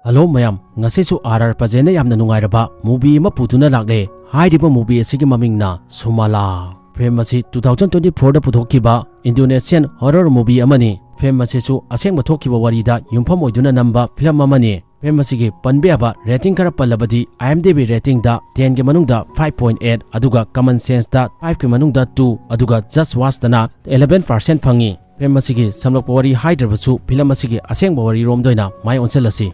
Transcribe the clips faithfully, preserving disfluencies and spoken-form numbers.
Hello ꯃꯌꯥꯝ, ꯉꯁꯤꯁꯨ R R ꯄꯖꯦꯟꯅ ꯌꯥꯝꯅ ꯅꯨꯡꯉꯥꯏꯔꯕ movie ꯑꯃ ꯄꯨꯗꯨꯅ ꯂꯥꯛꯂꯦ꯫ ꯍꯥꯏꯔꯤꯕ movie ꯑꯁꯤꯒꯤ ꯃꯃꯤꯡꯅ ꯁꯨꯃꯥꯂꯥ꯫ Film ꯑꯁꯤ two thousand twenty fourꯗ ꯄꯨꯊꯣꯛꯈꯤꯕ Indonesian horror movie ꯑꯃꯅꯤ꯫ Film ꯑꯁꯤꯁꯨ ꯑꯁꯦꯡꯕ ꯊꯣꯛꯈꯤꯕ ꯋꯥꯔꯤꯗ ꯌꯨꯝꯐꯝ ꯑꯣꯏꯗꯨꯅ ꯅꯝꯕ film ꯑꯃꯅꯤ꯫ Film ꯑꯁꯤꯒꯤ ꯄꯟꯕ ꯌꯥꯕ rating ꯈꯔ ꯄꯜꯂꯕꯗꯤ, IMDb ratingꯗ tenꯒꯤ ꯃꯅꯨꯡꯗ five point eight, ꯑꯗꯨꯒ Common Senseꯇ fiveꯀꯤ ꯃꯅꯨꯡꯗ two, ꯑꯗꯨꯒ Just Watchꯇꯅ eleven percent ꯐꯪꯉꯤ꯫ Film ꯑꯁꯤꯒꯤ ꯁꯝꯂꯞꯄ ꯋꯥꯔꯤ ꯍꯥꯏꯗ꯭ꯔꯕꯁꯨ, film ꯑꯁꯤꯒꯤ ꯑꯁꯦꯡꯕ ꯋꯥꯔꯤꯔꯣꯝꯗ ꯑꯣꯏꯅ ꯃꯥꯏ ꯑꯣꯟꯁꯤꯜꯂꯁꯤ꯫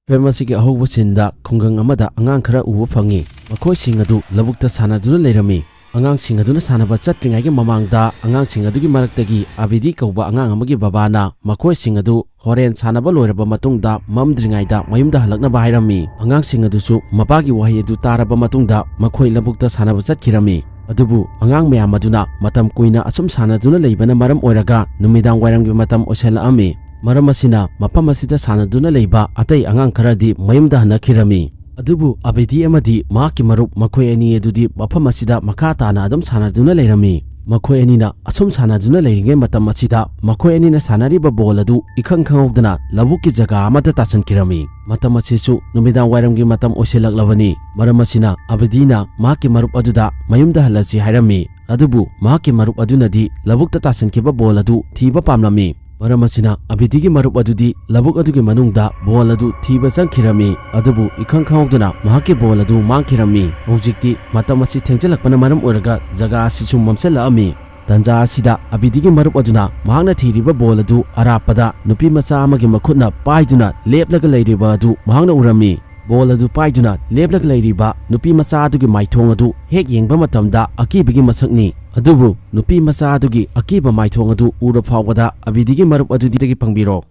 Film ꯑꯁꯤꯒꯤ ꯑꯍꯧꯕ sceneꯗ ꯈꯨꯡꯒꯪ ꯑꯃꯗ ꯑꯉꯥꯡ ꯈꯔ ꯎꯕ ꯐꯪꯉꯤ꯫ ꯃꯈꯣꯏꯁꯤꯡ ꯑꯗꯨ ꯂꯧꯕꯨꯛꯇ ꯁꯥꯟꯅꯗꯨꯅ ꯂꯩꯔꯝꯃꯤ꯫ ꯑꯉꯥꯡꯁꯤꯡ ꯑꯗꯨꯅ ꯁꯥꯟꯅꯕ ꯆꯠꯇ꯭ꯔꯤꯉꯩꯒꯤ ꯃꯃꯥꯡꯗ, ꯑꯉꯥꯡꯁꯤꯡ ꯑꯗꯨꯒꯤ ꯃꯔꯛꯇꯒꯤ ꯑꯕꯤꯗꯤ ꯀꯧꯕ ꯑꯉꯥꯡ ꯑꯃꯒꯤ ꯕꯕꯥꯅ ꯃꯈꯣꯏꯁꯤꯡ ꯑꯗꯨ ꯍꯣꯔꯦꯟ ꯁꯥꯟꯅꯕ ꯂꯣꯏꯔꯕ ꯃꯇꯨꯡꯗ ꯃꯝꯗ꯭ꯔꯤꯉꯩꯗ ꯃꯌꯨꯝꯗ ꯍꯜꯂꯛꯅꯕ ꯍꯥꯏꯔꯝꯃꯤ꯫ ꯑꯉꯥꯡꯁꯤꯡ ꯑꯗꯨꯁꯨ ꯃꯄꯥꯒꯤ ꯋꯥꯍꯩ ꯑꯗꯨ ꯇꯥꯔꯕ ꯃꯇꯨꯡꯗ ꯃꯈꯣꯏ ꯂꯧꯕꯨꯛꯇ ꯁꯥꯟꯅꯕ ꯆꯠꯈꯤꯔꯝꯃꯤ꯫ ꯑꯗꯨꯕꯨ ꯑꯉꯥꯡ ꯃꯌꯥꯝ ꯑꯗꯨꯅ ꯃꯇꯝ ꯀꯨꯏꯅ ꯑꯁꯨꯝ ꯁꯥꯟꯅꯗꯨꯅ ꯂꯩꯕꯅ ꯃꯔꯝ ꯑꯣꯏꯔꯒ ꯅꯨꯃꯤꯗꯥꯡ ꯋꯥꯏꯔꯝꯒꯤ ꯃꯇꯝ ꯑꯣꯏꯁꯜꯂꯛꯑꯝꯃꯤ꯫ ꯃꯔꯝ ꯑꯁꯤꯅ ꯃꯐꯝ ꯑꯁꯤꯗ ꯁꯥꯟꯅꯗꯨꯅ ꯂꯩꯕ ꯑꯇꯩ ꯑꯉꯥꯡ ꯈꯔꯗꯤ ꯃꯌꯨꯝꯗ ꯍꯟꯅꯈꯤꯔꯝꯃꯤ꯫ ꯑꯗꯨꯕꯨ ꯑꯕꯤꯗꯤ ꯑꯃꯗꯤ ꯃꯍꯥꯛꯀꯤ ꯃꯔꯨꯞ ꯃꯈꯣꯏ ꯑꯅꯤ ꯑꯗꯨꯗꯤ ꯃꯐꯝ ꯑꯁꯤꯗ ꯃꯈꯥ ꯇꯥꯅ ꯑꯗꯨꯝ ꯁꯥꯟꯅꯗꯨꯅ ꯂꯩꯔꯝꯃꯤ꯫ ꯃꯈꯣꯏ ꯑꯅꯤꯅ ꯑꯁꯨꯝ ꯁꯥꯟꯅꯗꯨꯅ ꯂꯩꯔꯤꯉꯩ ꯃꯇꯝ ꯑꯁꯤꯗ ꯃꯈꯣꯏ ꯑꯅꯤꯅ ꯁꯥꯟꯅꯔꯤꯕ ball ꯑꯗꯨ ꯏꯈꯪ ꯈꯪꯍꯧꯗꯅ ꯂꯧꯕꯨꯛꯀꯤ ꯖꯒꯥ ꯑꯃꯗ ꯇꯥꯁꯟꯈꯤꯔꯝꯃꯤ꯫ ꯃꯇꯝ ꯑꯁꯤꯁꯨ ꯅꯨꯃꯤꯗꯥꯡ ꯋꯥꯏꯔꯝꯒꯤ ꯃꯇꯝ ꯑꯣꯏꯁꯤꯜꯂꯛꯂꯕꯅꯤ꯫ ꯃꯔꯝ ꯑꯁꯤꯅ ꯑꯕꯤꯗꯤꯅ ꯃꯍꯥꯛꯀꯤ ꯃꯔꯨꯞ ꯑꯗꯨꯗ ꯃꯌꯨꯝꯗ ꯍꯜꯂꯁꯤ ꯍꯥꯏꯔꯝꯃꯤ꯫ ꯑꯗꯨꯕꯨ ꯃꯍꯥꯛꯀꯤ ꯃꯔꯨꯞ ꯑꯗꯨꯅꯗꯤ ꯂꯧꯕꯨꯛꯇ ꯇꯥꯁꯟꯈꯤꯕ ball ꯑꯗꯨ ꯊꯤꯕ ꯄꯥꯝꯂꯝꯃꯤ꯫ ꯃꯔꯝ ꯑꯁꯤꯅ ꯑꯕꯤꯗꯤꯒꯤ ꯃꯔꯨꯞ ꯑꯗꯨꯗꯤ ꯂꯧꯕꯨꯛ ꯑꯗꯨꯒꯤ ꯃꯅꯨꯡꯗ ball ꯑꯗꯨ ꯊꯤꯕ ꯆꯪꯈꯤꯔꯝꯃꯤ꯫ ꯑꯗꯨꯕꯨ ꯏꯈꯪ ꯈꯪꯍꯧꯗꯅ ꯃꯍꯥꯛꯀꯤ ball ꯑꯗꯨ ꯃꯥꯡꯈꯤꯔꯝꯃꯤ꯫ ꯍꯧꯖꯤꯛꯇꯤ ꯃꯇꯝ ꯑꯁꯤ ꯊꯦꯡꯖꯤꯜꯂꯛꯄꯅ ꯃꯔꯝ ꯑꯣꯏꯔꯒ ꯖꯒꯥ ꯑꯁꯤꯁꯨ ꯃꯝꯁꯤꯜꯂꯛꯑꯝꯃꯤ꯫ ꯇꯟꯖꯥ ꯑꯁꯤꯗ ꯑꯕꯤꯗꯤꯒꯤ ꯃꯔꯨꯞ ꯑꯗꯨꯅ ꯃꯍꯥꯛꯅ ꯊꯤꯔꯤꯕ ball ꯑꯗꯨ ꯑꯔꯥꯞꯄꯗ ꯅꯨꯄꯤ ꯃꯆꯥ ꯑꯃꯒꯤ ꯃꯈꯨꯠꯅ ꯄꯥꯏꯗꯨꯅ ꯂꯦꯞꯂꯒ ꯂꯩꯔꯤꯕ ꯑꯗꯨ ꯃꯍꯥꯛꯅ ꯎꯔꯝꯃꯤ꯫ Ball ꯑꯗꯨ ꯄꯥꯏꯗꯨꯅ ꯂꯦꯞꯂꯒ ꯂꯩꯔꯤꯕ ꯅꯨꯄꯤ ꯃꯆꯥ ꯑꯗꯨꯒꯤ ꯃꯥꯏꯊꯣꯡ ꯑꯗꯨ ꯍꯦꯛ ꯌꯦꯡꯕ ꯃꯇꯝꯗ ꯑꯀꯤꯕꯒꯤ ꯃꯁꯛꯅꯤ꯫ ꯑꯗꯨꯕꯨ ꯅꯨꯄꯤ ꯃꯆꯥ ꯑꯗꯨꯒꯤ ꯑꯀꯤꯕ ꯃꯥꯏꯊꯣꯡ ꯑꯗꯨ ꯎꯔ ꯐꯥꯎꯕꯗ ꯑꯕꯤꯗꯤꯒꯤ ꯃꯔꯨꯞ ꯑꯗꯨꯗꯒꯤ ꯐꯪꯕꯤꯔꯣ꯫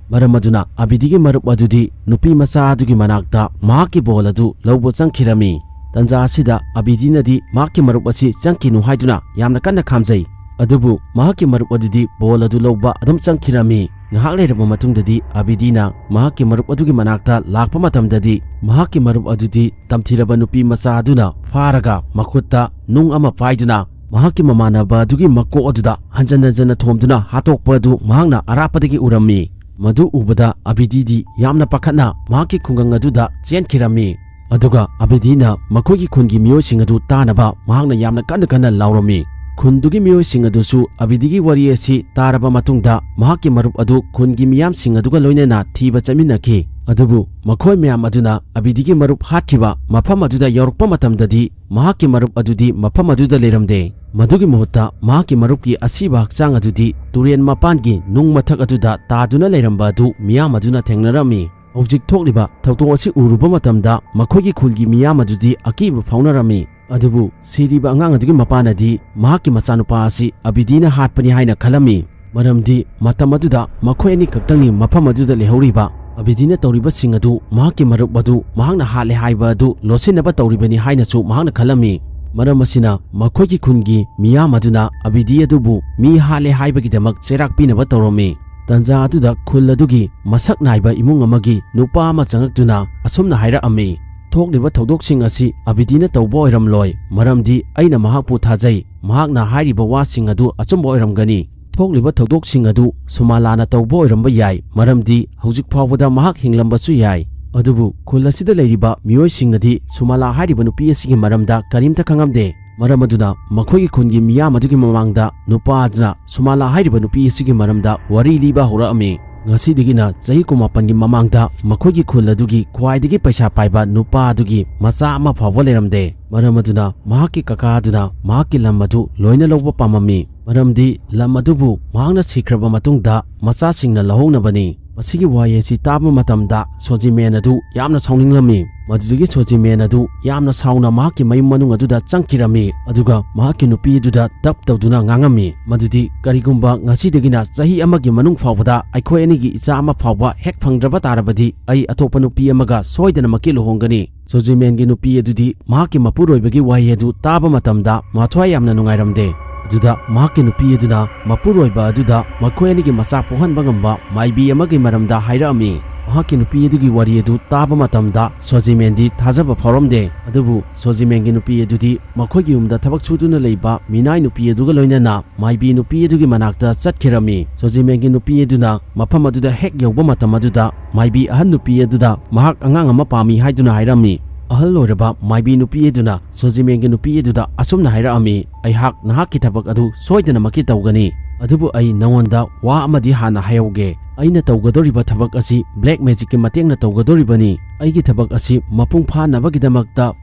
ꯃꯔꯝ ꯑꯗꯨꯅ ꯑꯕꯤꯗꯤꯒꯤ ꯃꯔꯨꯞ ꯑꯗꯨꯗꯤ ꯅꯨꯄꯤ ꯃꯆꯥ ꯑꯗꯨꯒꯤ ꯃꯅꯥꯛꯇ ꯃꯍꯥꯛꯀꯤ ball ꯑꯗꯨ ꯂꯧꯕ ꯆꯪꯈꯤꯔꯝꯃꯤ꯫ ꯇꯟꯖꯥ ꯑꯁꯤꯗ ꯑꯕꯤꯗꯤꯅꯗꯤ ꯃꯍꯥꯛꯀꯤ ꯃꯔꯨꯞ ꯑꯁꯤ ꯆꯪꯈꯤꯅꯨ ꯍꯥꯏꯗꯨꯅ ꯌꯥꯝꯅ ꯀꯟꯅ ꯈꯥꯝꯖꯩ꯫ ꯑꯗꯨꯕꯨ ꯃꯍꯥꯛꯀꯤ ꯃꯔꯨꯞ ꯑꯗꯨꯗꯤ ball ꯑꯗꯨ ꯂꯧꯕ ꯑꯗꯨꯝ ꯆꯪꯈꯤꯔꯝꯃꯤ꯫ ꯉꯥꯏꯍꯥꯛ ꯂꯩꯔꯕ ꯃꯇꯨꯡꯗꯗꯤ ꯑꯕꯤꯗꯤꯅ ꯃꯍꯥꯛꯀꯤ ꯃꯔꯨꯞ ꯑꯗꯨꯒꯤ ꯃꯅꯥꯛꯇ ꯂꯥꯛꯄ ꯃꯇꯝꯗꯗꯤ, ꯃꯍꯥꯛꯀꯤ ꯃꯔꯨꯞ ꯑꯗꯨꯗꯤ ꯇꯝꯊꯤꯔꯕ ꯅꯨꯄꯤ ꯃꯆꯥ ꯑꯗꯨꯅ ꯐꯥꯔꯒ ꯃꯈꯨꯠꯇ ꯅꯨꯡ ꯑꯃ ꯄꯥꯏꯗꯨꯅ ꯃꯍꯥꯛꯀꯤ ꯃꯃꯥꯟꯅꯕ ꯑꯗꯨꯒꯤ ꯃꯀꯣꯛ ꯑꯗꯨꯗ ꯍꯟꯖꯟ ꯍꯟꯖꯟꯅ ꯊꯣꯝꯗꯨꯅ ꯍꯥꯠꯇꯣꯛꯄ ꯑꯗꯨ ꯃꯍꯥꯛꯅ ꯑꯔꯥꯞꯄꯗꯒꯤ ꯎꯔꯝꯃꯤ꯫ ꯃꯗꯨ ꯎꯕꯗ ꯑꯕꯤꯗꯤꯗꯤ ꯌꯥꯝꯅ ꯄꯥꯈꯠꯅ ꯃꯍꯥꯛꯀꯤ ꯈꯨꯡꯒꯪ ꯑꯗꯨꯗ ꯆꯦꯟꯈꯤꯔꯝꯃꯤ꯫ ꯑꯗꯨꯒ ꯑꯕꯤꯗꯤꯅ ꯃꯈꯣꯏꯒꯤ ꯈꯨꯟꯒꯤ ꯃꯤꯑꯣꯏꯁꯤꯡ ꯑꯗꯨ ꯇꯥꯅꯕ ꯃꯍꯥꯛꯅ ꯌꯥꯝꯅ ꯀꯟꯅ ꯀꯟꯅ ꯂꯥꯎꯔꯝꯃꯤ꯫ ꯈꯨꯟꯗꯨꯒꯤ ꯃꯤꯑꯣꯏꯁꯤꯡ ꯑꯗꯨꯁꯨ ꯑꯕꯤꯗꯤꯒꯤ ꯋꯥꯔꯤ ꯑꯁꯤ ꯇꯥꯔꯕ ꯃꯇꯨꯡꯗ ꯃꯍꯥꯛꯀꯤ ꯃꯔꯨꯞ ꯑꯗꯨ ꯈꯨꯟꯒꯤ ꯃꯤꯌꯥꯝꯁꯤꯡ ꯑꯗꯨꯒ ꯂꯣꯏꯅꯅ ꯊꯤꯕ ꯆꯠꯃꯤꯟꯅꯈꯤ꯫ ꯑꯗꯨꯕꯨ ꯃꯈꯣꯏ ꯃꯌꯥꯝ ꯑꯗꯨꯅ ꯑꯕꯤꯗꯤꯒꯤ ꯃꯔꯨꯞ ꯍꯥꯠꯈꯤꯕ ꯃꯐꯝ ꯑꯗꯨꯗ ꯌꯧꯔꯛꯄ ꯃꯇꯝꯗꯗꯤ ꯃꯍꯥꯛꯀꯤ ꯃꯔꯨꯞ ꯑꯗꯨꯗꯤ ꯃꯐꯝ ꯑꯗꯨꯗ ꯂꯩꯔꯝꯗꯦ꯫ ꯃꯗꯨꯒꯤ ꯃꯍꯨꯠꯇ ꯃꯍꯥꯛꯀꯤ ꯃꯔꯨꯞꯀꯤ ꯑꯁꯤꯕ ꯍꯛꯆꯥꯡ ꯑꯗꯨꯗꯤ ꯇꯨꯔꯦꯟ ꯃꯄꯥꯟꯒꯤ ꯅꯨꯡ ꯃꯊꯛ ꯑꯗꯨꯗ ꯇꯥꯗꯨꯅ ꯂꯩꯔꯝꯕ ꯑꯗꯨ ꯃꯤꯌꯥꯝ ꯑꯗꯨꯅ ꯊꯦꯡꯅꯔꯝꯃꯤ꯫ ꯍꯧꯖꯤꯛ ꯊꯣꯛꯂꯤꯕ ꯊꯧꯗꯣꯛ ꯑꯁꯤ ꯎꯔꯨꯕ ꯃꯇꯝꯗ ꯃꯈꯣꯏꯒꯤ ꯈꯨꯜꯒꯤ ꯃꯤꯌꯥꯝ ꯑꯗꯨꯗꯤ ꯑꯀꯤꯕ ꯐꯥꯎꯅꯔꯝꯃꯤ꯫ ꯑꯗꯨꯕꯨ ꯁꯤꯔꯤꯕ ꯑꯉꯥꯡ ꯑꯗꯨꯒꯤ ꯃꯄꯥꯅꯗꯤ ꯃꯍꯥꯛꯀꯤ ꯃꯆꯥꯅꯨꯄꯥ ꯑꯁꯤ ꯑꯕꯤꯗꯤꯅ ꯍꯥꯠꯄꯅꯤ ꯍꯥꯏꯅ ꯈꯜꯂꯝꯃꯤ꯫ ꯃꯔꯝꯗꯤ ꯃꯇꯝ ꯑꯗꯨꯗ ꯃꯈꯣꯏ ꯑꯅꯤ ꯈꯛꯇꯪꯅꯤ ꯃꯐꯝ ꯑꯗꯨꯗ ꯂꯩꯍꯧꯔꯤꯕ꯫ ꯑꯕꯤꯗꯤꯅ ꯇꯧꯔꯤꯕꯁꯤꯡ ꯑꯗꯨ ꯃꯍꯥꯛꯀꯤ ꯃꯔꯨꯞ ꯑꯗꯨ ꯃꯍꯥꯛꯅ ꯍꯥꯠꯂꯦ ꯍꯥꯏꯕ ꯑꯗꯨ ꯂꯣꯠꯁꯤꯟꯅꯕ ꯇꯧꯔꯤꯕꯅꯤ ꯍꯥꯏꯅꯁꯨ ꯃꯍꯥꯛꯅ ꯈꯜꯂꯝꯃꯤ꯫ ꯃꯔꯝ ꯑꯁꯤꯅ ꯃꯈꯣꯏꯒꯤ ꯈꯨꯟꯒꯤ ꯃꯤꯌꯥꯝ ꯑꯗꯨꯅ ꯑꯕꯤꯗꯤ ꯑꯗꯨꯕꯨ ꯃꯤ ꯍꯥꯠꯂꯦ ꯍꯥꯏꯕꯒꯤꯗꯃꯛ ꯆꯩꯔꯥꯛ ꯄꯤꯅꯕ ꯇꯧꯔꯝꯃꯤ꯫ ꯇꯟꯖꯥ ꯑꯗꯨꯗ ꯈꯨꯜ ꯑꯗꯨꯒꯤ ꯃꯁꯛ ꯅꯥꯏꯕ ꯏꯃꯨꯡ ꯑꯃꯒꯤ ꯅꯨꯄꯥ ꯑꯃ ꯆꯪꯉꯛꯇꯨꯅ ꯑꯁꯨꯝꯅ ꯍꯥꯏꯔꯛꯑꯝꯃꯤ, "ꯊꯣꯛꯂꯤꯕ ꯊꯧꯗꯣꯛꯁꯤꯡ ꯑꯁꯤ ꯑꯕꯤꯗꯤꯅ ꯇꯧꯕ ꯑꯣꯏꯔꯝꯂꯣꯏ, ꯃꯔꯝꯗꯤ ꯑꯩꯅ ꯃꯍꯥꯛꯄꯨ ꯊꯥꯖꯩ꯫ ꯃꯍꯥꯛꯅ ꯍꯥꯏꯔꯤꯕ ꯋꯥꯁꯤꯡ ꯑꯗꯨ ꯑꯆꯨꯝꯕ ꯑꯣꯏꯔꯝꯒꯅꯤ꯫ ꯊꯣꯛꯂꯤꯕ ꯊꯧꯗꯣꯛꯁꯤꯡ ꯑꯗꯨ ꯁꯨꯃꯥꯂꯥꯅ ꯇꯧꯕ ꯑꯣꯏꯔꯝꯕ ꯌꯥꯏ, ꯃꯔꯝꯗꯤ ꯍꯧꯖꯤꯛ ꯐꯥꯎꯕꯗ ꯃꯍꯥꯛ ꯍꯤꯡꯂꯝꯕꯁꯨ ꯌꯥꯏ꯫" ꯑꯗꯨꯕꯨ ꯈꯨꯜ ꯑꯁꯤꯗ ꯂꯩꯔꯤꯕ ꯃꯤꯑꯣꯏꯁꯤꯡꯅꯗꯤ ꯁꯨꯃꯥꯂꯥ ꯍꯥꯏꯔꯤꯕ ꯅꯨꯄꯤ ꯑꯁꯤꯒꯤ ꯃꯔꯝꯗ ꯀꯔꯤꯝꯇ ꯈꯪꯉꯝꯗꯦ꯫ ꯃꯔꯝ ꯑꯗꯨꯅ ꯃꯈꯣꯏꯒꯤ ꯈꯨꯟꯒꯤ ꯃꯤꯌꯥꯝ ꯑꯗꯨꯒꯤ ꯃꯃꯥꯡꯗ ꯅꯨꯄꯥ ꯑꯗꯨꯅ ꯁꯨꯃꯥꯂꯥ ꯍꯥꯏꯔꯤꯕ ꯅꯨꯄꯤ ꯑꯁꯤꯒꯤ ꯃꯔꯝꯗ ꯋꯥꯔꯤ ꯂꯤꯕ ꯍꯧꯔꯛꯑꯝꯃꯤ꯫ ꯉꯁꯤꯗꯒꯤꯅ ꯆꯍꯤ ꯀꯨꯟꯃꯥꯄꯟꯒꯤ ꯃꯃꯥꯡꯗ ꯃꯈꯣꯏꯒꯤ ꯈꯨꯜ ꯑꯗꯨꯒꯤ ꯈ꯭ꯋꯥꯏꯗꯒꯤ ꯄꯩꯁꯥ ꯄꯥꯏꯕ ꯅꯨꯄꯥ ꯑꯗꯨꯒꯤ ꯃꯆꯥ ꯑꯃ ꯐꯥꯎꯕ ꯂꯩꯔꯝꯗꯦ꯫ ꯃꯔꯝ ꯑꯗꯨꯅ ꯃꯍꯥꯛꯀꯤ ꯀꯀꯥ ꯑꯗꯨꯅ ꯃꯍꯥꯛꯀꯤ ꯂꯝ ꯑꯗꯨ ꯂꯣꯏꯅ ꯂꯧꯕ ꯄꯥꯝꯃꯝꯃꯤ, ꯃꯔꯝꯗꯤ ꯂꯝ ꯑꯗꯨꯕꯨ ꯃꯍꯥꯛꯅ ꯁꯤꯈ꯭ꯔꯕ ꯃꯇꯨꯡꯗ ꯃꯆꯥꯁꯤꯡꯅ ꯂꯧꯍꯧꯅꯕꯅꯤ꯫ ꯃꯁꯤꯒꯤ ꯋꯥꯍꯩ ꯑꯁꯤ ꯇꯥꯕ ꯃꯇꯝꯗ ꯁꯣꯖꯤꯃꯦꯟ ꯑꯗꯨ ꯌꯥꯝꯅ ꯁꯥꯎꯅꯤꯡꯂꯝꯃꯤ꯫ ꯃꯗꯨꯗꯒꯤ ꯁꯣꯖꯤꯃꯦꯟ ꯑꯗꯨ ꯌꯥꯝꯅ ꯁꯥꯎꯅ ꯃꯍꯥꯛꯀꯤ ꯃꯌꯨꯝ ꯃꯅꯨꯡ ꯑꯗꯨꯗ ꯆꯪꯈꯤꯔꯝꯃꯤ, ꯑꯗꯨꯒ ꯃꯍꯥꯛꯀꯤ ꯅꯨꯄꯤ ꯑꯗꯨꯗ ꯇꯞ ꯇꯧꯗꯨꯅ ꯉꯥꯡꯉꯝꯃꯤ, ꯃꯗꯨꯗꯤ, "ꯀꯔꯤꯒꯨꯝꯕ ꯉꯁꯤꯗꯒꯤꯅ ꯆꯍꯤ ꯑꯃꯒꯤ ꯃꯅꯨꯡ ꯐꯥꯎꯕꯗ ꯑꯩꯈꯣꯏ ꯑꯅꯤꯒꯤ ꯏꯆꯥ ꯑꯃ ꯐꯥꯎꯕ ꯍꯦꯛ ꯐꯪꯗ꯭ꯔꯕ ꯇꯥꯔꯕꯗꯤ, ꯑꯩ ꯑꯇꯣꯞꯄ ꯅꯨꯄꯤ ꯑꯃꯒ ꯁꯣꯏꯗꯅꯃꯛꯀꯤ ꯂꯨꯍꯣꯡꯒꯅꯤ꯫" ꯁꯣꯖꯤꯃꯦꯟꯒꯤ ꯅꯨꯄꯤ ꯑꯗꯨꯗꯤ ꯃꯍꯥꯛꯀꯤ ꯃꯄꯨꯔꯣꯏꯕꯒꯤ ꯋꯥꯍꯩ ꯑꯗꯨ ꯇꯥꯕ ꯃꯇꯝꯗ ꯃꯊ꯭ꯋꯥꯏ ꯌꯥꯝꯅ ꯅꯨꯡꯉꯥꯏꯔꯝꯗꯦ꯫ ꯑꯗꯨꯗ ꯃꯍꯥꯛꯀꯤ ꯅꯨꯄꯤ ꯑꯗꯨꯅ ꯃꯄꯨꯔꯣꯏꯕ ꯑꯗꯨꯗ ꯃꯈꯣꯏ ꯑꯅꯤꯒꯤ ꯃꯆꯥ ꯄꯣꯛꯍꯟꯕ ꯉꯝꯕ ꯃꯥꯏꯕꯤ ꯑꯃꯒꯤ ꯃꯔꯝꯗ ꯍꯥꯏꯔꯛꯑꯝꯃꯤ꯫ ꯃꯍꯥꯛꯀꯤ ꯅꯨꯄꯤ ꯑꯗꯨꯒꯤ ꯋꯥꯔꯤ ꯑꯗꯨ ꯇꯥꯕ ꯃꯇꯝꯗ ꯁꯣꯖꯤꯃꯦꯟꯗꯤ ꯊꯥꯖꯕ ꯐꯥꯎꯔꯝꯗꯦ꯫ ꯑꯗꯨꯕꯨ ꯁꯣꯖꯤꯃꯦꯟꯒꯤ ꯅꯨꯄꯤ ꯑꯗꯨꯗꯤ ꯃꯈꯣꯏꯒꯤ ꯌꯨꯝꯗ ꯊꯕꯛ ꯁꯨꯗꯨꯅ ꯂꯩꯕ ꯃꯤꯅꯥꯏ ꯅꯨꯄꯤ ꯑꯗꯨꯒ ꯂꯣꯏꯅꯅ ꯃꯥꯏꯕꯤ ꯅꯨꯄꯤ ꯑꯗꯨꯒꯤ ꯃꯅꯥꯛꯇ ꯆꯠꯈꯤꯔꯝꯃꯤ꯫ ꯁꯣꯖꯤꯃꯦꯟꯒꯤ ꯅꯨꯄꯤ ꯑꯗꯨꯅ ꯃꯐꯝ ꯑꯗꯨꯗ ꯍꯦꯛ ꯌꯧꯕ ꯃꯇꯝ ꯑꯗꯨꯗ ꯃꯥꯏꯕꯤ ꯑꯍꯟ ꯅꯨꯄꯤ ꯑꯗꯨꯗ ꯃꯍꯥꯛ ꯑꯉꯥꯡ ꯑꯃ ꯄꯥꯝꯃꯤ ꯍꯥꯏꯗꯨꯅ ꯍꯥꯏꯔꯝꯃꯤ꯫ ꯑꯍꯜ ꯑꯣꯏꯔꯕ ꯃꯥꯏꯕꯤ ꯅꯨꯄꯤ ꯑꯗꯨꯅ ꯁꯣꯖꯤꯃꯦꯟꯒꯤ ꯅꯨꯄꯤ ꯑꯗꯨꯗ ꯑꯁꯨꯝꯅ ꯍꯥꯏꯔꯛꯑꯝꯃꯤ, "ꯑꯩꯍꯥꯛ ꯅꯍꯥꯛꯀꯤ ꯊꯕꯛ ꯑꯗꯨ ꯁꯣꯏꯗꯅꯃꯛꯀꯤ ꯇꯧꯒꯅꯤ, ꯑꯗꯨꯕꯨ ꯑꯩ ꯅꯉꯣꯟꯗ ꯋꯥ ꯑꯃꯗꯤ ꯍꯥꯟꯅ ꯍꯥꯏꯍꯧꯒꯦ꯫ ꯑꯩꯅ ꯇꯧꯒꯗꯧꯔꯤꯕ ꯊꯕꯛ ꯑꯁꯤ ꯕ꯭ꯂꯦꯛ ꯃꯦꯖꯤꯛꯀꯤ ꯃꯇꯦꯡꯅ ꯇꯧꯒꯗꯧꯔꯤꯕꯅꯤ꯫ ꯑꯩꯒꯤ ꯊꯕꯛ ꯑꯁꯤ ꯃꯄꯨꯡ ꯐꯥꯅꯕꯒꯤꯗꯃꯛꯇ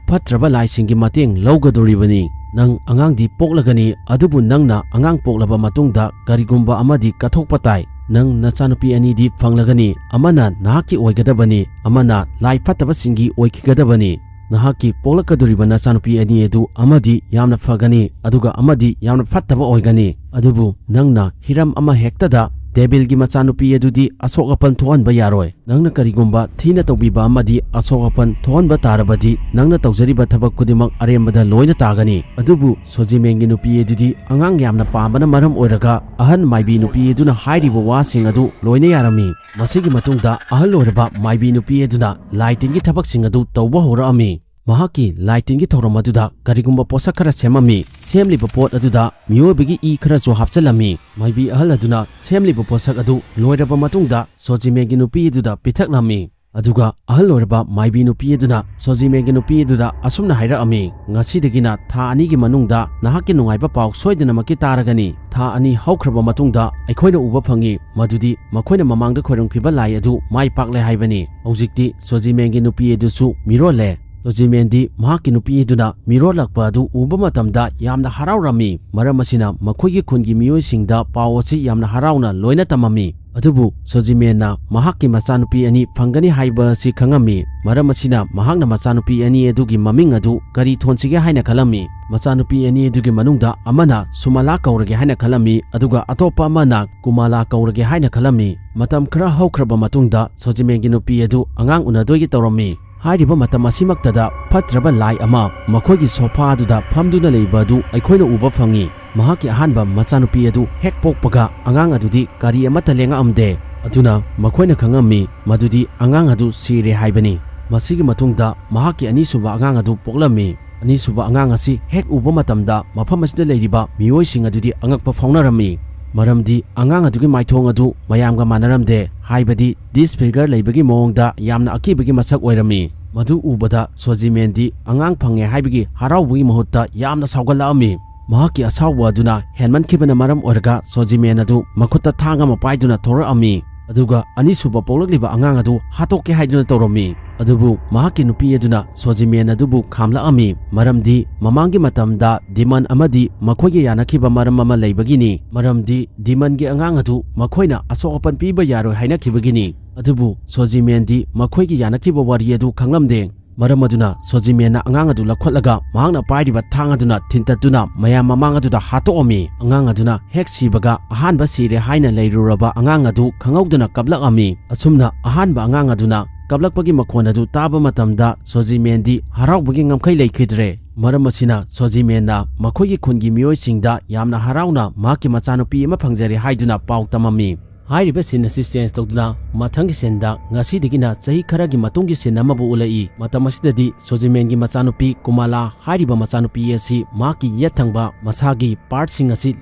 ꯐꯠꯇ꯭ꯔꯕ ꯂꯥꯏꯁꯤꯡꯒꯤ ꯃꯇꯦꯡ ꯂꯧꯒꯗꯧꯔꯤꯕꯅꯤ꯫ ꯅꯪ ꯑꯉꯥꯡꯗꯤ ꯄꯣꯛꯂꯒꯅꯤ, ꯑꯗꯨꯕꯨ ꯅꯪꯅ ꯑꯉꯥꯡ ꯄꯣꯛꯂꯕ ꯃꯇꯨꯡꯗ ꯀꯔꯤꯒꯨꯝꯕ ꯑꯃꯗꯤ ꯀꯠꯊꯣꯛꯄ ꯇꯥꯏ꯫ ꯅꯪ ꯅꯆꯥꯅꯨꯄꯤ ꯑꯅꯤꯗꯤ ꯐꯪꯂꯒꯅꯤ, ꯑꯃꯅ ꯅꯍꯥꯛꯀꯤ ꯑꯣꯏꯒꯗꯕꯅꯤ, ꯑꯃꯅ ꯂꯥꯏ ꯐꯠꯇꯕꯁꯤꯡꯒꯤ ꯑꯣꯏꯈꯤꯒꯗꯕꯅꯤ꯫ ꯅꯍꯥꯛꯀꯤ ꯄꯣꯛꯂꯛꯀꯗꯧꯔꯤꯕ ꯅꯆꯥꯅꯨꯄꯤ ꯑꯅꯤ ꯑꯗꯨ ꯑꯃꯗꯤ ꯌꯥꯝꯅ ꯐꯒꯅꯤ, ꯑꯗꯨꯒ ꯑꯃꯗꯤ ꯌꯥꯝꯅ ꯐꯠꯇꯕ ꯑꯣꯏꯒꯅꯤ꯫ ꯑꯗꯨꯕꯨ ꯅꯪꯅ ꯍꯤꯔꯝ ꯑꯃ ꯍꯦꯛꯇꯗ ꯗꯦꯕꯤꯜꯒꯤ ꯃꯆꯥꯅꯨꯄꯤ ꯑꯗꯨꯗꯤ ꯑꯁꯣꯛ ꯑꯄꯟ ꯊꯣꯛꯍꯟꯕ ꯌꯥꯔꯣꯏ꯫ ꯅꯪꯅ ꯀꯔꯤꯒꯨꯝꯕ ꯊꯤꯅ ꯇꯧꯕꯤꯕ ꯑꯃꯗꯤ ꯑꯁꯣꯛ ꯑꯄꯟ ꯊꯣꯛꯍꯟꯕ ꯇꯥꯔꯕꯗꯤ ꯅꯪꯅ ꯇꯧꯖꯔꯤꯕ ꯊꯕꯛ ꯈꯨꯗꯤꯡꯃꯛ ꯑꯔꯦꯝꯕꯗ ꯂꯣꯏꯅ ꯇꯥꯒꯅꯤ꯫ ꯑꯗꯨꯕꯨ ꯁꯣꯖꯤꯃꯦꯟꯒꯤ ꯅꯨꯄꯤ ꯑꯗꯨꯗꯤ ꯑꯉꯥꯡ ꯌꯥꯝꯅ ꯄꯥꯝꯕꯅ ꯃꯔꯝ ꯑꯣꯏꯔꯒ ꯑꯍꯟ ꯃꯥꯏꯕꯤ ꯅꯨꯄꯤ ꯑꯗꯨꯅ ꯍꯥꯏꯔꯤꯕ ꯋꯥꯁꯤꯡ ꯑꯗꯨ ꯂꯣꯏꯅ ꯌꯥꯔꯝꯃꯤ꯫ ꯃꯁꯤꯒꯤ ꯃꯇꯨꯡꯗ ꯑꯍꯜ ꯑꯣꯏꯔꯕ ꯃꯥꯏꯕꯤ ꯅꯨꯄꯤ ꯑꯗꯨꯅ ꯂꯥꯏ ꯇꯤꯟꯒꯤ ꯊꯕꯛꯁꯤꯡ ꯑꯗꯨ ꯇꯧꯕ ꯍꯧꯔꯛꯑꯝꯃꯤ꯫ ꯃꯍꯥꯛꯀꯤ ꯂꯥꯏ ꯇꯤꯟꯒꯤ ꯊꯧꯔꯝ ꯑꯗꯨꯗ ꯀꯔꯤꯒꯨꯝꯕ ꯄꯣꯠꯁꯛ ꯈꯔ ꯁꯦꯝꯃꯝꯃꯤ꯫ ꯁꯦꯝꯂꯤꯕ ꯄꯣꯠ ꯑꯗꯨꯗ ꯃꯤꯑꯣꯏꯕꯒꯤ ꯏ ꯈꯔꯁꯨ ꯍꯥꯞꯆꯤꯜꯂꯝꯃꯤ꯫ ꯃꯥꯏꯕꯤ ꯑꯍꯜ ꯑꯗꯨꯅ ꯁꯦꯝꯂꯤꯕ ꯄꯣꯠꯁꯛ ꯑꯗꯨ ꯂꯣꯏꯔꯕ ꯃꯇꯨꯡꯗ ꯁꯣꯖꯤꯃꯦꯟꯒꯤ ꯅꯨꯄꯤ ꯑꯗꯨꯗ ꯄꯤꯊꯛꯂꯝꯃꯤ꯫ ꯑꯗꯨꯒ ꯑꯍꯜ ꯑꯣꯏꯔꯕ ꯃꯥꯏꯕꯤ ꯅꯨꯄꯤ ꯑꯗꯨꯅ ꯁꯣꯖꯤꯃꯦꯟꯒꯤ ꯅꯨꯄꯤ ꯑꯗꯨꯗ ꯑꯁꯨꯝꯅ ꯍꯥꯏꯔꯛꯑꯝꯃꯤ, "ꯉꯁꯤꯗꯒꯤꯅ ꯊꯥ ꯑꯅꯤꯒꯤ ꯃꯅꯨꯡꯗ ꯅꯍꯥꯛꯀꯤ ꯅꯨꯡꯉꯥꯏꯕ ꯄꯥꯎ ꯁꯣꯏꯗꯅꯃꯛꯀꯤ ꯇꯥꯔꯒꯅꯤ꯫ ꯊꯥ ꯑꯅꯤ ꯍꯧꯈ꯭ꯔꯕ ꯃꯇꯨꯡꯗ ꯑꯩꯈꯣꯏꯅ ꯎꯕ ꯐꯪꯉꯤ ꯃꯗꯨꯗꯤ ꯃꯈꯣꯏꯅ ꯃꯃꯥꯡꯗ ꯈꯣꯏꯔꯝꯈꯤꯕ ꯂꯥꯏ ꯑꯗꯨ ꯃꯥꯏ ꯄꯥꯛꯂꯦ ꯍꯥꯏꯕꯅꯤ"꯫ ꯍꯧꯖꯤꯛꯇꯤ ꯁꯣꯖꯤꯃꯦꯟꯒꯤ ꯅꯨꯄꯤ ꯑꯗꯨꯁꯨ ꯃꯤꯔꯣꯜꯂꯦ꯫ ꯁꯣꯖꯤꯃꯦꯟꯗꯤ ꯃꯍꯥꯛꯀꯤ ꯅꯨꯄꯤ ꯑꯗꯨꯅ ꯃꯤꯔꯣꯜꯂꯛꯄ ꯑꯗꯨ ꯎꯕ ꯃꯇꯝꯗ ꯌꯥꯝꯅ ꯍꯔꯥꯎꯔꯝꯃꯤ꯫ ꯃꯔꯝ ꯑꯁꯤꯅ ꯃꯈꯣꯏꯒꯤ ꯈꯨꯟꯒꯤ ꯃꯤꯑꯣꯏꯁꯤꯡꯗ ꯄꯥꯎ ꯑꯁꯤ ꯌꯥꯝꯅ ꯍꯔꯥꯎꯅ ꯂꯣꯏꯅ ꯇꯝꯃꯝꯃꯤ꯫ ꯑꯗꯨꯕꯨ ꯁꯣꯖꯤꯃꯦꯟꯅ ꯃꯍꯥꯛꯀꯤ ꯃꯆꯥꯅꯨꯄꯤ ꯑꯅꯤ ꯐꯪꯒꯅꯤ ꯍꯥꯏꯕ ꯑꯁꯤ ꯈꯪꯉꯝꯃꯤ꯫ ꯃꯔꯝ ꯑꯁꯤꯅ ꯃꯍꯥꯛꯅ ꯃꯆꯥꯅꯨꯄꯤ ꯑꯅꯤ ꯑꯗꯨꯒꯤ ꯃꯃꯤꯡ ꯑꯗꯨ ꯀꯔꯤ ꯊꯣꯟꯁꯤꯒꯦ ꯍꯥꯏꯅ ꯈꯜꯂꯝꯃꯤ꯫ ꯃꯆꯥꯅꯨꯄꯤ ꯑꯅꯤ ꯑꯗꯨꯒꯤ ꯃꯅꯨꯡꯗ ꯑꯃꯅ ꯁꯨꯃꯂꯥ ꯀꯧꯔꯒꯦ ꯍꯥꯏꯅ ꯈꯜꯂꯝꯃꯤ, ꯑꯗꯨꯒ ꯑꯇꯣꯞꯄ ꯑꯃꯅ ꯀꯨꯃꯥꯂꯥ ꯀꯧꯔꯒꯦ ꯍꯥꯏꯅ ꯈꯜꯂꯝꯃꯤ꯫ ꯃꯇꯝ ꯈꯔ ꯍꯧꯈ꯭ꯔꯕ ꯃꯇꯨꯡꯗ ꯁꯣꯖꯤꯃꯦꯟꯒꯤ ꯅꯨꯄꯤ ꯑꯗꯨ ꯑꯉꯥꯡ ꯎꯅꯗꯣꯏꯒꯤ ꯇꯧꯔꯝꯃꯤ꯫ ꯍꯥꯏꯔꯤꯕ ꯃꯇꯝ ꯑꯁꯤꯃꯛꯇꯗ ꯐꯠꯇ꯭ꯔꯕ ꯂꯥꯏ ꯑꯃ ꯃꯈꯣꯏꯒꯤ ꯁꯣꯐꯥ ꯑꯗꯨꯗ ꯐꯝꯗꯨꯅ ꯂꯩꯕ ꯑꯗꯨ ꯑꯩꯈꯣꯏꯅ ꯎꯕ ꯐꯪꯉꯤ꯫ ꯃꯍꯥꯛꯀꯤ ꯑꯍꯥꯟꯕ ꯃꯆꯥꯅꯨꯄꯤ ꯑꯗꯨ ꯍꯦꯛ ꯄꯣꯛꯄꯒ ꯑꯉꯥꯡ ꯑꯗꯨꯗꯤ ꯀꯔꯤ ꯑꯃꯠꯇ ꯂꯦꯡꯉꯛꯑꯝꯗꯦ꯫ ꯑꯗꯨꯅ ꯃꯈꯣꯏꯅ ꯈꯪꯉꯝꯃꯤ ꯃꯗꯨꯗꯤ ꯑꯉꯥꯡ ꯑꯗꯨ ꯁꯤꯔꯦ ꯍꯥꯏꯕꯅꯤ꯫ ꯃꯁꯤꯒꯤ ꯃꯇꯨꯡꯗ ꯃꯍꯥꯛꯀꯤ ꯑꯅꯤꯁꯨꯕ ꯑꯉꯥꯡ ꯑꯗꯨ ꯄꯣꯛꯂꯝꯃꯤ꯫ ꯑꯅꯤꯁꯨꯕ ꯑꯉꯥꯡ ꯑꯁꯤ ꯍꯦꯛ ꯎꯕ ꯃꯇꯝꯗ ꯃꯐꯝ ꯑꯁꯤꯗ ꯂꯩꯔꯤꯕ ꯃꯤꯑꯣꯏꯁꯤꯡ ꯑꯗꯨꯗꯤ ꯑꯉꯛꯄ ꯐꯥꯎꯅꯔꯝꯃꯤ꯫ ꯃꯔꯝꯗꯤ ꯑꯉꯥꯡ ꯑꯗꯨꯒꯤ ꯃꯥꯏꯊꯣꯡ ꯑꯗꯨ ꯃꯌꯥꯝꯒ ꯃꯥꯟꯅꯔꯝꯗꯦ, ꯍꯥꯏꯕꯗꯤ ꯗꯤꯁꯐꯤꯒꯔ ꯂꯩꯕꯒꯤ ꯃꯑꯣꯡꯗ ꯌꯥꯝꯅ ꯑꯀꯤꯕꯒꯤ ꯃꯁꯛ ꯑꯣꯏꯔꯝꯃꯤ꯫ ꯃꯗꯨ ꯎꯕꯗ ꯁꯣꯖꯤꯃꯦꯟꯗꯤ ꯑꯉꯥꯡ ꯐꯪꯉꯦ ꯍꯥꯏꯕꯒꯤ ꯍꯔꯥꯎꯕꯒꯤ ꯃꯍꯨꯠꯇ ꯌꯥꯝꯅ ꯁꯥꯎꯒꯠꯂꯛꯑꯝꯃꯤ꯫ ꯃꯍꯥꯛꯀꯤ ꯑꯁꯥꯎꯕ ꯑꯗꯨꯅ ꯍꯦꯟꯃꯟꯈꯤꯕꯅ ꯃꯔꯝ ꯑꯣꯏꯔꯒ ꯁꯣꯖꯤꯃꯦꯟ ꯑꯗꯨ ꯃꯈꯨꯠꯇ ꯊꯥꯡ ꯑꯃ ꯄꯥꯏꯗꯨꯅ ꯊꯣꯔꯛꯑꯝꯃꯤ꯫ ꯑꯗꯨꯒ ꯑꯅꯤꯁꯨꯕ ꯄꯣꯛꯂꯛꯂꯤꯕ ꯑꯉꯥꯡ ꯑꯗꯨ ꯍꯥꯠꯇꯣꯛꯀꯦ ꯍꯥꯏꯗꯨꯅ ꯇꯧꯔꯝꯃꯤ꯫ ꯑꯗꯨꯕꯨ ꯃꯍꯥꯛꯀꯤ ꯅꯨꯄꯤ ꯑꯗꯨꯅ ꯁꯣꯖꯤꯃꯦꯟ ꯑꯗꯨꯕꯨ ꯈꯥꯝꯂꯛꯑꯝꯃꯤ, ꯃꯔꯝꯗꯤ ꯃꯃꯥꯡꯒꯤ ꯃꯇꯝꯗ ꯗꯤꯃꯟ ꯑꯃꯗꯤ ꯃꯈꯣꯏꯒ ꯌꯥꯅꯈꯤꯕ ꯃꯔꯝ ꯑꯃ ꯂꯩꯕꯒꯤꯅꯤ꯫ ꯃꯔꯝꯗꯤ ꯗꯤꯃꯟꯒꯤ ꯑꯉꯥꯡ ꯑꯗꯨ ꯃꯈꯣꯏꯅ ꯑꯁꯣꯛ ꯑꯄꯟ ꯄꯤꯕ ꯌꯥꯔꯣꯏ ꯍꯥꯏꯅꯈꯤꯕꯒꯤꯅꯤ꯫ ꯑꯗꯨꯕꯨ ꯁꯣꯖꯤꯃꯦꯟꯗꯤ ꯃꯈꯣꯏꯒꯤ ꯌꯥꯅꯈꯤꯕ ꯋꯥꯔꯤ ꯑꯗꯨ ꯈꯪꯂꯝꯗꯦ꯫ ꯃꯔꯝ ꯑꯗꯨꯅ ꯁꯣꯖꯤꯃꯦꯟꯅ ꯑꯉꯥꯡ ꯑꯗꯨ ꯂꯧꯈꯠꯂꯒ ꯃꯍꯥꯛꯅ ꯄꯥꯏꯔꯤꯕ ꯊꯥꯡ ꯑꯗꯨꯅ ꯊꯤꯟꯇꯠꯇꯨꯅ ꯃꯌꯥꯝ ꯃꯃꯥꯡ ꯑꯗꯨꯗ ꯍꯥꯠꯇꯣꯛꯑꯝꯃꯤ꯫ ꯑꯉꯥꯡ ꯑꯗꯨꯅ ꯍꯦꯛ ꯁꯤꯕꯒ ꯑꯍꯥꯟꯕ ꯁꯤꯔꯦ ꯍꯥꯏꯅ ꯂꯩꯔꯨꯔꯕ ꯑꯉꯥꯡ ꯑꯗꯨ ꯈꯪꯍꯧꯗꯅ ꯀꯞꯂꯛꯑꯝꯃꯤ꯫ ꯑꯁꯨꯝꯅ ꯑꯍꯥꯟꯕ ꯑꯉꯥꯡ ꯑꯗꯨꯅ ꯀꯞꯂꯛꯄꯒꯤ ꯃꯈꯣꯟ ꯑꯗꯨ ꯇꯥꯕ ꯃꯇꯝꯗ ꯁꯣꯖꯤꯃꯦꯟꯗꯤ ꯍꯔꯥꯎꯕꯒꯤ ꯉꯝꯈꯩ ꯂꯩꯈꯤꯗ꯭ꯔꯦ꯫ ꯃꯔꯝ ꯑꯁꯤꯅ ꯁꯣꯖꯤꯃꯦꯟꯅ ꯃꯈꯣꯏꯒꯤ ꯈꯨꯟꯒꯤ ꯃꯤꯑꯣꯏꯁꯤꯡꯗ ꯌꯥꯝꯅ ꯍꯔꯥꯎꯅ ꯃꯍꯥꯛꯀꯤ ꯃꯆꯥꯅꯨꯄꯤ ꯑꯃ ꯐꯪꯖꯔꯦ ꯍꯥꯏꯗꯨꯅ ꯄꯥꯎ ꯇꯝꯃꯝꯃꯤ꯫ ꯍꯥꯏꯔꯤꯕ ꯁꯤꯟ ꯑꯁꯤ ꯆꯦꯟꯖ ꯇꯧꯗꯨꯅ ꯃꯊꯪꯒꯤ ꯁꯤꯟꯗ ꯉꯁꯤꯗꯒꯤꯅ ꯆꯍꯤ ꯈꯔꯒꯤ ꯃꯇꯨꯡꯒꯤ ꯁꯤꯟ ꯑꯃꯕꯨ ꯎꯠꯂꯛꯏ꯫ ꯃꯇꯝ ꯑꯁꯤꯗꯗꯤ ꯁꯣꯖꯤꯃꯦꯟꯒꯤ ꯃꯆꯥꯅꯨꯄꯤ ꯀꯨꯃꯥꯂꯥ ꯍꯥꯏꯔꯤꯕ ꯃꯆꯥꯅꯨꯄꯤ ꯑꯁꯤ ꯃꯍꯥꯛꯀꯤ ꯌꯦꯠ ꯊꯪꯕ ꯃꯁꯥꯒꯤ ꯄꯥꯔꯠꯁꯤꯡ ꯑꯁꯤ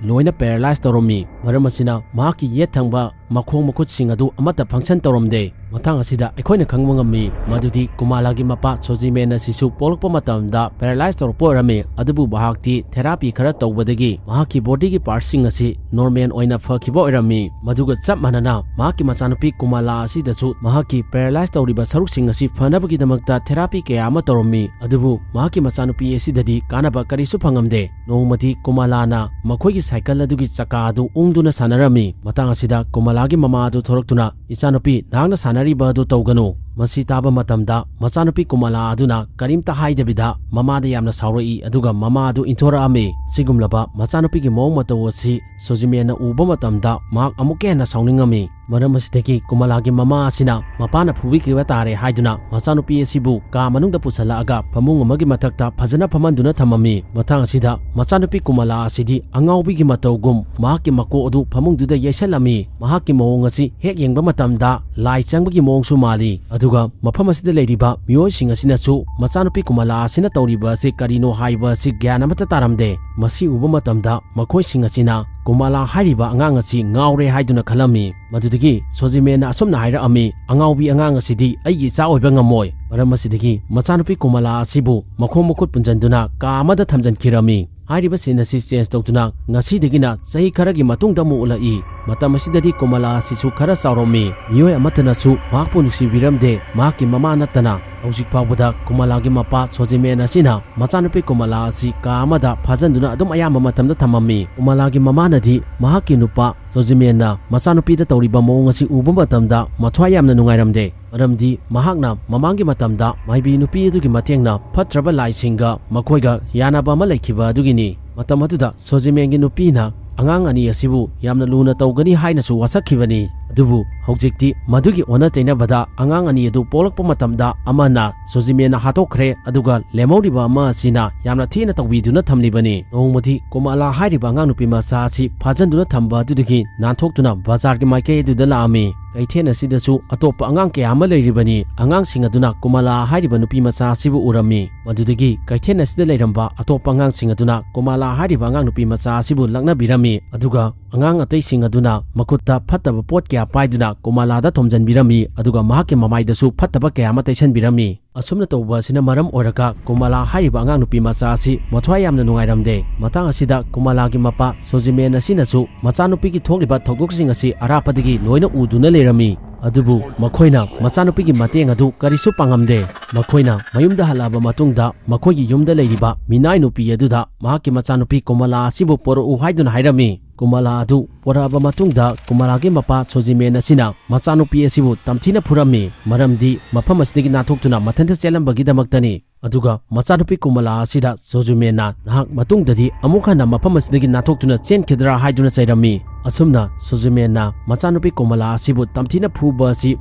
ꯂꯣꯏꯅ ꯄꯦꯔꯥꯂꯥꯏꯁ ꯇꯧꯔꯝꯃꯤ꯫ ꯃꯔꯝ ꯑꯁꯤꯅ ꯃꯍꯥꯛꯀꯤ ꯌꯦꯠ ꯊꯪꯕ ꯃꯈꯣꯡ ꯃꯈꯨꯠꯁꯤꯡ ꯑꯗꯨ ꯑꯃꯠꯇ ꯐꯪꯁꯟ ꯇꯧꯔꯝꯗꯦ꯫ ꯃꯇꯥꯡ ꯑꯁꯤꯗ ꯑꯩꯈꯣꯏꯅ ꯈꯪꯕ ꯉꯝꯃꯤ ꯃꯗꯨꯗꯤ ꯀꯨꯃꯥꯂꯥꯒꯤ ꯃꯄꯥ ꯁꯣꯖꯤꯃꯦꯟ ꯑꯁꯤꯁꯨ ꯄꯣꯛꯂꯛꯄ ꯃꯇꯝꯗ ꯄꯦꯔꯥꯂꯥꯏꯁ ꯇꯧꯔꯛꯄ ꯑꯣꯏꯔꯝꯃꯤ, ꯑꯗꯨꯕꯨ ꯃꯍꯥꯛꯇꯤ ꯊꯦꯔꯥꯄꯤ ꯈꯔ ꯇꯧꯕꯗꯒꯤ ꯃꯍꯥꯛꯀꯤ ꯕꯣꯗꯤꯒꯤ ꯄꯥꯔꯠꯁꯤꯡ ꯑꯁꯤ ꯅꯣꯔꯃꯦꯜ ꯑꯣꯏꯅ ꯐꯈꯤꯕ ꯑꯣꯏꯔꯝꯃꯤ꯫ ꯃꯗꯨꯒ ꯆꯞ ꯃꯥꯟꯅꯅ ꯃꯍꯥꯛꯀꯤ ꯃꯆꯥꯅꯨꯄꯤ ꯀꯨꯃꯥꯂꯥ ꯑꯁꯤꯗꯁꯨ ꯃꯍꯥꯛꯀꯤ ꯄꯦꯔꯥꯂꯥꯏꯁ ꯇꯧꯔꯤꯕ ꯁꯔꯨꯛꯁꯤꯡ ꯑꯁꯤ ꯐꯅꯕꯒꯤꯗꯃꯛꯇ ꯊꯦꯔꯥꯄꯤ ꯀꯌꯥ ꯑꯃ ꯇꯧꯔꯝꯃꯤ, ꯑꯗꯨꯕꯨ ꯃꯍꯥꯛꯀꯤ ꯃꯆꯥꯅꯨꯄꯤ ꯑꯁꯤꯗꯗꯤ ꯀꯥꯟꯅꯕ ꯀꯔꯤꯁꯨ ꯐꯪꯉꯝꯗꯦ꯫ ꯅꯣꯡꯃꯗꯤ ꯀꯨꯃꯥꯂꯥꯅ ꯃꯈꯣꯏꯒꯤ ꯁꯥꯏꯀꯜ ꯑꯗꯨꯒꯤ ꯆꯀꯥ ꯑꯗꯨ ꯎꯪꯗꯨꯅ ꯁꯥꯟꯅꯔꯝꯃꯤ꯫ ꯃꯇꯥꯡ ꯑꯁꯤꯗ ꯀꯨꯃꯥꯂꯥꯒꯤ ꯃꯃꯥ ꯑꯗꯨ ꯊꯣꯔꯛꯇꯨꯅ, "ꯏꯆꯥꯅꯨꯄꯤ, ꯅꯍꯥꯛꯅ ꯁꯥꯟꯅꯔꯤꯕ ꯑꯗꯨ ꯇꯧꯒꯅꯨ"꯫ ꯃꯁꯤ ꯇꯥꯕ ꯃꯇꯝꯗ ꯃꯆꯥꯅꯨꯄꯤ ꯀꯨꯃꯥꯂꯥ ꯑꯗꯨꯅ ꯀꯔꯤꯝꯇ ꯍꯥꯏꯗꯕꯤꯗ ꯃꯃꯥꯗ ꯌꯥꯝꯅ ꯁꯥꯎꯔꯛꯏ, ꯑꯗꯨꯒ ꯃꯃꯥ ꯑꯗꯨ ꯏꯟꯊꯣꯔꯛꯑꯝꯃꯤ꯫ ꯁꯤꯒꯨꯝꯂꯕ ꯃꯆꯥꯅꯨꯄꯤꯒꯤ ꯃꯑꯣꯡ ꯃꯇꯧ ꯑꯁꯤ ꯁꯣꯖꯤꯃꯦꯟꯅ ꯎꯕ ꯃꯇꯝꯗ ꯃꯍꯥꯛ ꯑꯃꯨꯛꯀ ꯍꯦꯟꯅ ꯁꯥꯎꯅꯤꯡꯉꯝꯃꯤ꯫ ꯃꯔꯝ ꯑꯁꯤꯗꯒꯤ ꯀꯨꯃꯂꯥꯒꯤ ꯃꯃꯥ ꯑꯁꯤꯅ ꯃꯄꯥꯅ ꯐꯨꯕꯤꯈꯤꯕ ꯇꯥꯔꯦ ꯍꯥꯏꯗꯨꯅ ꯃꯆꯥꯅꯨꯄꯤ ꯑꯁꯤꯕꯨ ꯀꯥ ꯃꯅꯨꯡꯗ ꯄꯨꯁꯤꯜꯂꯛꯑꯒ ꯐꯃꯨꯡ ꯑꯃꯒꯤ ꯃꯊꯛꯇ ꯐꯖꯅ ꯐꯝꯍꯟꯗꯨꯅ ꯊꯝꯃꯝꯃꯤ꯫ ꯃꯇꯥꯡ ꯑꯁꯤꯗ ꯃꯆꯥꯅꯨꯄꯤ ꯀꯨꯃꯂꯥ ꯑꯁꯤꯗꯤ ꯑꯉꯥꯎꯕꯤꯒꯤ ꯃꯇꯧꯒꯨꯝ ꯃꯍꯥꯛꯀꯤ ꯃꯀꯣꯛ ꯑꯗꯨ ꯐꯃꯨꯡꯗꯨꯗ ꯌꯩꯁꯜꯂꯝꯃꯤ꯫ ꯃꯍꯥꯛꯀꯤ ꯃꯑꯣꯡ ꯑꯁꯤ ꯍꯦꯛ ꯌꯦꯡꯕ ꯃꯇꯝꯗ ꯂꯥꯏ ꯆꯪꯕꯒꯤ ꯃꯑꯣꯡꯁꯨ ꯃꯥꯜꯂꯤ꯫ ꯑꯗꯨꯒ ꯃꯐꯝ ꯑꯁꯤꯗ ꯂꯩꯔꯤꯕ ꯃꯤꯑꯣꯏꯁꯤꯡ ꯑꯁꯤꯅꯁꯨ ꯃꯆꯥꯅꯨꯄꯤ ꯀꯨꯃꯂꯥ ꯑꯁꯤꯅ ꯇꯧꯔꯤꯕ ꯑꯁꯤ ꯀꯔꯤꯅꯣ ꯍꯥꯏꯕ ꯑꯁꯤ ꯒ꯭ꯌꯥꯟ ꯑꯃꯠꯇ ꯇꯥꯔꯝꯗꯦ꯫ ꯃꯁꯤ ꯎꯕ ꯃꯇꯝꯗ ꯃꯈꯣꯏꯁꯤꯡ ꯑꯁꯤꯅ ꯀꯨꯃꯂꯥ ꯍꯥꯏꯔꯤꯕ ꯑꯉꯥꯡ ꯑꯁꯤ ꯉꯥꯎꯔꯦ ꯍꯥꯏꯗꯨꯅ ꯈꯜꯂꯝꯃꯤ꯫ ꯃꯗꯨꯗꯒꯤ ꯁꯣꯖꯤꯃꯦꯟꯅ ꯑꯁꯨꯝꯅ ꯍꯥꯏꯔꯛꯑꯝꯃꯤ, "ꯑꯉꯥꯎꯕꯤ ꯑꯉꯥꯡ ꯑꯁꯤꯗꯤ ꯑꯩꯒꯤ ꯏꯆꯥ ꯑꯣꯏꯕ ꯉꯝꯃꯣꯏ"꯫ ꯃꯔꯝ ꯑꯁꯤꯗꯒꯤ ꯃꯆꯥꯅꯨꯄꯤ ꯀꯨꯃꯂꯥ ꯑꯁꯤꯕꯨ ꯃꯈꯣꯡ ꯃꯈꯨꯠ ꯄꯨꯟꯖꯟꯗꯨꯅ ꯀꯥ ꯑꯃꯗ ꯊꯝꯖꯤꯟꯈꯤꯔꯝꯃꯤ꯫ ꯍꯥꯏꯔꯤꯕ ꯁꯤꯟ ꯑꯁꯤ ꯆꯦꯟꯖ ꯇꯧꯗꯨꯅ ꯉꯁꯤꯗꯒꯤꯅ ꯆꯍꯤ ꯈꯔꯒꯤ ꯃꯇꯨꯡꯗ ꯑꯃꯨꯛ ꯎꯠꯂꯛꯏ꯫ ꯃꯇꯝ ꯑꯁꯤꯗꯗꯤ ꯀꯨꯃꯂꯥ ꯑꯁꯤꯁꯨ ꯈꯔ ꯆꯥꯎꯔꯝꯃꯤ꯫ ꯃꯤꯑꯣꯏ ꯑꯃꯠꯇꯅꯁꯨ ꯃꯍꯥꯛꯄꯨ ꯅꯨꯡꯁꯤꯕꯤꯔꯝꯗꯦ, ꯃꯍꯥꯛꯀꯤ ꯃꯃꯥ ꯅꯠꯇꯅ꯫ ꯍꯧꯖꯤꯛ ꯐꯥꯎꯕꯗ ꯀꯨꯃꯂꯥꯒꯤ ꯃꯄꯥ ꯁꯣꯖꯤꯃꯦꯟ ꯑꯁꯤꯅ ꯃꯆꯥꯅꯨꯄꯤ ꯀꯨꯃꯂꯥ ꯑꯁꯤ ꯀꯥ ꯑꯃꯗ ꯐꯥꯖꯟꯗꯨꯅ ꯑꯗꯨꯝ ꯑꯌꯥꯝꯕ ꯃꯇꯝꯗ ꯊꯝꯃꯝꯃꯤ꯫ ꯀꯨꯃꯂꯥꯒꯤ ꯃꯃꯥꯅꯗꯤ ꯃꯍꯥꯛꯀꯤ ꯅꯨꯄꯥ ꯁꯣꯖꯤꯃꯦꯟꯅ ꯃꯆꯥꯅꯨꯄꯤꯗ ꯇꯧꯔꯤꯕ ꯃꯑꯣꯡ ꯑꯁꯤ ꯎꯕ ꯃꯇꯝꯗ ꯃꯊ꯭ꯋꯥꯏ ꯌꯥꯝꯅ ꯅꯨꯡꯉꯥꯏꯔꯝꯗꯦ꯫ ꯃꯔꯝꯗꯤ ꯃꯍꯥꯛꯅ ꯃꯃꯥꯡꯒꯤ ꯃꯇꯝꯗ ꯃꯥꯏꯕꯤ ꯅꯨꯄꯤ ꯑꯗꯨꯒꯤ ꯃꯇꯦꯡꯅ ꯐꯠꯇ꯭ꯔꯕ ꯂꯥꯏꯁꯤꯡꯒ ꯃꯈꯣꯏꯒ ꯌꯥꯅꯕ ꯑꯃ ꯂꯩꯈꯤꯕ ꯑꯗꯨꯒꯤꯅꯤ꯫ ꯃꯇꯝ ꯑꯗꯨꯗ ꯁꯣꯖꯤꯃꯦꯟꯒꯤ ꯅꯨꯄꯤꯅ ꯑꯉꯥꯡ ꯑꯅꯤ ꯑꯁꯤꯕꯨ ꯌꯥꯝꯅ ꯂꯨꯅ ꯇꯧꯒꯅꯤ ꯍꯥꯏꯅꯁꯨ ꯋꯥꯁꯛꯈꯤꯕꯅꯤ꯫ ꯑꯗꯨꯕꯨ ꯍꯧꯖꯤꯛꯇꯤ ꯃꯗꯨꯒꯤ ꯑꯣꯟꯅ ꯇꯩꯅꯕꯗ ꯑꯉꯥꯡ ꯑꯅꯤ ꯑꯗꯨ ꯄꯣꯛꯂꯛꯄ ꯃꯇꯝꯗ ꯑꯃꯅ ꯁꯣꯖꯤꯃꯦꯟꯅ ꯍꯥꯠꯇꯣꯛꯈ꯭ꯔꯦ, ꯑꯗꯨꯒ ꯂꯦꯝꯍꯧꯔꯤꯕ ꯑꯃ ꯑꯁꯤꯅ ꯌꯥꯝꯅ ꯊꯤꯅ ꯇꯧꯕꯤꯗꯨꯅ ꯊꯝꯂꯤꯕꯅꯤ꯫ ꯅꯣꯡꯃꯗꯤ ꯀꯣꯃꯂꯥ ꯍꯥꯏꯔꯤꯕ ꯑꯉꯥꯡ ꯅꯨꯄꯤ ꯃꯆꯥ ꯑꯁꯤ ꯐꯥꯖꯟꯗꯨꯅ ꯊꯝꯕ ꯑꯗꯨꯗꯒꯤ ꯅꯥꯟꯊꯣꯛꯇꯨꯅ ꯕꯖꯥꯔꯒꯤ ꯃꯥꯏꯀꯩ ꯑꯗꯨꯗ ꯂꯥꯛꯑꯝꯃꯤ꯫ ꯀꯩꯊꯦꯜ ꯑꯁꯤꯗꯁꯨ ꯑꯇꯣꯞꯄ ꯑꯉꯥꯡ ꯀꯌꯥ ꯑꯃ ꯂꯩꯔꯤꯕꯅꯤ꯫ ꯑꯉꯥꯡꯁꯤꯡ ꯑꯗꯨꯅ ꯀꯣꯃꯂꯥ ꯍꯥꯏꯔꯤꯕ ꯅꯨꯄꯤ ꯃꯆꯥ ꯑꯁꯤꯕꯨ ꯎꯔꯝꯃꯤ꯫ ꯃꯗꯨꯗꯒꯤ ꯀꯩꯊꯦꯜ ꯑꯁꯤꯗ ꯂꯩꯔꯝꯕ ꯑꯇꯣꯞꯄ ꯑꯉꯥꯡꯁꯤꯡ ꯑꯗꯨꯅ ꯀꯣꯃꯂꯥ ꯍꯥꯏꯔꯤꯕ ꯑꯉꯥꯡ ꯅꯨꯄꯤ ꯃꯆꯥ ꯑꯁꯤꯕꯨ ꯂꯛꯅꯕꯤꯔꯝꯃꯤ꯫ ꯑꯗꯨꯒ ꯑꯉꯥꯡ ꯑꯇꯩꯁꯤꯡ ꯑꯗꯨꯅ ꯃꯈꯨꯠꯇ ꯐꯠꯇꯕ ꯄꯣꯠ ꯀꯌꯥ ꯄꯥꯏꯗꯨꯅ ꯀꯣꯃꯂꯥꯗ ꯊꯣꯝꯖꯤꯟꯕꯤꯔꯝꯃꯤ꯫ ꯑꯗꯨꯒ ꯃꯍꯥꯛꯀꯤ ꯃꯃꯥꯏꯗꯁꯨ ꯐꯠꯇꯕ ꯀꯌꯥ ꯑꯃ ꯇꯩꯁꯟꯕꯤꯔꯝꯃꯤ꯫ ꯑꯁꯨꯝꯅ ꯇꯧꯕ ꯑꯁꯤꯅ ꯃꯔꯝ ꯑꯣꯏꯔꯒ ꯀꯨꯃꯂꯥ ꯍꯥꯏꯔꯤꯕ ꯑꯉꯥꯡ ꯅꯨꯄꯤ ꯃꯆꯥ ꯑꯁꯤ ꯃꯊ꯭ꯋꯥꯏ ꯌꯥꯝꯅ ꯅꯨꯡꯉꯥꯏꯔꯝꯗꯦ꯫ ꯃꯇꯥꯡ ꯑꯁꯤꯗ ꯀꯨꯃꯂꯥꯒꯤ ꯃꯄꯥ ꯁꯣꯖꯤꯃꯦꯟ ꯑꯁꯤꯅꯁꯨ ꯃꯆꯥꯅꯨꯄꯤꯒꯤ ꯊꯣꯛꯂꯤꯕ ꯊꯧꯗꯣꯛꯁꯤꯡ ꯑꯁꯤ ꯑꯔꯥꯞꯄꯗꯒꯤ ꯂꯣꯏꯅ ꯎꯗꯨꯅ ꯂꯩꯔꯝꯃꯤ꯫ ꯑꯗꯨꯕꯨ ꯃꯈꯣꯏꯅ ꯃꯆꯥꯅꯨꯄꯤꯒꯤ ꯃꯇꯦꯡ ꯑꯗꯨ ꯀꯔꯤꯁꯨ ꯄꯥꯡꯉꯝꯗꯦ꯫ ꯃꯈꯣꯏꯅ ꯃꯌꯨꯝꯗ ꯍꯜꯂꯛꯑꯕ ꯃꯇꯨꯡꯗ ꯃꯈꯣꯏꯒꯤ ꯌꯨꯝꯗ ꯂꯩꯔꯤꯕ ꯃꯤꯅꯥꯏ ꯅꯨꯄꯤ ꯑꯗꯨꯗ ꯃꯍꯥꯛꯀꯤ ꯃꯆꯥꯅꯨꯄꯤ ꯀꯨꯃꯂꯥ ꯑꯁꯤꯕꯨ ꯄꯣꯔꯛꯎ ꯍꯥꯏꯗꯨꯅ ꯍꯥꯏꯔꯝꯃꯤ꯫ ꯀꯨꯃꯂꯥ ꯑꯗꯨ ꯄꯣꯔꯛꯑꯕ ꯃꯇꯨꯡꯗ ꯀꯨꯃꯂꯥꯒꯤ ꯃꯄꯥ ꯁꯣꯖꯤꯃꯦꯟ ꯑꯁꯤꯅ ꯃꯆꯥꯅꯨꯄꯤ ꯑꯁꯤꯕꯨ ꯇꯝꯊꯤꯅ ꯐꯨꯔꯝꯃꯤ꯫ ꯃꯔꯝꯗꯤ ꯃꯐꯝ ꯑꯁꯤꯗꯒꯤ ꯅꯥꯟꯊꯣꯛꯇꯨꯅ ꯃꯊꯟꯇ ꯆꯦꯜꯂꯝꯕꯒꯤꯗꯃꯛꯇꯅꯤ꯫ ꯑꯗꯨꯒ ꯃꯆꯥꯅꯨꯄꯤ ꯀꯨꯃꯂꯥ ꯑꯁꯤꯗ ꯁꯣꯖꯤꯃꯦꯟꯅ ꯅꯍꯥꯛ ꯃꯇꯨꯡꯗꯗꯤ ꯑꯃꯨꯛ ꯍꯟꯅ ꯃꯐꯝ ꯑꯁꯤꯗꯒꯤ ꯅꯥꯟꯊꯣꯛꯇꯨꯅ ꯆꯦꯟꯈꯤꯗ꯭ꯔꯥ ꯍꯥꯏꯗꯨꯅ ꯆꯩꯔꯝꯃꯤ꯫ ꯑꯁꯨꯝꯅ ꯁꯨꯖꯨꯃꯦꯟꯅ ꯃꯆꯥꯅꯨꯄꯤ ꯀꯣꯃꯂꯥ ꯑꯁꯤꯕꯨ ꯇꯝꯊꯤꯅ ꯐꯨꯕ ꯑꯁꯤ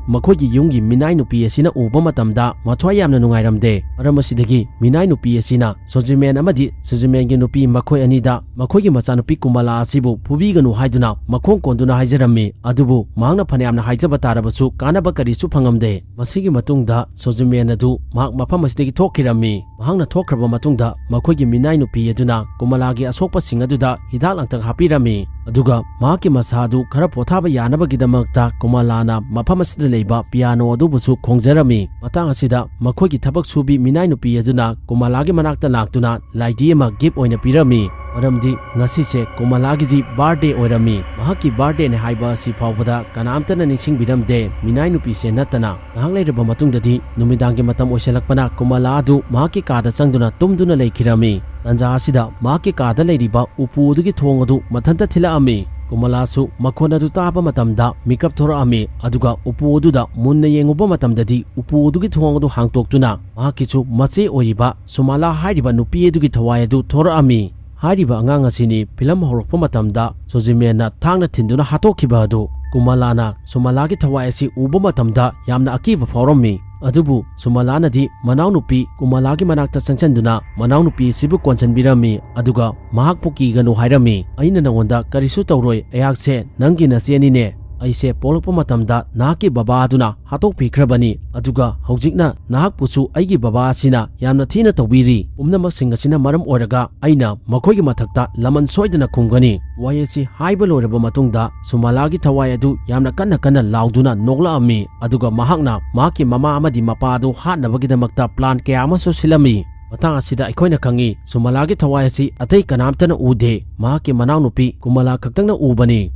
ꯃꯈꯣꯏꯒꯤ ꯌꯨꯝꯒꯤ ꯃꯤꯅꯥꯏ ꯅꯨꯄꯤ ꯑꯁꯤꯅ ꯎꯕ ꯃꯇꯝꯗ ꯃꯊ꯭ꯋꯥꯏ ꯌꯥꯝꯅ ꯅꯨꯡꯉꯥꯏꯔꯝꯗꯦ꯫ ꯃꯔꯝ ꯑꯁꯤꯗꯒꯤ ꯃꯤꯅꯥꯏ ꯅꯨꯄꯤ ꯑꯁꯤꯅ ꯁꯨꯖꯨꯃꯦꯟ ꯑꯃꯗꯤ ꯁꯨꯖꯨꯃꯦꯟꯒꯤ ꯅꯨꯄꯤ ꯃꯈꯣꯏ ꯑꯅꯤꯗ ꯃꯈꯣꯏꯒꯤ ꯃꯆꯥꯅꯨꯄꯤ ꯀꯣꯃꯂꯥ ꯑꯁꯤꯕꯨ ꯐꯨꯕꯤꯒꯅꯨ ꯍꯥꯏꯗꯨꯅ ꯃꯈꯣꯡ ꯀꯣꯟꯗꯨꯅ ꯍꯥꯏꯖꯔꯝꯃꯤ꯫ ꯑꯗꯨꯕꯨ ꯃꯍꯥꯛꯅ ꯐꯅꯌꯥꯝꯅ ꯍꯥꯏꯖꯕ ꯇꯥꯔꯕꯁꯨ ꯀꯥꯟꯅꯕ ꯀꯔꯤꯁꯨ ꯐꯪꯉꯝꯗꯦ꯫ ꯃꯁꯤꯒꯤ ꯃꯇꯨꯡꯗ ꯁꯣꯖꯨꯃꯦꯟ ꯑꯗꯨ ꯃꯍꯥꯛ ꯃꯐꯝ ꯑꯁꯤꯗꯒꯤ ꯊꯣꯛꯈꯤꯔꯝꯃꯤ꯫ ꯃꯍꯥꯛꯅ ꯊꯣꯛꯈ꯭ꯔꯕ ꯃꯇꯨꯡꯗ ꯃꯈꯣꯏꯒꯤ ꯃꯤꯅꯥꯏ ꯅꯨꯄꯤ ꯑꯗꯨꯅ ꯀꯣꯃꯂꯥꯒꯤ ꯑꯁꯣꯛꯄꯁꯤꯡ ꯑꯗꯨꯗ ꯍꯤꯗꯥꯛ ꯂꯥꯡꯊꯛ ꯍꯥꯞꯄꯤꯔꯝꯃꯤ꯫ ꯑꯗꯨꯒ ꯃꯍꯥꯛꯀꯤ ꯃꯁꯥ ꯑꯗꯨ ꯈꯔ ꯄꯣꯊꯥꯕ ꯌꯥꯅꯕꯒꯤꯗꯃꯛꯇ ꯀꯣꯃꯂꯥꯅ ꯃꯐꯝ ꯑꯁꯤꯗ ꯂꯩꯕ ꯄꯤꯌꯥꯅꯣ ꯑꯗꯨꯕꯨꯁꯨ ꯈꯣꯡꯖꯔꯝꯃꯤ꯫ ꯃꯇꯥꯡ ꯑꯁꯤꯗ ꯃꯈꯣꯏꯒꯤ ꯊꯕꯛ ꯁꯨꯕꯤ ꯃꯤꯅꯥꯏ ꯅꯨꯄꯤ ꯑꯗꯨꯅ ꯀꯣꯃꯂꯥꯒꯤ ꯃꯅꯥꯛꯇ ꯂꯥꯛꯇꯨꯅ ꯂꯥꯏꯙꯤ ꯑꯃ ꯒꯤꯐ ꯑꯣꯏꯅ ꯄꯤꯔꯝꯃꯤ꯫ ꯃꯔꯝꯗꯤ ꯉꯁꯤꯁꯦ ꯀꯣꯃꯂꯥꯒꯤꯗꯤ ꯕꯥꯔꯗꯦ ꯑꯣꯏꯔꯝꯃꯤ꯫ ꯃꯍꯥꯛꯀꯤ ꯕꯥꯔꯗꯦꯅꯦ ꯍꯥꯏꯕ ꯑꯁꯤ ꯐꯥꯎꯕꯗ ꯀꯅꯥꯝꯇꯅ ꯅꯤꯡꯁꯤꯡꯕꯤꯔꯝꯗꯦ, ꯃꯤꯅꯥꯏ ꯅꯨꯄꯤꯁꯦ ꯅꯠꯇꯅ꯫ ꯉꯥꯏꯍꯥꯛ ꯂꯩꯔꯕ ꯃꯇꯨꯡꯗꯗꯤ ꯅꯨꯃꯤꯗꯥꯡꯒꯤ ꯃꯇꯝ ꯑꯣꯏꯁꯜꯂꯛꯄꯅ ꯀꯣꯃꯂꯥ ꯑꯗꯨ ꯃꯍꯥꯛꯀꯤ ꯀꯥꯗ ꯆꯪꯗꯨꯅ ꯇꯨꯝꯗꯨꯅ ꯂꯩꯈꯤꯔꯝꯃꯤ꯫ ꯇꯟꯖꯥ ꯑꯁꯤꯗ ꯃꯍꯥꯛꯀꯤ ꯀꯥꯗ ꯂꯩꯔꯤꯕ ꯎꯄꯨ ꯑꯗꯨꯒꯤ ꯊꯣꯡ ꯑꯗꯨ ꯃꯊꯟꯇ ꯊꯤꯜꯂꯛꯑꯝꯃꯤ꯫ ꯀꯣꯃꯂꯥꯁꯨ ꯃꯈꯣꯟ ꯑꯗꯨ ꯇꯥꯕ ꯃꯇꯝꯗ ꯃꯤꯀꯞ ꯊꯣꯔꯛꯑꯝꯃꯤ꯫ ꯑꯗꯨꯒ ꯎꯄꯨ ꯑꯗꯨꯗ ꯃꯨꯟꯅ ꯌꯦꯡꯉꯨꯕ ꯃꯇꯝꯗꯗꯤ ꯎꯄꯨ ꯑꯗꯨꯒꯤ ꯊꯣꯡ ꯑꯗꯨ ꯍꯥꯡꯇꯣꯛꯇꯨꯅ ꯃꯍꯥꯛꯀꯤꯁꯨ ꯃꯆꯦ ꯑꯣꯏꯔꯤꯕ ꯁꯨꯃꯥꯂꯥ ꯍꯥꯏꯔꯤꯕ ꯅꯨꯄꯤ ꯑꯗꯨꯒꯤ ꯊꯋꯥꯏ ꯑꯗꯨ ꯊꯣꯔꯛꯑꯝꯃꯤ꯫ ꯍꯥꯏꯔꯤꯕ ꯑꯉꯥꯡ ꯑꯁꯤꯅꯤ ꯐꯤꯂꯝ ꯍꯧꯔꯛꯄ ꯃꯇꯝꯗ ꯁꯣꯖꯤꯃꯦꯟꯅ ꯊꯥꯡꯅ ꯊꯤꯟꯗꯨꯅ ꯍꯥꯠꯇꯣꯛꯈꯤꯕ ꯑꯗꯨ꯫ ꯀꯨꯃꯥꯂꯥꯅ ꯁꯨꯃꯥꯂꯥꯒꯤ ꯊꯋꯥꯏ ꯑꯁꯤ ꯎꯕ ꯃꯇꯝꯗ ꯌꯥꯝꯅ ꯑꯀꯤꯕ ꯐꯥꯎꯔꯝꯃꯤ꯫ ꯑꯗꯨꯕꯨ ꯁꯨꯃꯥꯂꯥꯅꯗꯤ ꯃꯅꯥꯎꯅꯨꯄꯤ ꯀꯨꯃꯥꯂꯥꯒꯤ ꯃꯅꯥꯛꯇ ꯆꯪꯁꯤꯟꯗꯨꯅ ꯃꯅꯥꯎꯅꯨꯄꯤ ꯑꯁꯤꯕꯨ ꯀꯣꯟꯁꯤꯟꯕꯤꯔꯝꯃꯤ, ꯑꯗꯨꯒ ꯃꯍꯥꯛꯄꯨ ꯀꯤꯒꯅꯨ ꯍꯥꯏꯔꯝꯃꯤ꯫ "ꯑꯩꯅ ꯅꯉꯣꯟꯗ ꯀꯔꯤꯁꯨ ꯇꯧꯔꯣꯏ, ꯑꯩꯍꯥꯛꯁꯦ ꯅꯪꯒꯤ ꯅꯆꯦꯅꯤꯅꯦ꯫ ꯑꯩꯁꯦ ꯄꯣꯛꯂꯛꯄ ꯃꯇꯝꯗ ꯅꯍꯥꯛꯀꯤ ꯕꯕꯥ ꯑꯗꯨꯅ ꯍꯥꯠꯇꯣꯛꯄꯤꯈ꯭ꯔꯕꯅꯤ, ꯑꯗꯨꯒ ꯍꯧꯖꯤꯛꯅ ꯅꯍꯥꯛꯄꯨꯁꯨ ꯑꯩꯒꯤ ꯕꯕꯥ ꯑꯁꯤꯅ ꯌꯥꯝꯅ ꯊꯤꯅ ꯇꯧꯕꯤꯔꯤ꯫ ꯄꯨꯝꯅꯃꯛꯁꯤꯡ ꯑꯁꯤꯅ ꯃꯔꯝ ꯑꯣꯏꯔꯒ ꯑꯩꯅ ꯃꯈꯣꯏꯒꯤ ꯃꯊꯛꯇ ꯂꯃꯟ ꯁꯣꯏꯗꯅ ꯈꯨꯝꯒꯅꯤ"꯫ ꯋꯥꯍꯩ ꯑꯁꯤ ꯍꯥꯏꯕ ꯂꯣꯏꯔꯕ ꯃꯇꯨꯡꯗ ꯁꯨꯃꯥꯂꯥꯒꯤ ꯊꯋꯥꯏ ꯑꯗꯨ ꯌꯥꯝꯅ ꯀꯟꯅ ꯀꯟꯅ ꯂꯥꯎꯗꯨꯅ ꯅꯣꯛꯂꯛꯑꯝꯃꯤ, ꯑꯗꯨꯒ ꯃꯍꯥꯛꯅ ꯃꯍꯥꯛꯀꯤ ꯃꯃꯥ ꯑꯃꯗꯤ ꯃꯄꯥ ꯑꯗꯨ ꯍꯥꯠꯅꯕꯒꯤꯗꯃꯛꯇ ꯄ꯭ꯂꯥꯟ ꯀꯌꯥ ꯑꯃꯁꯨ ꯁꯤꯜꯂꯝꯃꯤ꯫ ꯃꯇꯥꯡ ꯑꯁꯤꯗ ꯑꯩꯈꯣꯏꯅ ꯈꯪꯉꯤ, ꯁꯨꯃꯥꯂꯥꯒꯤ ꯊꯋꯥꯏ ꯑꯁꯤ ꯑꯇꯩ ꯀꯅꯥꯝꯇꯅ ꯎꯗꯦ, ꯃꯍꯥꯛꯀꯤ ꯃꯅꯥꯎꯅꯨꯄꯤ ꯀꯨꯃꯥꯂꯥ ꯈꯛꯇꯪꯅ ꯎꯕꯅꯤ꯫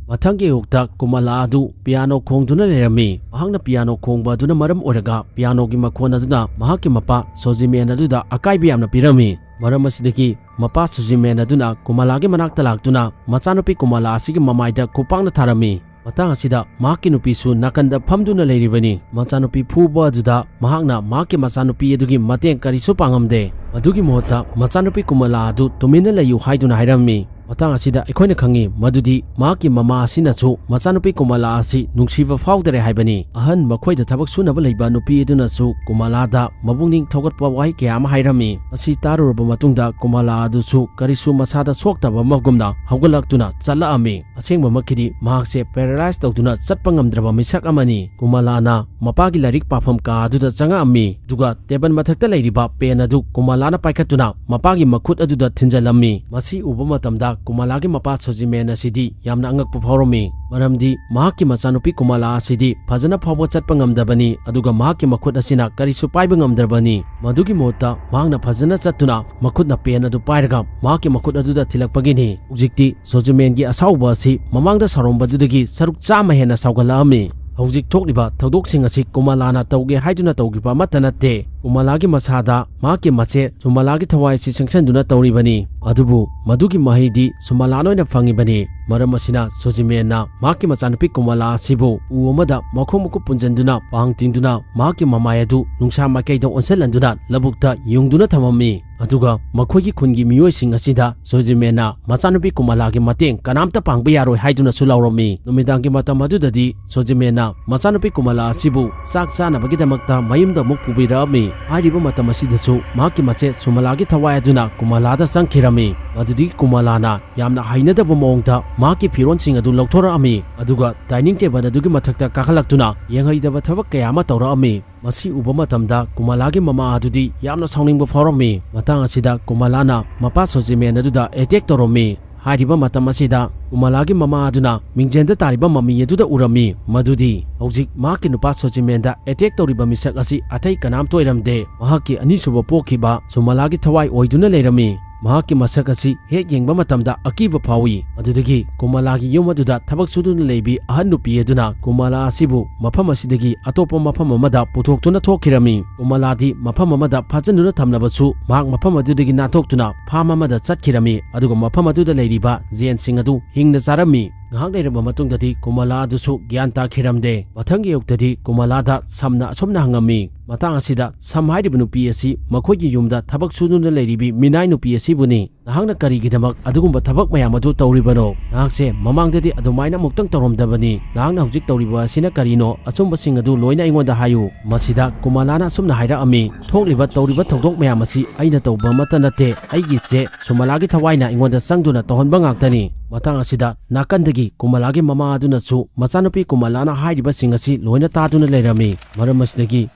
ꯃꯊꯪꯒꯤ ꯑꯌꯨꯛꯇ ꯀꯨꯃꯥꯂꯥ ꯑꯗꯨ ꯄꯤꯌꯥꯅꯣ ꯈꯣꯡꯗꯨꯅ ꯂꯩꯔꯝꯃꯤ꯫ ꯃꯍꯥꯛꯅ ꯄꯤꯌꯥꯅꯣ ꯈꯣꯡꯕ ꯑꯗꯨꯅ ꯃꯔꯝ ꯑꯣꯏꯔꯒ ꯄꯤꯌꯥꯅꯣꯒꯤ ꯃꯈꯣꯟ ꯑꯗꯨꯅ ꯃꯍꯥꯛꯀꯤ ꯃꯄꯥ ꯁꯣꯖꯤꯃꯦꯟ ꯑꯗꯨꯗ ꯑꯀꯥꯏꯕ ꯌꯥꯝꯅ ꯄꯤꯔꯝꯃꯤ꯫ ꯃꯔꯝ ꯑꯁꯤꯗꯒꯤ ꯃꯄꯥ ꯁꯣꯖꯤꯃꯦꯟ ꯑꯗꯨꯅ ꯀꯨꯃꯥꯂꯥꯒꯤ ꯃꯅꯥꯛꯇ ꯂꯥꯛꯇꯨꯅ ꯃꯆꯥꯅꯨꯄꯤ ꯀꯨꯃꯥꯂꯥ ꯑꯁꯤꯒꯤ ꯃꯃꯥꯏꯗ ꯈꯨꯄꯥꯛꯅ ꯊꯥꯔꯝꯃꯤ꯫ ꯃꯇꯥꯡ ꯑꯁꯤꯗ ꯃꯍꯥꯛꯀꯤ ꯅꯨꯄꯤꯁꯨ ꯅꯥꯀꯟꯗ ꯐꯝꯗꯨꯅ ꯂꯩꯔꯤꯕꯅꯤ꯫ ꯃꯆꯥꯅꯨꯄꯤ ꯐꯨꯕ ꯑꯗꯨꯗ ꯃꯍꯥꯛꯅ ꯃꯍꯥꯛꯀꯤ ꯃꯆꯥꯅꯨꯄꯤ ꯑꯗꯨꯒꯤ ꯃꯇꯦꯡ ꯀꯔꯤꯁꯨ ꯄꯥꯡꯉꯝꯗꯦ꯫ ꯃꯗꯨꯒꯤ ꯃꯍꯨꯠꯇ ꯃꯆꯥꯅꯨꯄꯤ ꯀꯨꯃꯥꯂꯥ ꯑꯗꯨ ꯇꯨꯃꯤꯟꯅ ꯂꯩꯌꯨ ꯍꯥꯏꯗꯨꯅ ꯍꯥꯏꯔꯝꯃꯤ꯫ ꯃꯇꯥꯡ ꯑꯁꯤꯗ ꯑꯩꯈꯣꯏꯅ ꯈꯪꯉꯤ ꯃꯗꯨꯗꯤ ꯃꯍꯥꯛꯀꯤ ꯃꯃꯥ ꯑꯁꯤꯅꯁꯨ ꯃꯆꯥꯅꯨꯄꯤ ꯀꯨꯃꯥꯂꯥ ꯑꯁꯤ ꯅꯨꯡꯁꯤꯕ ꯐꯥꯎꯗꯔꯦ ꯍꯥꯏꯕꯅꯤ꯫ ꯑꯍꯟ ꯃꯈꯣꯏꯗ ꯊꯕꯛ ꯁꯨꯅꯕ ꯂꯩꯕ ꯅꯨꯄꯤ ꯑꯗꯨꯅꯁꯨ ꯀꯨꯃꯥꯂꯥꯗ ꯃꯕꯨꯛꯅꯤꯡ ꯊꯧꯒꯠꯄ ꯋꯥꯍꯩ ꯀꯌꯥ ꯑꯃ ꯍꯥꯏꯔꯝꯃꯤ꯫ ꯃꯁꯤ ꯇꯥꯔꯨꯔꯕ ꯃꯇꯨꯡꯗ ꯀꯨꯃꯥꯂꯥ ꯑꯗꯨꯁꯨ ꯀꯔꯤꯁꯨ ꯃꯁꯥꯗ ꯁꯣꯛꯇꯕ ꯑꯃꯒꯨꯝꯅ ꯍꯧꯒꯠꯂꯛꯇꯨꯅ ꯆꯠꯂꯛꯑꯝꯃꯤ꯫ ꯑꯁꯦꯡꯕꯃꯛꯀꯤꯗꯤ ꯃꯍꯥꯛꯁꯦ ꯄꯦꯔꯥꯂꯥꯏꯁ ꯇꯧꯗꯨꯅ ꯆꯠꯄ ꯉꯝꯗ꯭ꯔꯕ ꯃꯤꯁꯛ ꯑꯃꯅꯤ꯫ ꯀꯨꯃꯥꯂꯥꯅ ꯃꯄꯥꯒꯤ ꯂꯥꯏꯔꯤꯛ ꯄꯥꯐꯝ ꯀꯥ ꯑꯗꯨꯗ ꯆꯪꯉꯛꯑꯝꯃꯤ, ꯑꯗꯨꯒ ꯇꯦꯕꯜ ꯃꯊꯛꯇ ꯂꯩꯔꯤꯕ ꯄꯦꯟ ꯑꯗꯨ ꯀꯨꯃꯥꯂꯥꯅ ꯄꯥꯏꯈꯠꯇꯨꯅ ꯃꯄꯥꯒꯤ ꯃꯈꯨꯠ ꯑꯗꯨꯗ ꯊꯤꯟꯖꯜꯂꯝꯃꯤ꯫ ꯃꯁꯤ ꯎꯕ ꯃꯇꯝꯗ ꯀꯨꯃꯥꯂꯥꯒꯤ ꯃꯄꯥ ꯁꯣꯖꯤꯃꯦꯟ ꯑꯁꯤꯗꯤ ꯌꯥꯝꯅ ꯑꯉꯛꯄ ꯐꯥꯎꯔꯝꯃꯤ, ꯃꯔꯝꯗꯤ ꯃꯍꯥꯛꯀꯤ ꯃꯆꯥꯅꯨꯄꯤ ꯀꯨꯃꯥꯂꯥ ꯑꯁꯤꯗꯤ ꯐꯖꯅ ꯐꯥꯎꯕ ꯆꯠꯄ ꯉꯝꯗꯕꯅꯤ, ꯑꯗꯨꯒ ꯃꯍꯥꯛꯀꯤ ꯃꯈꯨꯠ ꯑꯁꯤꯅ ꯀꯔꯤꯁꯨ ꯄꯥꯏꯕ ꯉꯝꯗ꯭ꯔꯕꯅꯤ꯫ ꯃꯗꯨꯒꯤ ꯃꯍꯨꯠꯇ ꯃꯍꯥꯛꯅ ꯐꯖꯅ ꯆꯠꯇꯨꯅ ꯃꯈꯨꯠꯅ ꯄꯦꯟ ꯑꯗꯨ ꯄꯥꯏꯔꯒ ꯃꯍꯥꯛꯀꯤ ꯃꯈꯨꯠ ꯑꯗꯨꯗ ꯊꯤꯜꯂꯛꯄꯒꯤꯅꯤ꯫ ꯍꯧꯖꯤꯛꯇꯤ ꯁꯣꯖꯤꯃꯦꯟꯒꯤ ꯑꯁꯥꯎꯕ ꯑꯁꯤ ꯃꯃꯥꯡꯗ ꯁꯥꯎꯔꯝꯕꯗꯨꯗꯒꯤ ꯁꯔꯨꯛ ꯆꯥꯝꯃ ꯍꯦꯟꯅ ꯁꯥꯎꯒꯠꯂꯛꯑꯝꯃꯤ꯫ ꯍꯧꯖꯤꯛ ꯊꯣꯛꯂꯤꯕ ꯊꯧꯗꯣꯛꯁꯤꯡ ꯑꯁꯤ ꯀꯨꯃꯥꯂꯥꯅ ꯇꯧꯒꯦ ꯍꯥꯏꯗꯨꯅ ꯇꯧꯈꯤꯕ ꯑꯃꯠꯇ ꯅꯠꯇꯦ꯫ ꯀꯨꯃꯥꯂꯥꯒꯤ ꯃꯁꯥꯗ ꯃꯍꯥꯛꯀꯤ ꯃꯆꯦ ꯁꯨꯃꯥꯂꯥꯒꯤ ꯊꯋꯥꯏ ꯑꯁꯤ ꯆꯪꯁꯤꯟꯗꯨꯅ ꯇꯧꯔꯤꯕꯅꯤ꯫ ꯑꯗꯨꯕꯨ ꯃꯗꯨꯒꯤ ꯃꯍꯩꯗꯤ ꯁꯨꯃꯥꯂꯥꯅ ꯑꯣꯏꯅ ꯐꯪꯉꯤꯕꯅꯤ꯫ ꯃꯔꯝ ꯑꯁꯤꯅ ꯁꯣꯖꯤꯃꯦꯟꯅ ꯃꯍꯥꯛꯀꯤ ꯃꯆꯥꯅꯨꯄꯤ ꯀꯨꯃꯥꯂꯥ ꯑꯁꯤꯕꯨ ꯎ ꯑꯃꯗ ꯃꯈꯣꯡ ꯃꯈꯨꯠ ꯄꯨꯟꯁꯤꯟꯗꯨꯅ ꯄꯥꯡ ꯇꯤꯡꯗꯨꯅ ꯃꯍꯥꯛꯀꯤ ꯃꯃꯥꯏ ꯑꯗꯨ ꯅꯨꯡꯁꯥ ꯃꯥꯏꯀꯩꯗ ꯑꯣꯟꯁꯤꯜꯍꯟꯗꯨꯅ ꯂꯧꯕꯨꯛꯇ ꯌꯨꯡꯗꯨꯅ ꯊꯝꯃꯝꯃꯤ꯫ ꯑꯗꯨꯒ ꯃꯈꯣꯏꯒꯤ ꯈꯨꯟꯒꯤ ꯃꯤꯑꯣꯏꯁꯤꯡ ꯑꯁꯤꯗ ꯁꯣꯖꯤꯃꯦꯟꯅ ꯃꯆꯥꯅꯨꯄꯤ ꯀꯨꯃꯥꯂꯥꯒꯤ ꯃꯇꯦꯡ ꯀꯅꯥꯝꯇ ꯄꯥꯡꯕ ꯌꯥꯔꯣꯏ ꯍꯥꯏꯗꯨꯅꯁꯨ ꯂꯥꯎꯔꯝꯃꯤ꯫ ꯅꯨꯃꯤꯗꯥꯡꯒꯤ ꯃꯇꯝ ꯑꯗꯨꯗꯗꯤ ꯁꯣꯖꯤꯃꯦꯟꯅ ꯃꯆꯥꯅꯨꯄꯤ ꯀꯨꯃꯥꯂꯥ ꯑꯁꯤꯕꯨ ꯆꯥꯛ ꯆꯥꯅꯕꯒꯤꯗꯃꯛꯇ ꯃꯌꯨꯝꯗ ꯑꯃꯨꯛ ꯄꯨꯕꯤꯔꯛꯑꯝꯃꯤ꯫ ꯍꯥꯏꯔꯤꯕ ꯃꯇꯝ ꯑꯁꯤꯗꯁꯨ ꯃꯍꯥꯛꯀꯤ ꯃꯆꯦ ꯁꯨꯃꯥꯂꯥꯒꯤ ꯊꯋꯥꯏ ꯑꯗꯨꯅ ꯀꯨꯃꯥꯂꯥꯗ ꯆꯪꯈꯤꯔꯝꯃꯤ꯫ ꯃꯗꯨꯗꯒꯤ ꯀꯨꯃꯥꯂꯥꯅ ꯌꯥꯝꯅ ꯍꯩꯅꯗꯕ ꯃꯑꯣꯡꯗ ꯃꯍꯥꯛꯀꯤ ꯐꯤꯔꯣꯟꯁꯤꯡ ꯑꯗꯨ ꯂꯧꯊꯣꯔꯛꯑꯝꯃꯤ, ꯑꯗꯨꯒ ꯗꯥꯏꯅꯤꯡ ꯇꯦꯕꯜ ꯑꯗꯨꯒꯤ ꯃꯊꯛꯇ ꯀꯥꯈꯠꯂꯛꯇꯨꯅ ꯌꯦꯡꯍꯩꯗꯕ ꯊꯕꯛ ꯀꯌꯥ ꯑꯃ ꯇꯧꯔꯛꯑꯝꯃꯤ꯫ ꯃꯁꯤ ꯎꯕ ꯃꯇꯝꯗ ꯀꯨꯃꯥꯂꯥꯒꯤ ꯃꯃꯥ ꯑꯗꯨꯗꯤ ꯌꯥꯝꯅ ꯁꯥꯎꯅꯤꯡꯕ ꯐꯥꯎꯔꯝꯃꯤ꯫ ꯃꯇꯥꯡ ꯑꯁꯤꯗ ꯀꯨꯃꯥꯂꯥꯅ ꯃꯄꯥ ꯁꯣꯖꯤꯃꯦꯟ ꯑꯗꯨꯗ ꯑꯦꯇꯦꯛ ꯇꯧꯔꯝꯃꯤ꯫ ꯍꯥꯏꯔꯤꯕ ꯃꯇꯝ ꯑꯁꯤꯗ ꯀꯨꯃꯥꯂꯥꯒꯤ ꯃꯃꯥ ꯑꯗꯨꯅ ꯃꯤꯡꯖꯦꯜꯗ ꯇꯥꯔꯤꯕ ꯃꯃꯤ ꯑꯗꯨꯗ ꯎꯔꯝꯃꯤ ꯃꯗꯨꯗꯤ ꯍꯧꯖꯤꯛ ꯃꯍꯥꯛꯀꯤ ꯅꯨꯄꯥ ꯁꯣꯖꯤꯃꯦꯟꯗ ꯑꯦꯇꯦꯛ ꯇꯧꯔꯤꯕ ꯃꯤꯁꯛ ꯑꯁꯤ ꯑꯇꯩ ꯀꯅꯥꯝꯇ ꯑꯣꯏꯔꯝꯗꯦ, ꯃꯍꯥꯛꯀꯤ ꯑꯅꯤꯁꯨꯕ ꯄꯣꯛꯈꯤꯕ ꯁꯨꯃꯥꯂꯥꯒꯤ ꯊꯋꯥꯏ ꯑꯣꯏꯗꯨꯅ ꯂꯩꯔꯝꯃꯤ꯫ ꯃꯍꯥꯛꯀꯤ ꯃꯁꯛ ꯑꯁꯤ ꯍꯦꯛ ꯌꯦꯡꯕ ꯃꯇꯝꯗ ꯑꯀꯤꯕ ꯐꯥꯎꯏ꯫ ꯑꯗꯨꯗꯒꯤ ꯀꯨꯃꯥꯂꯥꯒꯤ ꯌꯨꯝ ꯑꯗꯨꯗ ꯊꯕꯛ ꯁꯨꯗꯨꯅ ꯂꯩꯕꯤ ꯑꯍꯟ ꯅꯨꯄꯤ ꯑꯗꯨꯅ ꯀꯨꯃꯥꯂꯥ ꯑꯁꯤꯕꯨ ꯃꯐꯝ ꯑꯁꯤꯗꯒꯤ ꯑꯇꯣꯞꯄ ꯃꯐꯝ ꯑꯃꯗ ꯄꯨꯊꯣꯛꯇꯨꯅ ꯊꯣꯛꯈꯤꯔꯝꯃꯤ꯫ ꯀꯨꯃꯥꯂꯥꯗꯤ ꯃꯐꯝ ꯑꯃꯗ ꯐꯥꯖꯤꯟꯗꯨꯅ ꯊꯝꯂꯕꯁꯨ ꯃꯍꯥꯛ ꯃꯐꯝ ꯑꯗꯨꯗꯒꯤ ꯅꯥꯟꯊꯣꯛꯇꯨꯅ ꯐꯥꯔꯝ ꯑꯃꯗ ꯆꯠꯈꯤꯔꯝꯃꯤ, ꯑꯗꯨꯒ ꯃꯐꯝ ꯑꯗꯨꯗ ꯂꯩꯔꯤꯕ ꯖꯦꯟꯁꯤꯡ ꯑꯗꯨ ꯍꯤꯡꯅ ꯆꯥꯔꯝꯃꯤ꯫ ꯉꯥꯏꯍꯥꯛ ꯂꯩꯔꯕ ꯃꯇꯨꯡꯗꯗꯤ ꯀꯨꯃꯥꯂꯥ ꯑꯗꯨꯁꯨ ꯒ꯭ꯌꯥꯟ ꯇꯥꯈꯤꯔꯝꯗꯦ꯫ ꯃꯊꯪꯒꯤ ꯑꯌꯨꯛꯇꯗꯤ ꯀꯨꯃꯥꯂꯥꯗ ꯁꯝꯅ ꯑꯁꯨꯝꯅ ꯍꯪꯉꯝꯃꯤ, ꯃꯇꯥꯡ ꯑꯁꯤꯗ ꯁꯝ ꯍꯥꯏꯔꯤꯕ ꯅꯨꯄꯤ ꯑꯁꯤ ꯃꯈꯣꯏꯒꯤ ꯌꯨꯝꯗ ꯊꯕꯛ ꯁꯨꯗꯨꯅ ꯂꯩꯔꯤꯕꯤ ꯃꯤꯅꯥꯏ ꯅꯨꯄꯤ ꯑꯁꯤꯕꯨꯅꯤ꯫ "ꯅꯍꯥꯛꯅ ꯀꯔꯤꯒꯤꯗꯃꯛ ꯑꯗꯨꯒꯨꯝꯕ ꯊꯕꯛ ꯃꯌꯥꯝ ꯑꯗꯨ ꯇꯧꯔꯤꯕꯅꯣ? ꯅꯍꯥꯛꯁꯦ ꯃꯃꯥꯡꯗꯗꯤ ꯑꯗꯨꯃꯥꯏꯅ ꯑꯃꯨꯛꯇꯪ ꯇꯧꯔꯝꯗꯕꯅꯤ꯫ ꯅꯍꯥꯛꯅ ꯍꯧꯖꯤꯛ ꯇꯧꯔꯤꯕ ꯑꯁꯤꯅ ꯀꯔꯤꯅꯣ? ꯑꯆꯨꯝꯕꯁꯤꯡ ꯑꯗꯨ ꯂꯣꯏꯅ ꯑꯩꯉꯣꯟꯗ ꯍꯥꯏꯌꯨ꯫" ꯃꯁꯤꯗ ꯀꯨꯃꯂꯥꯅ ꯑꯁꯨꯝꯅ ꯍꯥꯏꯔꯛꯑꯝꯃꯤ, "ꯊꯣꯛꯂꯤꯕ ꯇꯧꯔꯤꯕ ꯊꯧꯗꯣꯛ ꯃꯌꯥꯝ ꯑꯁꯤ ꯑꯩꯅ ꯇꯧꯕ ꯑꯃꯠꯇ ꯅꯠꯇꯦ꯫ ꯑꯩꯒꯤꯁꯦ ꯁꯨꯃꯂꯥꯒꯤ ꯊꯋꯥꯏꯅ ꯑꯩꯉꯣꯟꯗ ꯆꯪꯗꯨꯅ ꯇꯧꯍꯟꯕ ꯉꯥꯛꯇꯅꯤ꯫" ꯃꯇꯥꯡ ꯑꯁꯤꯗ ꯅꯥꯀꯟꯗꯒꯤ ꯀꯨꯃꯂꯥꯒꯤ ꯃꯃꯥ ꯑꯗꯨꯅꯁꯨ ꯃꯆꯥꯅꯨꯄꯤ ꯀꯨꯃꯂꯥꯅ ꯍꯥꯏꯔꯤꯕꯁꯤꯡ ꯑꯁꯤ ꯂꯣꯏꯅ ꯇꯥꯗꯨꯅ ꯂꯩꯔꯝꯃꯤ꯫ ꯃꯔꯝ ꯑꯁꯤꯗꯒꯤ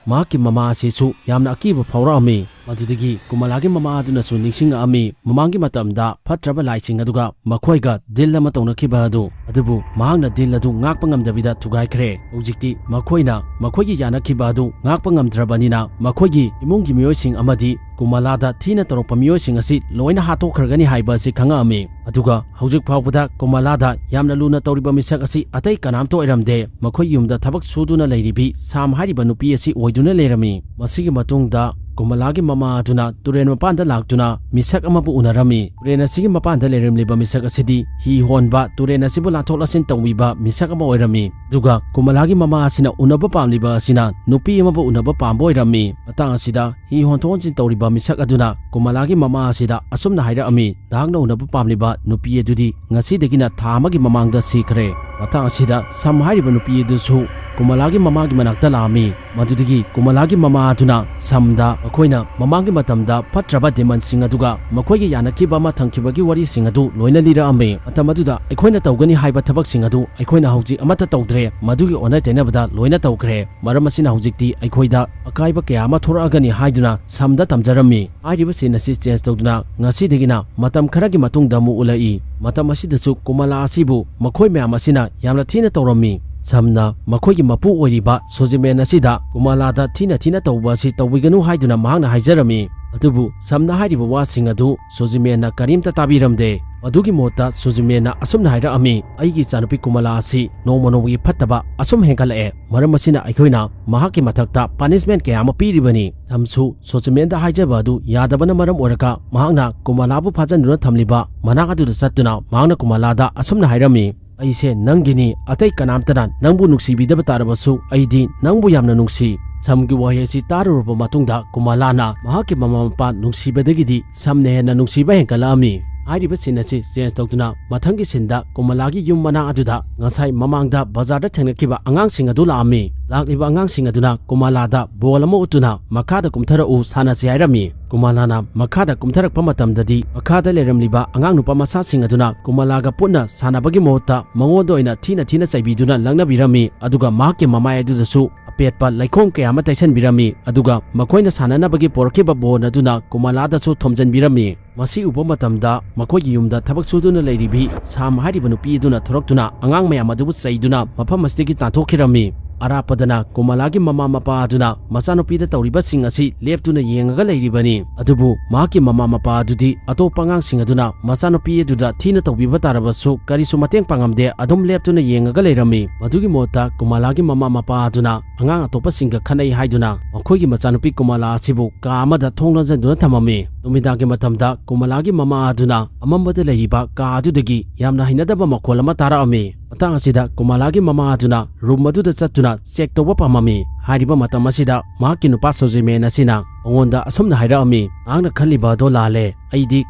ꯃꯍꯥꯛꯀꯤ ꯃꯃꯥ ꯑꯁꯤꯁꯨ ꯌꯥꯝꯅ ꯑꯀꯤꯕ ꯐꯥꯎꯔꯛꯑꯝꯃꯤ꯫ ꯃꯗꯨꯗꯒꯤ ꯀꯨꯃꯂꯥꯒꯤ ꯃꯃꯥ ꯑꯗꯨꯅꯁꯨ ꯅꯤꯡꯁꯤꯡꯉꯛꯑꯝꯃꯤ ꯃꯃꯥꯡꯒꯤ ꯃꯇꯝꯗ ꯐꯠꯇ꯭ꯔꯕ ꯂꯥꯏꯁꯤꯡ ꯑꯗꯨꯒ ꯃꯈꯣꯏꯒ ꯗꯤꯜ ꯑꯃ ꯇꯧꯅꯈꯤꯕ ꯑꯗꯨ꯫ ꯑꯗꯨꯕꯨ ꯃꯍꯥꯛꯅ ꯗꯤꯜ ꯑꯗꯨ ꯉꯥꯛꯄ ꯉꯝꯗꯕꯤꯗ ꯊꯨꯒꯥꯏꯈ꯭ꯔꯦ꯫ ꯍꯧꯖꯤꯛꯇꯤ ꯃꯈꯣꯏꯅ ꯃꯈꯣꯏꯒꯤ ꯌꯥꯅꯈꯤꯕ ꯑꯗꯨ ꯉꯥꯛꯄ ꯉꯝꯗ꯭ꯔꯕꯅꯤꯅ ꯃꯈꯣꯏꯒꯤ ꯏꯃꯨꯡꯒꯤ ꯃꯤꯑꯣꯏꯁꯤꯡ ꯑꯃꯗꯤ ꯀꯨꯃꯂꯥꯗ ꯊꯤꯅ ꯇꯧꯔꯛꯄ ꯃꯤꯑꯣꯏꯁꯤꯡ ꯑꯁꯤ ꯂꯣꯏꯅ ꯍꯥꯠꯇꯣꯛꯈ꯭ꯔꯒꯅꯤ ꯍꯥꯏꯕ ꯑꯁꯤ ꯈꯪꯉꯛꯑꯝꯃꯤ꯫ ꯑꯗꯨꯒ ꯍꯧꯖꯤꯛ ꯐꯥꯎꯕꯗ ꯀꯨꯃꯂꯥꯗ ꯌꯥꯝꯅ ꯂꯨꯅ ꯇꯧꯔꯤꯕ ꯃꯤꯁꯛ ꯑꯁꯤ ꯑꯇꯩ ꯀꯅꯥꯝꯇ ꯑꯣꯏꯔꯝꯗꯦ꯫ ꯃꯈꯣꯏ ꯌꯨꯝꯗ ꯊꯕꯛ ꯁꯨꯗꯨꯅ ꯂꯩꯔꯤꯕꯤ ꯁꯥꯝ ꯍꯥꯏꯔꯤꯕ ꯅꯨꯄꯤ ꯑꯁꯤ ꯑꯣꯏꯗꯨꯅ ꯂꯩꯔꯝꯃꯤ꯫ ꯃꯁꯤꯒꯤ ꯃꯇꯨꯡꯗ ꯀꯨꯃꯂꯥꯒꯤ ꯃꯃꯥ ꯑꯗꯨꯅ ꯇꯨꯔꯦꯜ ꯃꯄꯥꯟꯗ ꯂꯥꯛꯇꯨꯅ ꯃꯤꯁꯛ ꯑꯃꯕꯨ ꯎꯅꯔꯝꯃꯤ꯫ ꯇꯨꯔꯦꯜ ꯑꯁꯤꯒꯤ ꯃꯄꯥꯟꯗ ꯂꯩꯔꯝꯂꯤꯕ ꯃꯤꯁꯛ ꯑꯁꯤꯗꯤ ꯍꯤ ꯍꯣꯟꯕ, ꯇꯨꯔꯦꯜ ꯑꯁꯤꯕꯨ ꯂꯥꯟꯊꯣꯛ ꯂꯥꯟꯁꯤꯟ ꯇꯧꯕꯤꯕ ꯃꯤꯁꯛ ꯑꯃ ꯑꯣꯏꯔꯝꯃꯤ꯫ ꯑꯗꯨꯒ ꯀꯨꯃꯂꯥꯒꯤ ꯃꯃꯥ ꯑꯁꯤꯅ ꯎꯅꯕ ꯄꯥꯝꯂꯤꯕ ꯑꯁꯤꯅ ꯅꯨꯄꯤ ꯑꯃꯕꯨ ꯎꯅꯕ ꯄꯥꯝꯕ ꯑꯣꯏꯔꯝꯃꯤ꯫ ꯃꯇꯥꯡ ꯑꯁꯤꯗ ꯍꯤ ꯍꯣꯟꯊꯣꯛ ꯍꯣꯟꯖꯤꯟ ꯇꯧꯔꯤꯕ ꯃꯤꯁꯛ ꯑꯗꯨꯅ ꯀꯨꯃꯂꯥꯒꯤ ꯃꯃꯥ ꯑꯁꯤꯗ ꯑꯁꯨꯝꯅ ꯍꯥꯏꯔꯛꯑꯝꯃꯤ, "ꯅꯍꯥꯛꯅ ꯎꯅꯕ ꯄꯥꯝꯂꯤꯕ ꯅꯨꯄꯤ ꯑꯗꯨꯗꯤ ꯉꯁꯤꯗꯒꯤꯅ ꯊꯥ ꯑꯃꯒꯤ ꯃꯃꯥꯡꯗ ꯁꯤꯈ꯭ꯔꯦ꯫" ꯃꯇꯥꯡ ꯑꯁꯤꯗ ꯁꯝ ꯍꯥꯏꯔꯤꯕ ꯅꯨꯄꯤ ꯑꯗꯨꯁꯨ ꯀꯨꯃꯂꯥꯒꯤ ꯃꯃꯥꯒꯤ ꯃꯅꯥꯛꯇ ꯂꯥꯛꯑꯝꯃꯤ꯫ ꯃꯗꯨꯗꯒꯤ ꯀꯨꯃꯂꯥꯒꯤ ꯃꯃꯥ ꯑꯗꯨꯅ ꯁꯝꯗ ꯃꯈꯣꯏꯅ ꯃꯃꯥꯡꯒꯤ ꯃꯇꯝꯗ ꯐꯠꯇ꯭ꯔꯕ ꯗꯦꯃꯟꯁꯤꯡ ꯑꯗꯨꯒ ꯃꯈꯣꯏꯒꯤ ꯌꯥꯅꯈꯤꯕ ꯑꯃ ꯊꯝꯈꯤꯕꯒꯤ ꯋꯥꯔꯤꯁꯤꯡ ꯑꯗꯨ ꯂꯣꯏꯅ ꯂꯤꯔꯛꯑꯝꯃꯤ꯫ ꯃꯇꯝ ꯑꯗꯨꯗ ꯑꯩꯈꯣꯏꯅ ꯇꯧꯒꯅꯤ ꯍꯥꯏꯕ ꯊꯕꯛꯁꯤꯡ ꯑꯗꯨ ꯑꯩꯈꯣꯏꯅ ꯍꯧꯖꯤꯛ ꯑꯃꯠꯇ ꯇꯧꯗ꯭ꯔꯦ, ꯃꯗꯨꯒꯤ ꯑꯣꯟꯅ ꯇꯩꯅꯕꯗ ꯂꯣꯏꯅ ꯇꯧꯈ꯭ꯔꯦ꯫ ꯃꯔꯝ ꯑꯁꯤꯅ ꯍꯧꯖꯤꯛꯇꯤ ꯑꯩꯈꯣꯏꯗ ꯑꯀꯥꯏꯕ ꯀꯌꯥ ꯑꯃ ꯊꯣꯔꯛꯑꯒꯅꯤ ꯍꯥꯏꯗꯨꯅ ꯁꯝꯗ ꯇꯝꯖꯔꯝꯃꯤ꯫ ꯍꯥꯏꯔꯤꯕ ꯁꯤꯟ ꯑꯁꯤ ꯆꯦꯟꯖ ꯇꯧꯗꯨꯅ ꯉꯁꯤꯗꯒꯤꯅ ꯃꯇꯝ ꯈꯔꯒꯤ ꯃꯇꯨꯡꯗ ꯑꯃꯨꯛ ꯎꯠꯂꯛꯏ꯫ ꯃꯇꯝ ꯑꯁꯤꯗꯁꯨ ꯀꯨꯃꯂꯥ ꯑꯁꯤꯕꯨ ꯃꯈꯣꯏ ꯃꯌꯥꯝ ꯑꯁꯤꯅ ꯌꯥꯝꯅ ꯊꯤꯅ ꯇꯧꯔꯝꯃꯤ꯫ ꯁꯝꯅ ꯃꯈꯣꯏꯒꯤ ꯃꯄꯨ ꯑꯣꯏꯔꯤꯕ ꯁꯣꯖꯤꯃꯦꯟ ꯑꯁꯤꯗ ꯀꯨꯃꯂꯥꯗ ꯊꯤꯅ ꯊꯤꯅ ꯇꯧꯕ ꯑꯁꯤ ꯇꯧꯕꯤꯒꯅꯨ ꯍꯥꯏꯗꯨꯅ ꯃꯍꯥꯛꯅ ꯍꯥꯏꯖꯔꯝꯃꯤ꯫ ꯑꯗꯨꯕꯨ ꯁꯝꯅ ꯍꯥꯏꯔꯤꯕ ꯋꯥꯁꯤꯡ ꯑꯗꯨ ꯁꯣꯖꯤꯃꯦꯟꯅ ꯀꯔꯤꯝꯇ ꯇꯥꯕꯤꯔꯝꯗꯦ꯫ ꯃꯗꯨꯒꯤ ꯃꯍꯨꯠꯇ ꯁꯣꯖꯤꯃꯦꯟꯅ ꯑꯁꯨꯝꯅ ꯍꯥꯏꯔꯛꯑꯝꯃꯤ, "ꯑꯩꯒꯤ ꯏꯆꯥꯅꯨꯄꯤ ꯀꯨꯃꯂꯥ ꯑꯁꯤ ꯅꯣꯡꯃ ꯅꯣꯡꯃꯒꯤ ꯐꯠꯇꯕ ꯑꯁꯨꯝ ꯍꯦꯟꯒꯠꯂꯛꯑꯦ꯫ ꯃꯔꯝ ꯑꯁꯤꯅ ꯑꯩꯈꯣꯏꯅ ꯃꯍꯥꯛꯀꯤ ꯃꯊꯛꯇ ꯄꯥꯅꯤꯁꯃꯦꯟ ꯀꯌꯥ ꯑꯃ ꯄꯤꯔꯤꯕꯅꯤ꯫" ꯁꯝꯁꯨ ꯁꯣꯖꯤꯃꯦꯟꯗ ꯍꯥꯏꯖꯕ ꯑꯗꯨ ꯌꯥꯗꯕꯅ ꯃꯔꯝ ꯑꯣꯏꯔꯒ ꯃꯍꯥꯛꯅ ꯀꯨꯃꯂꯥꯕꯨ ꯐꯥꯖꯤꯟꯗꯨꯅ ꯊꯝꯂꯤꯕ ꯃꯅꯥꯛ ꯑꯗꯨꯗ ꯆꯠꯇꯨꯅ ꯃꯍꯥꯛꯅ ꯀꯨꯃꯂꯥꯗ ꯑꯁꯨꯝꯅ ꯍꯥꯏꯔꯝꯃꯤ, ꯑꯩꯁꯦ ꯅꯪꯒꯤꯅꯤ, ꯑꯇꯩ ꯀꯅꯥꯝꯇꯅ ꯅꯪꯕꯨ ꯅꯨꯡꯁꯤꯕꯤꯗꯕ ꯇꯥꯔꯕꯁꯨ ꯑꯩꯗꯤ ꯅꯪꯕꯨ ꯌꯥꯝꯅ ꯅꯨꯡꯁꯤ꯫ ꯁꯝꯒꯤ ꯋꯥꯍꯩ ꯑꯁꯤ ꯇꯥꯔꯨꯔꯕ ꯃꯇꯨꯡꯗ ꯀꯨꯃꯥꯂꯥꯅ ꯃꯍꯥꯛꯀꯤ ꯃꯃꯥ ꯃꯄꯥ ꯅꯨꯡꯁꯤꯕꯗꯒꯤꯗꯤ ꯁꯝꯅ ꯍꯦꯟꯅ ꯅꯨꯡꯁꯤꯕ ꯍꯦꯟꯒꯠꯂꯛꯑꯝꯃꯤ꯫ ꯍꯥꯏꯔꯤꯕ scene ꯑꯁꯤ change ꯇꯧꯗꯨꯅ ꯃꯊꯪꯒꯤ sceneꯗ ꯀꯨꯃꯥꯂꯥꯒꯤ ꯌꯨꯝ ꯃꯅꯥꯛ ꯑꯗꯨꯗ ꯉꯁꯥꯏ ꯃꯃꯥꯡꯗ ꯕꯖꯥꯔꯗ ꯊꯦꯡꯅꯈꯤꯕ ꯑꯉꯥꯡꯁꯤꯡ ꯑꯗꯨ ꯂꯥꯛꯑꯝꯃꯤ꯫ ꯂꯥꯛꯂꯤꯕ ꯑꯉꯥꯡꯁꯤꯡ ꯑꯗꯨꯅ ꯀꯨꯃꯥꯂꯥꯗ ball ꯑꯃ ꯎꯠꯇꯨꯅ ꯃꯈꯥꯗ ꯀꯨꯝꯊꯔꯛꯎ, ꯁꯥꯟꯅꯁꯤ ꯍꯥꯏꯔꯝꯃꯤ꯫ ꯀꯨꯃꯥꯂꯥꯅ ꯃꯈꯥꯗ ꯀꯨꯝꯊꯔꯛꯄ ꯃꯇꯝꯗꯗꯤ ꯃꯈꯥꯗ ꯂꯩꯔꯝꯂꯤꯕ ꯑꯉꯥꯡ ꯅꯨꯄꯥ ꯃꯆꯥꯁꯤꯡ ꯑꯗꯨꯅ ꯀꯨꯃꯥꯂꯥꯒ ꯄꯨꯟꯅ ꯁꯥꯟꯅꯕꯒꯤ ꯃꯍꯨꯠꯇ ꯃꯉꯣꯟꯗ ꯑꯣꯏꯅ ꯊꯤꯅ ꯊꯤꯅ ꯆꯩꯕꯤꯗꯨꯅ ꯂꯛꯅꯕꯤꯔꯝꯃꯤ꯫ ꯑꯗꯨꯒ ꯃꯍꯥꯛꯀꯤ ꯃꯃꯥꯏ ꯑꯗꯨꯗꯁꯨ ꯑꯄꯦꯠꯄ ꯂꯩꯈꯣꯝ ꯀꯌꯥ ꯑꯃ ꯇꯩꯁꯟꯕꯤꯔꯝꯃꯤ꯫ ꯑꯗꯨꯒ ꯃꯈꯣꯏꯅ ꯁꯥꯟꯅꯅꯕꯒꯤ ꯄꯣꯔꯛꯈꯤꯕ ball ꯑꯗꯨꯅ ꯀꯨꯃꯥꯂꯥꯗꯁꯨ ꯊꯣꯝꯖꯤꯟꯕꯤꯔꯝꯃꯤ꯫ ꯃꯁꯤ ꯎꯕ ꯃꯇꯝꯗ ꯃꯈꯣꯏꯒꯤ ꯌꯨꯝꯗ ꯊꯕꯛ ꯁꯨꯗꯨꯅ ꯂꯩꯔꯤꯕꯤ ꯁꯥꯝ ꯍꯥꯏꯔꯤꯕ ꯅꯨꯄꯤ ꯑꯗꯨꯅ ꯊꯣꯔꯛꯇꯨꯅ ꯑꯉꯥꯡ ꯃꯌꯥꯝ ꯑꯗꯨꯕꯨ ꯆꯩꯗꯨꯅ ꯃꯐꯝ ꯑꯁꯤꯗꯒꯤ ꯇꯥꯟꯊꯣꯛꯈꯤꯔꯝꯃꯤ꯫ ꯑꯔꯥꯞꯄꯗꯅ ꯀꯨꯃꯥꯂꯥꯒꯤ ꯃꯃꯥ ꯃꯄꯥ ꯑꯗꯨꯅ ꯃꯆꯥꯅꯨꯄꯤꯗ ꯇꯧꯔꯤꯕꯁꯤꯡ ꯑꯁꯤ ꯂꯦꯞꯇꯨꯅ ꯌꯦꯡꯉꯒ ꯂꯩꯔꯤꯕꯅꯤ꯫ ꯑꯗꯨꯕꯨ ꯃꯍꯥꯛꯀꯤ ꯃꯃꯥ ꯃꯄꯥ ꯑꯗꯨꯗꯤ ꯑꯇꯣꯞꯄ ꯑꯉꯥꯡꯁꯤꯡ ꯑꯗꯨꯅ ꯃꯆꯥꯅꯨꯄꯤ ꯑꯗꯨꯗ ꯊꯤꯅ ꯇꯧꯕꯤꯕ ꯇꯥꯔꯕꯁꯨ ꯀꯔꯤꯁꯨ ꯃꯇꯦꯡ ꯄꯥꯡꯉꯝꯗꯦ, ꯑꯗꯨꯝ ꯂꯦꯞꯇꯨꯅ ꯌꯦꯡꯉꯒ ꯂꯩꯔꯝꯃꯤ꯫ ꯃꯗꯨꯒꯤ ꯃꯍꯨꯠꯇ ꯀꯨꯃꯥꯂꯥꯒꯤ ꯃꯃꯥ ꯃꯄꯥ ꯑꯗꯨꯅ ꯑꯉꯥꯡ ꯑꯇꯣꯞꯄꯁꯤꯡꯒ ꯈꯠꯅꯩ ꯍꯥꯏꯗꯨꯅ ꯃꯈꯣꯏꯒꯤ ꯃꯆꯥꯅꯨꯄꯤ ꯀꯨꯃꯥꯂꯥ ꯑꯁꯤꯕꯨ ꯀꯥ ꯑꯃꯗ ꯊꯣꯡ ꯂꯣꯟꯁꯤꯟꯗꯨꯅ ꯊꯝꯃꯝꯃꯤ꯫ ꯅꯨꯃꯤꯗꯥꯡꯒꯤ ꯃꯇꯝꯗ ꯀꯨꯃꯥꯂꯥꯒꯤ ꯃꯃꯥ ꯑꯗꯨꯅ ꯑꯃꯝꯕꯗ ꯂꯩꯔꯤꯕ ꯀꯥ ꯑꯗꯨꯗꯒꯤ ꯌꯥꯝꯅ ꯍꯩꯅꯗꯕ ꯃꯈꯣꯜ ꯑꯃ ꯇꯥꯔꯛꯑꯝꯃꯤ꯫ ꯃꯇꯥꯡ ꯑꯁꯤꯗ ꯀꯨꯃꯥꯂꯥꯒꯤ ꯃꯃꯥ ꯑꯗꯨꯅ room ꯑꯗꯨꯗ ꯆꯠꯇꯨꯅ check ꯇꯧꯕ ꯄꯥꯝꯃꯝꯃꯤ꯫ ꯍꯥꯏꯔꯤꯕ ꯃꯇꯝ ꯑꯁꯤꯗ ꯃꯍꯥꯛꯀꯤ ꯅꯨꯄꯥ ꯁꯣꯖꯤꯃꯦꯟ ꯑꯁꯤꯅ ꯃꯉꯣꯟꯗ ꯑꯁꯨꯝꯅ ꯍꯥꯏꯔꯛꯑꯝꯃꯤ, "ꯅꯍꯥꯛꯅ ꯈꯜꯂꯤꯕ ꯑꯗꯣ ꯂꯥꯜꯂꯦ꯫ ꯑꯩꯗꯤ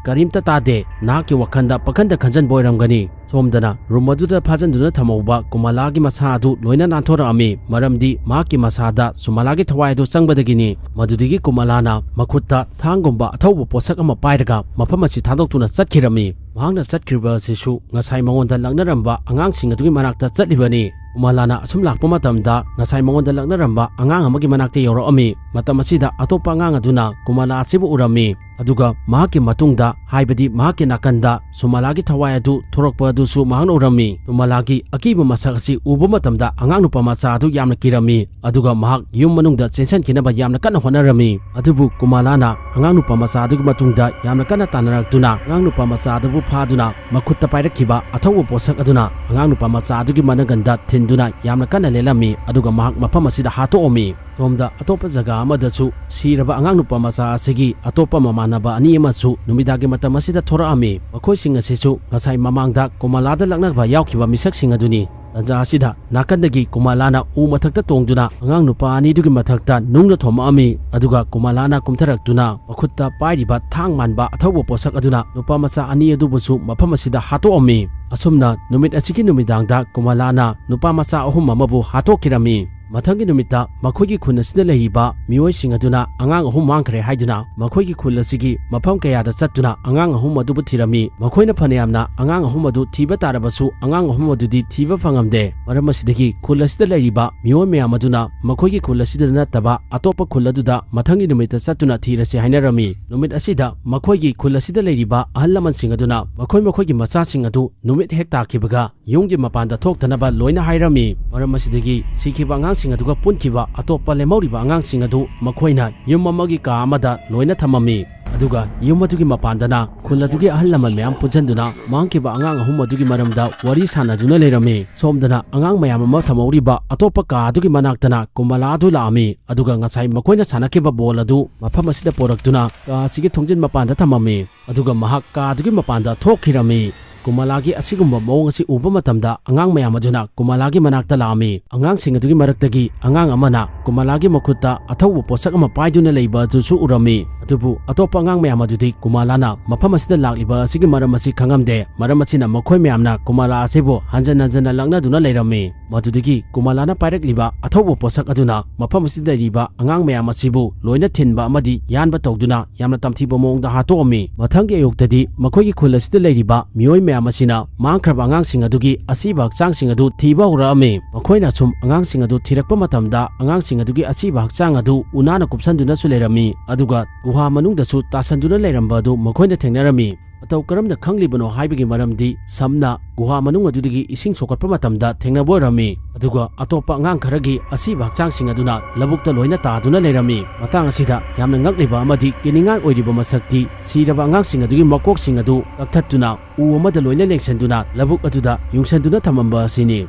ꯀꯔꯤꯝꯇ ꯇꯥꯗꯦ꯫ ꯅꯍꯥꯛꯀꯤ ꯋꯥꯈꯜꯗ ꯄꯪꯈꯟꯗ ꯈꯟꯖꯟꯕ ꯑꯣꯏꯔꯝꯒꯅꯤ꯫" ꯁꯣꯝꯗꯅ room ꯑꯗꯨꯗ ꯐꯥꯖꯤꯟꯗꯨꯅ ꯊꯝꯍꯧꯕ ꯀꯨꯃꯥꯂꯥꯒꯤ ꯃꯁꯥ ꯑꯗꯨ ꯂꯣꯏꯅ ꯅꯥꯟꯊꯣꯔꯛꯑꯝꯃꯤ, ꯃꯔꯝꯗꯤ ꯃꯍꯥꯛꯀꯤ ꯃꯁꯥꯗ ꯁꯨꯃꯥꯂꯥꯒꯤ ꯊꯋꯥꯏ ꯑꯗꯨ ꯆꯪꯕꯗꯒꯤꯅꯤ꯫ ꯃꯗꯨꯗꯒꯤ ꯀꯨꯃꯥꯂꯥꯅ ꯃꯈꯨꯠꯇ ꯊꯥꯡꯒꯨꯝꯕ ꯑꯊꯧꯕ ꯄꯣꯠꯁꯛ ꯑꯃ ꯄꯥꯏꯔꯒ ꯃꯐꯝ ꯑꯁꯤ ꯊꯥꯗꯣꯛꯇꯨꯅ ꯆꯠꯈꯤꯔꯝꯃꯤ꯫ ꯃꯍꯥꯛꯅ ꯆꯠꯈ꯭ꯔꯤꯕ ꯑꯁꯤꯁꯨ ꯉꯁꯥꯏ ꯃꯉꯣꯟꯗ ꯂꯛꯅꯔꯝꯕ ꯑꯉꯥꯡꯁꯤꯡ ꯑꯗꯨꯒꯤ ꯃꯅꯥꯛꯇ ꯆꯠꯂꯤꯕꯅꯤ꯫ ꯀꯨꯃꯥꯂꯥꯅ ꯑꯁꯨꯝ ꯂꯥꯛꯄ ꯃꯇꯝꯗ ꯉꯁꯥꯏ ꯃꯉꯣꯟꯗ ꯂꯛꯅꯔꯝꯕ ꯑꯉꯥꯡ ꯑꯃꯒꯤ ꯃꯅꯥꯛꯇ ꯌꯧꯔꯛꯑꯝꯃꯤ꯫ ꯃꯇꯝ ꯑꯁꯤꯗ ꯑꯇꯣꯞꯄ ꯑꯉꯥꯡ ꯑꯗꯨꯅ ꯀꯨꯃꯥꯂꯥ ꯑꯁꯤꯕꯨ ꯎꯔꯝꯃꯤ꯫ ꯑꯗꯨꯒ ꯃꯍꯥꯛꯀꯤ ꯃꯇꯨꯡꯗ, ꯍꯥꯏꯕꯗꯤ ꯃꯍꯥꯛꯀꯤ ꯅꯥꯀꯟꯗ ꯁꯨꯃꯥꯂꯥꯒꯤ ꯊꯋꯥꯏ ꯑꯗꯨ ꯊꯣꯔꯛꯄ ꯑꯗꯨꯁꯨ ꯃꯍꯥꯛꯅ ꯎꯔꯝꯃꯤ꯫ ꯁꯨꯃꯥꯂꯥꯒꯤ ꯑꯀꯤꯕ ꯃꯁꯛ ꯑꯁꯤ ꯎꯕ ꯃꯇꯝꯗ ꯑꯉꯥꯡ ꯅꯨꯄꯥ ꯃꯆꯥ ꯑꯗꯨ ꯌꯥꯝꯅ ꯀꯤꯔꯝꯃꯤ, ꯑꯗꯨꯒ ꯃꯍꯥꯛ ꯌꯨꯝ ꯃꯅꯨꯡꯗ ꯆꯦꯟꯁꯤꯟꯈꯤꯅꯕ ꯌꯥꯝꯅ ꯀꯟꯅ ꯍꯣꯠꯅꯔꯝꯃꯤ꯫ ꯑꯗꯨꯕꯨ ꯀꯨꯃꯥꯂꯥꯅ ꯑꯉꯥꯡ ꯅꯨꯄꯥ ꯃꯆꯥ ꯑꯗꯨꯒꯤ ꯃꯇꯨꯡꯗ ꯌꯥꯝꯅ ꯀꯟꯅ ꯇꯥꯟꯅꯔꯛꯇꯨꯅ ꯑꯉꯥꯡ ꯅꯨꯄꯥ ꯃꯆꯥ ꯑꯗꯨꯕꯨ ꯐꯥꯗꯨꯅ ꯃꯈꯨꯠꯇ ꯄꯥꯏꯔꯛꯈꯤꯕ ꯑꯊꯧꯕ ꯄꯣꯠꯁꯛ ꯑꯗꯨꯅ ꯑꯉꯥꯡ ꯅꯨꯄꯥ ꯃꯆꯥ ꯑꯗꯨꯒꯤ ꯃꯅꯪꯒꯟꯗ ꯊꯤꯟꯗꯨꯅ ꯌꯥꯝꯅ ꯀꯟꯅ ꯂꯦꯜꯂꯝꯃꯤ, ꯑꯗꯨꯒ ꯃꯍꯥꯛ ꯃꯐꯝ ꯑꯁꯤꯗ ꯍꯥꯠꯇꯣꯛꯑꯝꯃꯤ꯫ ꯁꯣꯝꯗ ꯑꯇꯣꯞꯄ ꯖꯒꯥ ꯑꯃꯗꯁꯨ ꯁꯤꯔꯕ ꯑꯉꯥꯡ ꯅꯨꯄꯥ ꯃꯆꯥ ꯑꯁꯤꯒꯤ ꯑꯇꯣꯞꯄ ꯃꯃꯥꯟꯅꯕ ꯑꯅꯤ ꯑꯃꯁꯨ ꯅꯨꯃꯤꯗꯥꯡꯒꯤ ꯃꯇꯝ ꯑꯁꯤꯗ ꯊꯣꯔꯛꯑꯝꯃꯤ꯫ ꯃꯈꯣꯏꯁꯤꯡ ꯑꯁꯤꯁꯨ ꯉꯁꯥꯏ ꯃꯃꯥꯡꯗ ꯀꯣꯃꯂꯥꯗ ꯂꯛꯅꯕ ꯌꯥꯎꯈꯤꯕ ꯃꯤꯁꯛꯁꯤꯡ ꯑꯗꯨꯅꯤ꯫ ꯇꯟꯖꯥ ꯑꯁꯤꯗ ꯅꯥꯀꯟꯗꯒꯤ ꯀꯣꯃꯂꯥꯅ ꯎ ꯃꯊꯛꯇ ꯇꯣꯡꯗꯨꯅ ꯑꯉꯥꯡ ꯅꯨꯄꯥ ꯑꯅꯤꯗꯨꯒꯤ ꯃꯊꯛꯇ ꯅꯨꯡꯅ ꯊꯣꯝꯃꯛꯑꯝꯃꯤ꯫ ꯑꯗꯨꯒ ꯀꯣꯃꯂꯥꯅ ꯀꯨꯝꯊꯔꯛꯇꯨꯅ ꯃꯈꯨꯠꯇ ꯄꯥꯏꯔꯤꯕ ꯊꯥꯡ ꯃꯥꯟꯕ ꯑꯊꯧꯕ ꯄꯣꯠꯁꯛ ꯑꯗꯨꯅ ꯅꯨꯄꯥ ꯃꯆꯥ ꯑꯅꯤ ꯑꯗꯨꯕꯨꯁꯨ ꯃꯐꯝ ꯑꯁꯤꯗ ꯍꯥꯠꯇꯣꯛꯑꯝꯃꯤ꯫ ꯑꯁꯨꯝꯅ ꯅꯨꯃꯤꯠ ꯑꯁꯤꯒꯤ ꯅꯨꯃꯤꯗꯥꯡꯗ ꯀꯣꯃꯂꯥꯅ ꯅꯨꯄꯥ ꯃꯆꯥ ꯑꯍꯨꯝ ꯑꯃꯕꯨ ꯍꯥꯠꯇꯣꯛꯈꯤꯔꯝꯃꯤ꯫ ꯃꯊꯪꯒꯤ ꯅꯨꯃꯤꯠꯇ ꯃꯈꯣꯏꯒꯤ ꯈꯨꯟ ꯑꯁꯤꯗ ꯂꯩꯔꯤꯕ ꯃꯤꯑꯣꯏꯁꯤꯡ ꯑꯗꯨꯅ ꯑꯉꯥꯡ ꯑꯍꯨꯝ ꯃꯥꯡꯈ꯭ꯔꯦ ꯍꯥꯏꯗꯨꯅ ꯃꯈꯣꯏꯒꯤ ꯈꯨꯜ ꯑꯁꯤꯒꯤ ꯃꯐꯝ ꯀꯌꯥꯗ ꯆꯠꯇꯨꯅ ꯑꯉꯥꯡ ꯑꯍꯨꯝ ꯑꯗꯨꯕꯨ ꯊꯤꯔꯝꯃꯤ꯫ ꯃꯈꯣꯏꯅ ꯐꯅꯌꯥꯝꯅ ꯑꯉꯥꯡ ꯑꯍꯨꯝ ꯑꯗꯨ ꯊꯤꯕ ꯇꯥꯔꯕꯁꯨ ꯑꯉꯥꯡ ꯑꯍꯨꯝ ꯑꯗꯨꯗꯤ ꯊꯤꯕ ꯐꯪꯉꯝꯗꯦ꯫ ꯃꯔꯝ ꯑꯁꯤꯗꯒꯤ ꯈꯨꯜ ꯑꯁꯤꯗ ꯂꯩꯔꯤꯕ ꯃꯤꯑꯣꯏ ꯃꯌꯥꯝ ꯑꯗꯨꯅ ꯃꯈꯣꯏꯒꯤ ꯈꯨꯜ ꯑꯁꯤꯗ ꯅꯠꯇꯕ ꯑꯇꯣꯞꯄ ꯈꯨꯜ ꯑꯗꯨꯗ ꯃꯊꯪꯒꯤ ꯅꯨꯃꯤꯠꯇ ꯆꯠꯇꯨꯅ ꯊꯤꯔꯁꯤ ꯍꯥꯏꯅꯔꯝꯃꯤ꯫ ꯅꯨꯃꯤꯠ ꯑꯁꯤꯗ ꯃꯈꯣꯏꯒꯤ ꯈꯨꯜ ꯑꯁꯤꯗ ꯂꯩꯔꯤꯕ ꯑꯍꯜ ꯂꯃꯟꯁꯤꯡ ꯑꯗꯨꯅ ꯃꯈꯣꯏ ꯃꯈꯣꯏꯒꯤ ꯃꯆꯥꯁꯤꯡ ꯑꯗꯨ ꯅꯨꯃꯤꯠ ꯍꯦꯛ ꯇꯥꯈꯤꯕꯒ ꯌꯨꯝꯒꯤ ꯃꯄꯥꯟꯗ ꯊꯣꯛꯇꯅꯕ ꯂꯣꯏꯅ ꯍꯥꯏꯔꯝꯃꯤ꯫ ꯃꯔꯝ ꯑꯁꯤꯗꯒꯤ ꯁꯤꯈꯤꯕ ꯑꯉꯥꯡꯁꯤꯡ ꯑꯗꯨꯒ ꯄꯨꯟꯈꯤꯕ ꯑꯇꯣꯞꯄ ꯂꯦꯝꯍꯧꯔꯤꯕ ꯑꯉꯥꯡꯁꯤꯡ ꯑꯗꯨ ꯃꯈꯣꯏꯅ ꯌꯨꯝ ꯑꯃꯒꯤ ꯀꯥ ꯑꯃꯗ ꯂꯣꯏꯅ ꯊꯝꯃꯝꯃꯤ꯫ ꯑꯗꯨꯒ ꯌꯨꯝ ꯑꯗꯨꯒꯤ ꯃꯄꯥꯟꯗꯅ ꯈꯨꯜ ꯑꯗꯨꯒꯤ ꯑꯍꯜ ꯂꯃꯟ ꯃꯌꯥꯝ ꯄꯨꯟꯁꯤꯟꯗꯨꯅ ꯃꯥꯡꯈꯤꯕ ꯑꯉꯥꯡ ꯑꯍꯨꯝ ꯑꯗꯨꯒꯤ ꯃꯔꯝꯗ ꯋꯥꯔꯤ ꯁꯥꯟꯅꯗꯨꯅ ꯂꯩꯔꯝꯃꯤ꯫ ꯁꯣꯝꯗꯅ ꯑꯉꯥꯡ ꯃꯌꯥꯝ ꯑꯃ ꯊꯝꯍꯧꯔꯤꯕ ꯑꯇꯣꯞꯄ ꯀꯥ ꯑꯗꯨꯒꯤ ꯃꯅꯥꯛꯇꯅ ꯀꯣꯃꯂꯥ ꯑꯗꯨ ꯂꯥꯛꯑꯝꯃꯤ꯫ ꯑꯗꯨꯒ ꯉꯁꯥꯏ ꯃꯈꯣꯏꯅ ꯁꯥꯟꯅꯈꯤꯕ ꯕꯣꯜ ꯑꯗꯨ ꯃꯐꯝ ꯑꯁꯤꯗ ꯄꯣꯔꯛꯇꯨꯅ ꯀꯥ ꯑꯁꯤꯒꯤ ꯊꯣꯡꯖꯤꯟ ꯃꯄꯥꯟꯗ ꯊꯝꯃꯝꯃꯤ꯫ ꯑꯗꯨꯒ ꯃꯍꯥꯛ ꯀꯥ ꯑꯗꯨꯒꯤ ꯃꯄꯥꯟꯗ ꯊꯣꯛꯈꯤꯔꯝꯃꯤ꯫ ꯀꯣꯃꯂꯥꯒꯤ ꯑꯁꯤꯒꯨꯝꯕ ꯃꯑꯣꯡ ꯑꯁꯤ ꯎꯕ ꯃꯇꯝꯗ ꯑꯉꯥꯡ ꯃꯌꯥꯝ ꯑꯗꯨꯅ ꯀꯣꯃꯂꯥꯒꯤ ꯃꯅꯥꯛꯇ ꯂꯥꯛꯑꯝꯃꯤ꯫ ꯑꯉꯥꯡꯁꯤꯡ ꯑꯗꯨꯒꯤ ꯃꯔꯛꯇꯒꯤ ꯑꯉꯥꯡ ꯑꯃꯅ ꯀꯣꯃꯂꯥꯒꯤ ꯃꯈꯨꯠꯇ ꯑꯊꯧꯕ ꯄꯣꯠꯁꯛ ꯑꯃ ꯄꯥꯏꯗꯨꯅ ꯂꯩꯕ ꯑꯗꯨꯁꯨ ꯎꯔꯝꯃꯤ꯫ ꯑꯗꯨꯕꯨ ꯑꯇꯣꯞꯄ ꯑꯉꯥꯡ ꯃꯌꯥꯝ ꯑꯗꯨꯗꯤ ꯀꯣꯃꯂꯥꯅ ꯃꯐꯝ ꯑꯁꯤꯗ ꯂꯥꯛꯂꯤꯕ ꯑꯁꯤꯒꯤ ꯃꯔꯝ ꯑꯁꯤ ꯈꯪꯉꯝꯗꯦ꯫ ꯃꯔꯝ ꯑꯁꯤꯅ ꯃꯈꯣꯏ ꯃꯌꯥꯝꯅ ꯀꯣꯃꯂꯥ ꯑꯁꯤꯕꯨ ꯍꯟꯖꯟ ꯍꯟꯖꯟꯅ ꯂꯛꯅꯗꯨꯅ ꯂꯩꯔꯝꯃꯤ꯫ ꯃꯗꯨꯗꯒꯤ ꯀꯣꯃꯂꯥꯅ ꯄꯥꯏꯔꯛꯂꯤꯕ ꯑꯊꯧꯕ ꯄꯣꯠꯁꯛ ꯑꯗꯨꯅ ꯃꯐꯝ ꯑꯁꯤꯗ ꯂꯩꯔꯤꯕ ꯑꯉꯥꯡ ꯃꯌꯥꯝ ꯑꯁꯤꯕꯨ ꯂꯣꯏꯅ ꯊꯤꯟꯕ ꯑꯃꯗꯤ ꯌꯥꯟꯕ ꯇꯧꯗꯨꯅ ꯌꯥꯝꯅ ꯇꯝꯊꯤꯕ ꯃꯑꯣꯡꯗ ꯍꯥꯠꯇꯣꯛꯑꯝꯃꯤ꯫ ꯃꯊꯪꯒꯤ ꯑꯌꯨꯛꯇꯗꯤ ꯃꯈꯣꯏꯒꯤ ꯈꯨꯜ ꯑꯁꯤꯗ ꯂꯩꯔꯤꯕ ꯃꯤꯑꯣꯏ ꯃꯌꯥꯝ ꯑꯁꯤꯅ ꯃꯥꯡꯈ꯭ꯔꯕ ꯑꯉꯥꯡꯁꯤꯡ ꯑꯗꯨꯒꯤ ꯑꯁꯤꯕ ꯍꯛꯆꯥꯡꯁꯤꯡ ꯑꯗꯨ ꯊꯤꯕ ꯍꯧꯔꯛꯑꯝꯃꯤ꯫ ꯃꯈꯣꯏꯅ ꯁꯨꯝ ꯑꯉꯥꯡꯁꯤꯡ ꯑꯗꯨ ꯊꯤꯔꯛꯄ ꯃꯇꯝꯗ ꯑꯉꯥꯡꯁꯤꯡ ꯑꯗꯨꯒꯤ ꯑꯁꯤꯕ ꯍꯛꯆꯥꯡ ꯑꯗꯨ ꯎꯅꯥꯅ ꯀꯨꯞꯁꯟꯗꯨꯅꯁꯨ ꯂꯩꯔꯝꯃꯤ꯫ ꯑꯗꯨꯒ ꯒꯨꯍꯥ ꯃꯅꯨꯡꯗꯁꯨ ꯇꯥꯁꯟꯗꯨꯅ ꯂꯩꯔꯝꯕ ꯑꯗꯨ ꯃꯈꯣꯏꯅ ꯊꯦꯡꯅꯔꯝꯃꯤ꯫ ꯃꯇꯧ ꯀꯔꯝꯅ ꯈꯪꯂꯤꯕꯅꯣ ꯍꯥꯏꯕꯒꯤ ꯃꯔꯝꯗꯤ ꯁꯝꯅ ꯒꯨꯍꯥ ꯃꯅꯨꯡ ꯑꯗꯨꯗꯒꯤ ꯏꯁꯤꯡ ꯁꯣꯛꯀꯠꯄ ꯃꯇꯝꯗ ꯊꯦꯡꯅꯕ ꯑꯣꯏꯔꯝꯃꯤ꯫ ꯑꯗꯨꯒ ꯑꯇꯣꯞꯄ ꯑꯉꯥꯡ ꯈꯔꯒꯤ ꯑꯁꯤꯕ ꯍꯛꯆꯥꯡꯁꯤꯡ ꯑꯗꯨꯅ ꯂꯧꯕꯨꯛꯇ ꯂꯣꯏꯅ ꯇꯥꯗꯨꯅ ꯂꯩꯔꯝꯃꯤ꯫ ꯃꯇꯥꯡ ꯑꯁꯤꯗ ꯌꯥꯝꯅ ꯉꯛꯂꯤꯕ ꯑꯃꯗꯤ ꯀꯤꯅꯤꯡꯉꯥꯏ ꯑꯣꯏꯔꯤꯕ ꯃꯁꯛꯇꯤ ꯁꯤꯔꯕ ꯑꯉꯥꯡꯁꯤꯡ ꯑꯗꯨꯒꯤ ꯃꯀꯣꯛꯁꯤꯡ ꯑꯗꯨ ꯀꯛꯊꯠꯇꯨꯅ ꯎ ꯑꯃꯗ ꯂꯣꯏꯅ ꯂꯦꯡꯁꯤꯟꯗꯨꯅ ꯂꯧꯕꯨꯛ ꯑꯗꯨꯗ ꯌꯨꯡꯁꯤꯟꯗꯨꯅ ꯊꯝꯃꯝꯕ ꯑꯁꯤꯅꯤ꯫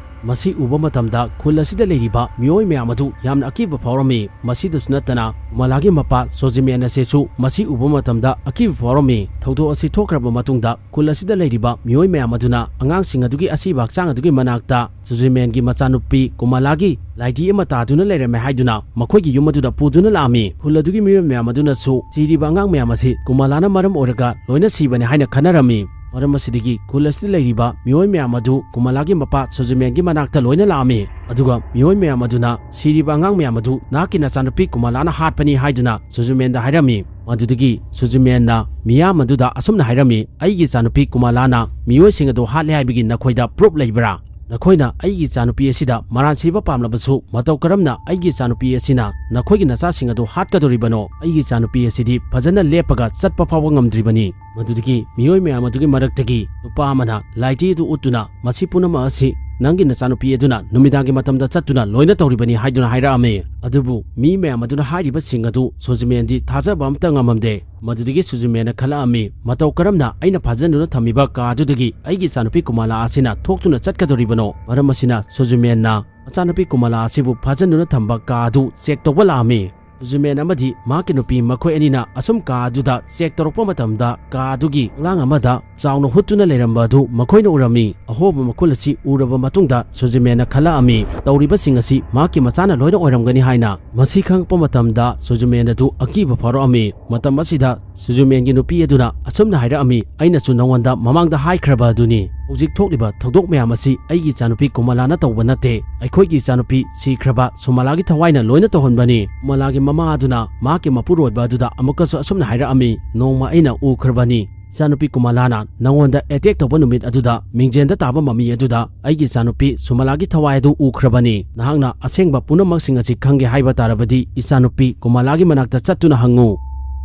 ꯃꯁꯤ ꯎꯕ ꯃꯇꯝꯗ ꯈꯨꯜ ꯑꯁꯤꯗ ꯂꯩꯔꯤꯕ ꯃꯤꯑꯣꯏ ꯃꯌꯥꯝ ꯑꯗꯨ ꯌꯥꯝꯅ ꯑꯀꯤꯕ ꯐꯥꯎꯔꯝꯃꯤ꯫ ꯃꯁꯤꯗꯁꯨ ꯅꯠꯇꯅ ꯀꯨꯃꯥꯂꯥꯒꯤ ꯃꯄꯥ ꯁꯣꯖꯤꯃꯦꯟ ꯑꯁꯤꯁꯨ ꯃꯁꯤ ꯎꯕ ꯃꯇꯝꯗ ꯑꯀꯤꯕ ꯐꯥꯎꯔꯝꯃꯤ꯫ ꯊꯧꯗꯣꯛ ꯑꯁꯤ ꯊꯣꯛꯈ꯭ꯔꯕ ꯃꯇꯨꯡꯗ ꯈꯨꯜ ꯑꯁꯤꯗ ꯂꯩꯔꯤꯕ ꯃꯤꯑꯣꯏ ꯃꯌꯥꯝ ꯑꯗꯨꯅ ꯑꯉꯥꯡꯁꯤꯡ ꯑꯗꯨꯒꯤ ꯑꯁꯤꯕ ꯍꯛꯆꯥꯡ ꯑꯗꯨꯒꯤ ꯃꯅꯥꯛꯇ ꯁꯣꯖꯤꯃꯦꯟꯒꯤ ꯃꯆꯥꯅꯨꯄꯤ ꯀꯨꯃꯥꯂꯥꯒꯤ ꯂꯥꯏꯙꯤ ꯑꯃ ꯇꯥꯗꯨꯅ ꯂꯩꯔꯝꯃꯦ ꯍꯥꯏꯗꯨꯅ ꯃꯈꯣꯏꯒꯤ ꯌꯨꯝ ꯑꯗꯨꯗ ꯄꯨꯗꯨꯅ ꯂꯥꯛꯑꯝꯃꯤ꯫ ꯈꯨꯜ ꯑꯗꯨꯒꯤ ꯃꯤꯑꯣꯏ ꯃꯌꯥꯝ ꯑꯗꯨꯅꯁꯨ ꯁꯤꯔꯤꯕ ꯑꯉꯥꯡ ꯃꯌꯥꯝ ꯑꯁꯤ ꯀꯨꯃꯥꯂꯥꯅ ꯃꯔꯝ ꯑꯣꯏꯔꯒ ꯂꯣꯏꯅ ꯁꯤꯕꯅꯤ ꯍꯥꯏꯅ ꯈꯟꯅꯔꯝꯃꯤ꯫ ꯃꯔꯝ ꯑꯁꯤꯗꯒꯤ ꯈꯨꯜ ꯑꯁꯤꯗ ꯂꯩꯔꯤꯕ ꯃꯤꯑꯣꯏ ꯃꯌꯥꯝ ꯑꯗꯨ ꯀꯨꯃꯥꯂꯥꯒꯤ ꯃꯄꯥ ꯁꯨꯖꯨꯃꯦꯟꯒꯤ ꯃꯅꯥꯛꯇ ꯂꯣꯏꯅ ꯂꯥꯛꯑꯝꯃꯤ꯫ ꯑꯗꯨꯒ ꯃꯤꯑꯣꯏ ꯃꯌꯥꯝ ꯑꯗꯨꯅ ꯁꯤꯔꯤꯕ ꯑꯉꯥꯡ ꯃꯌꯥꯝ ꯑꯗꯨ ꯅꯍꯥꯛꯀꯤ ꯅꯆꯥꯅꯨꯄꯤ ꯀꯨꯃꯥꯂꯥꯅ ꯍꯥꯠꯄꯅꯤ ꯍꯥꯏꯗꯨꯅ ꯁꯨꯖꯨꯃꯦꯟꯗ ꯍꯥꯏꯔꯝꯃꯤ꯫ ꯃꯗꯨꯗꯒꯤ ꯁꯨꯖꯨꯃꯦꯟꯅ ꯃꯤꯌꯥꯝ ꯑꯗꯨꯗ ꯑꯁꯨꯝꯅ ꯍꯥꯏꯔꯝꯃꯤ, "ꯑꯩꯒꯤ ꯏꯆꯥꯅꯨꯄꯤ ꯀꯨꯃꯥꯂꯥꯅ ꯃꯤꯑꯣꯏꯁꯤꯡ ꯑꯗꯨ ꯍꯥꯠꯂꯦ ꯍꯥꯏꯕꯒꯤ ꯅꯈꯣꯏꯗ proof ꯂꯩꯕ꯭ꯔꯥ? ꯅꯈꯣꯏꯅ ꯑꯩꯒꯤ ꯏꯆꯥꯅꯨꯄꯤ ꯑꯁꯤꯗ ꯃꯔꯥꯟ ꯁꯤꯕ ꯄꯥꯝꯂꯕꯁꯨ ꯃꯇꯧ ꯀꯔꯝꯅ ꯑꯩꯒꯤ ꯏꯆꯥꯅꯨꯄꯤ ꯑꯁꯤꯅ ꯅꯈꯣꯏꯒꯤ ꯅꯆꯥꯁꯤꯡ ꯑꯗꯨ ꯍꯥꯠꯀꯗꯧꯔꯤꯕꯅꯣ? ꯑꯩꯒꯤ ꯏꯆꯥꯅꯨꯄꯤ ꯑꯁꯤꯗꯤ ꯐꯖꯅ ꯂꯦꯞꯄꯒ ꯆꯠꯄ ꯐꯥꯎꯕ ꯉꯝꯗ꯭ꯔꯤꯕꯅꯤ"꯫ ꯃꯗꯨꯗꯒꯤ ꯃꯤꯑꯣꯏ ꯃꯌꯥꯝ ꯑꯗꯨꯒꯤ ꯃꯔꯛꯇꯒꯤ ꯅꯨꯄꯥ ꯑꯃꯅ ꯂꯥꯏꯙꯤ ꯑꯗꯨ ꯎꯠꯇꯨꯅ, "ꯃꯁꯤ ꯄꯨꯝꯅꯃꯛ ꯑꯁꯤ ꯅꯪꯒꯤ ꯅꯆꯥꯅꯨꯄꯤ ꯑꯗꯨꯅ ꯅꯨꯃꯤꯗꯥꯡꯒꯤ ꯃꯇꯝꯗ ꯆꯠꯇꯨꯅ ꯂꯣꯏꯅ ꯇꯧꯔꯤꯕꯅꯤ" ꯍꯥꯏꯗꯨꯅ ꯍꯥꯏꯔꯛꯑꯝꯃꯤ꯫ ꯑꯗꯨꯕꯨ ꯃꯤ ꯃꯌꯥꯝ ꯑꯗꯨꯅ ꯍꯥꯏꯔꯤꯕꯁꯤꯡ ꯑꯗꯨ ꯁꯨꯖꯨꯃꯦꯟꯗꯤ ꯊꯥꯖꯕ ꯑꯃꯠꯇ ꯉꯝꯃꯝꯗꯦ꯫ ꯃꯗꯨꯗꯒꯤ ꯁꯨꯖꯨꯃꯦꯟꯅ ꯈꯜꯂꯛꯑꯝꯃꯤ, "ꯃꯇꯧ ꯀꯔꯝꯅ ꯑꯩꯅ ꯐꯥꯖꯤꯟꯗꯨꯅ ꯊꯝꯃꯤꯕ ꯀꯥ ꯑꯗꯨꯗꯒꯤ ꯑꯩꯒꯤ ꯏꯆꯥꯅꯨꯄꯤ ꯀꯨꯃꯥꯂꯥ ꯑꯁꯤꯅ ꯊꯣꯛꯇꯨꯅ ꯆꯠꯀꯗꯧꯔꯤꯕꯅꯣ?" ꯃꯔꯝ ꯑꯁꯤꯅ ꯁꯨꯖꯨꯃꯦꯟꯅ ꯃꯆꯥꯅꯨꯄꯤ ꯀꯨꯃꯥꯂꯥ ꯑꯁꯤꯕꯨ ꯐꯥꯖꯤꯟꯗꯨꯅ ꯊꯝꯕ ꯀꯥ ꯑꯗꯨ check ꯇꯧꯕ ꯂꯥꯛꯑꯝꯃꯤ꯫ ꯁꯨꯖꯨꯃꯦꯟ ꯑꯃꯗꯤ ꯃꯍꯥꯛꯀꯤ ꯅꯨꯄꯤ ꯃꯈꯣꯏ ꯑꯅꯤꯅ ꯑꯁꯨꯝ ꯀꯥ ꯑꯗꯨꯗ check ꯇꯧꯔꯛꯄ ꯃꯇꯝꯗ ꯀꯥ ꯑꯗꯨꯒꯤ ꯐꯛꯂꯥꯡ ꯑꯃꯗ ꯆꯥꯎꯅ ꯍꯨꯠꯇꯨꯅ ꯂꯩꯔꯝꯕ ꯑꯗꯨ ꯃꯈꯣꯏꯅ ꯎꯔꯝꯃꯤ꯫ ꯑꯍꯣꯕ ꯃꯈꯨꯜ ꯑꯁꯤ ꯎꯔꯕ ꯃꯇꯨꯡꯗ ꯁꯨꯖꯨꯃꯦꯟꯅ ꯈꯜꯂꯛꯑꯝꯃꯤ, ꯇꯧꯔꯤꯕꯁꯤꯡ ꯑꯁꯤ ꯃꯍꯥꯛꯀꯤ ꯃꯆꯥꯅ ꯂꯣꯏꯅ ꯑꯣꯏꯔꯝꯒꯅꯤ ꯍꯥꯏꯅ꯫ ꯃꯁꯤ ꯈꯪꯉꯛꯄ ꯃꯇꯝꯗ ꯁꯨꯖꯨꯃꯦꯟ ꯑꯗꯨ ꯑꯀꯤꯕ ꯐꯥꯎꯔꯛꯑꯝꯃꯤ꯫ ꯃꯇꯝ ꯑꯁꯤꯗ ꯁꯨꯖꯨꯃꯦꯟꯒꯤ ꯅꯨꯄꯤ ꯑꯗꯨꯅ ꯑꯁꯨꯝꯅ ꯍꯥꯏꯔꯛꯑꯝꯃꯤ, "ꯑꯩꯅꯁꯨ ꯅꯉꯣꯟꯗ ꯃꯃꯥꯡꯗ ꯍꯥꯏꯈ꯭ꯔꯕ ꯑꯗꯨꯅꯤ꯫ ꯍꯧꯖꯤꯛ ꯊꯣꯛꯂꯤꯕ ꯊꯧꯗꯣꯛ ꯃꯌꯥꯝ ꯑꯁꯤ ꯑꯩꯒꯤ ꯏꯆꯥꯅꯨꯄꯤ ꯀꯨꯃꯥꯂꯥꯅ ꯇꯧꯕ ꯅꯠꯇꯦ꯫ ꯑꯩꯈꯣꯏꯒꯤ ꯏꯆꯥꯅꯨꯄꯤ ꯁꯤꯈ꯭ꯔꯕ ꯁꯨꯃꯥꯂꯥꯒꯤ ꯊꯋꯥꯏꯅ ꯂꯣꯏꯅ ꯇꯧꯍꯟꯕꯅꯤ"꯫ ꯀꯨꯃꯥꯂꯥꯒꯤ ꯃꯃꯥ ꯑꯗꯨꯅ ꯃꯍꯥꯛꯀꯤ ꯃꯄꯨꯔꯣꯏꯕ ꯑꯗꯨꯗ ꯑꯃꯨꯛꯀꯁꯨ ꯑꯁꯨꯝꯅ ꯍꯥꯏꯔꯛꯑꯝꯃꯤ, "ꯅꯣꯡꯃ ꯑꯩꯅ ꯎꯈ꯭ꯔꯕꯅꯤ꯫ ꯏꯆꯥꯅꯨꯄꯤ ꯀꯨꯃꯥꯂꯥꯅ ꯅꯉꯣꯟꯗ attack ꯇꯧꯕ ꯅꯨꯃꯤꯠ ꯑꯗꯨꯗ ꯃꯤꯡꯖꯦꯜꯗ ꯇꯥꯕ ꯃꯃꯤ ꯑꯗꯨꯗ ꯑꯩꯒꯤ ꯏꯆꯥꯅꯨꯄꯤ ꯁꯨꯃꯥꯂꯥꯒꯤ ꯊꯋꯥꯏ ꯑꯗꯨ ꯎꯈ꯭ꯔꯕꯅꯤ꯫ ꯅꯍꯥꯛꯅ ꯑꯁꯦꯡꯕ ꯄꯨꯝꯅꯃꯛꯁꯤꯡ ꯑꯁꯤ ꯈꯪꯒꯦ ꯍꯥꯏꯕ ꯇꯥꯔꯕꯗꯤ ꯏꯆꯥꯅꯨꯄꯤ ꯀꯨꯃꯥꯂꯥꯒꯤ ꯃꯅꯥꯛꯇ ꯆꯠꯇꯨꯅ ꯍꯪꯉꯨ"꯫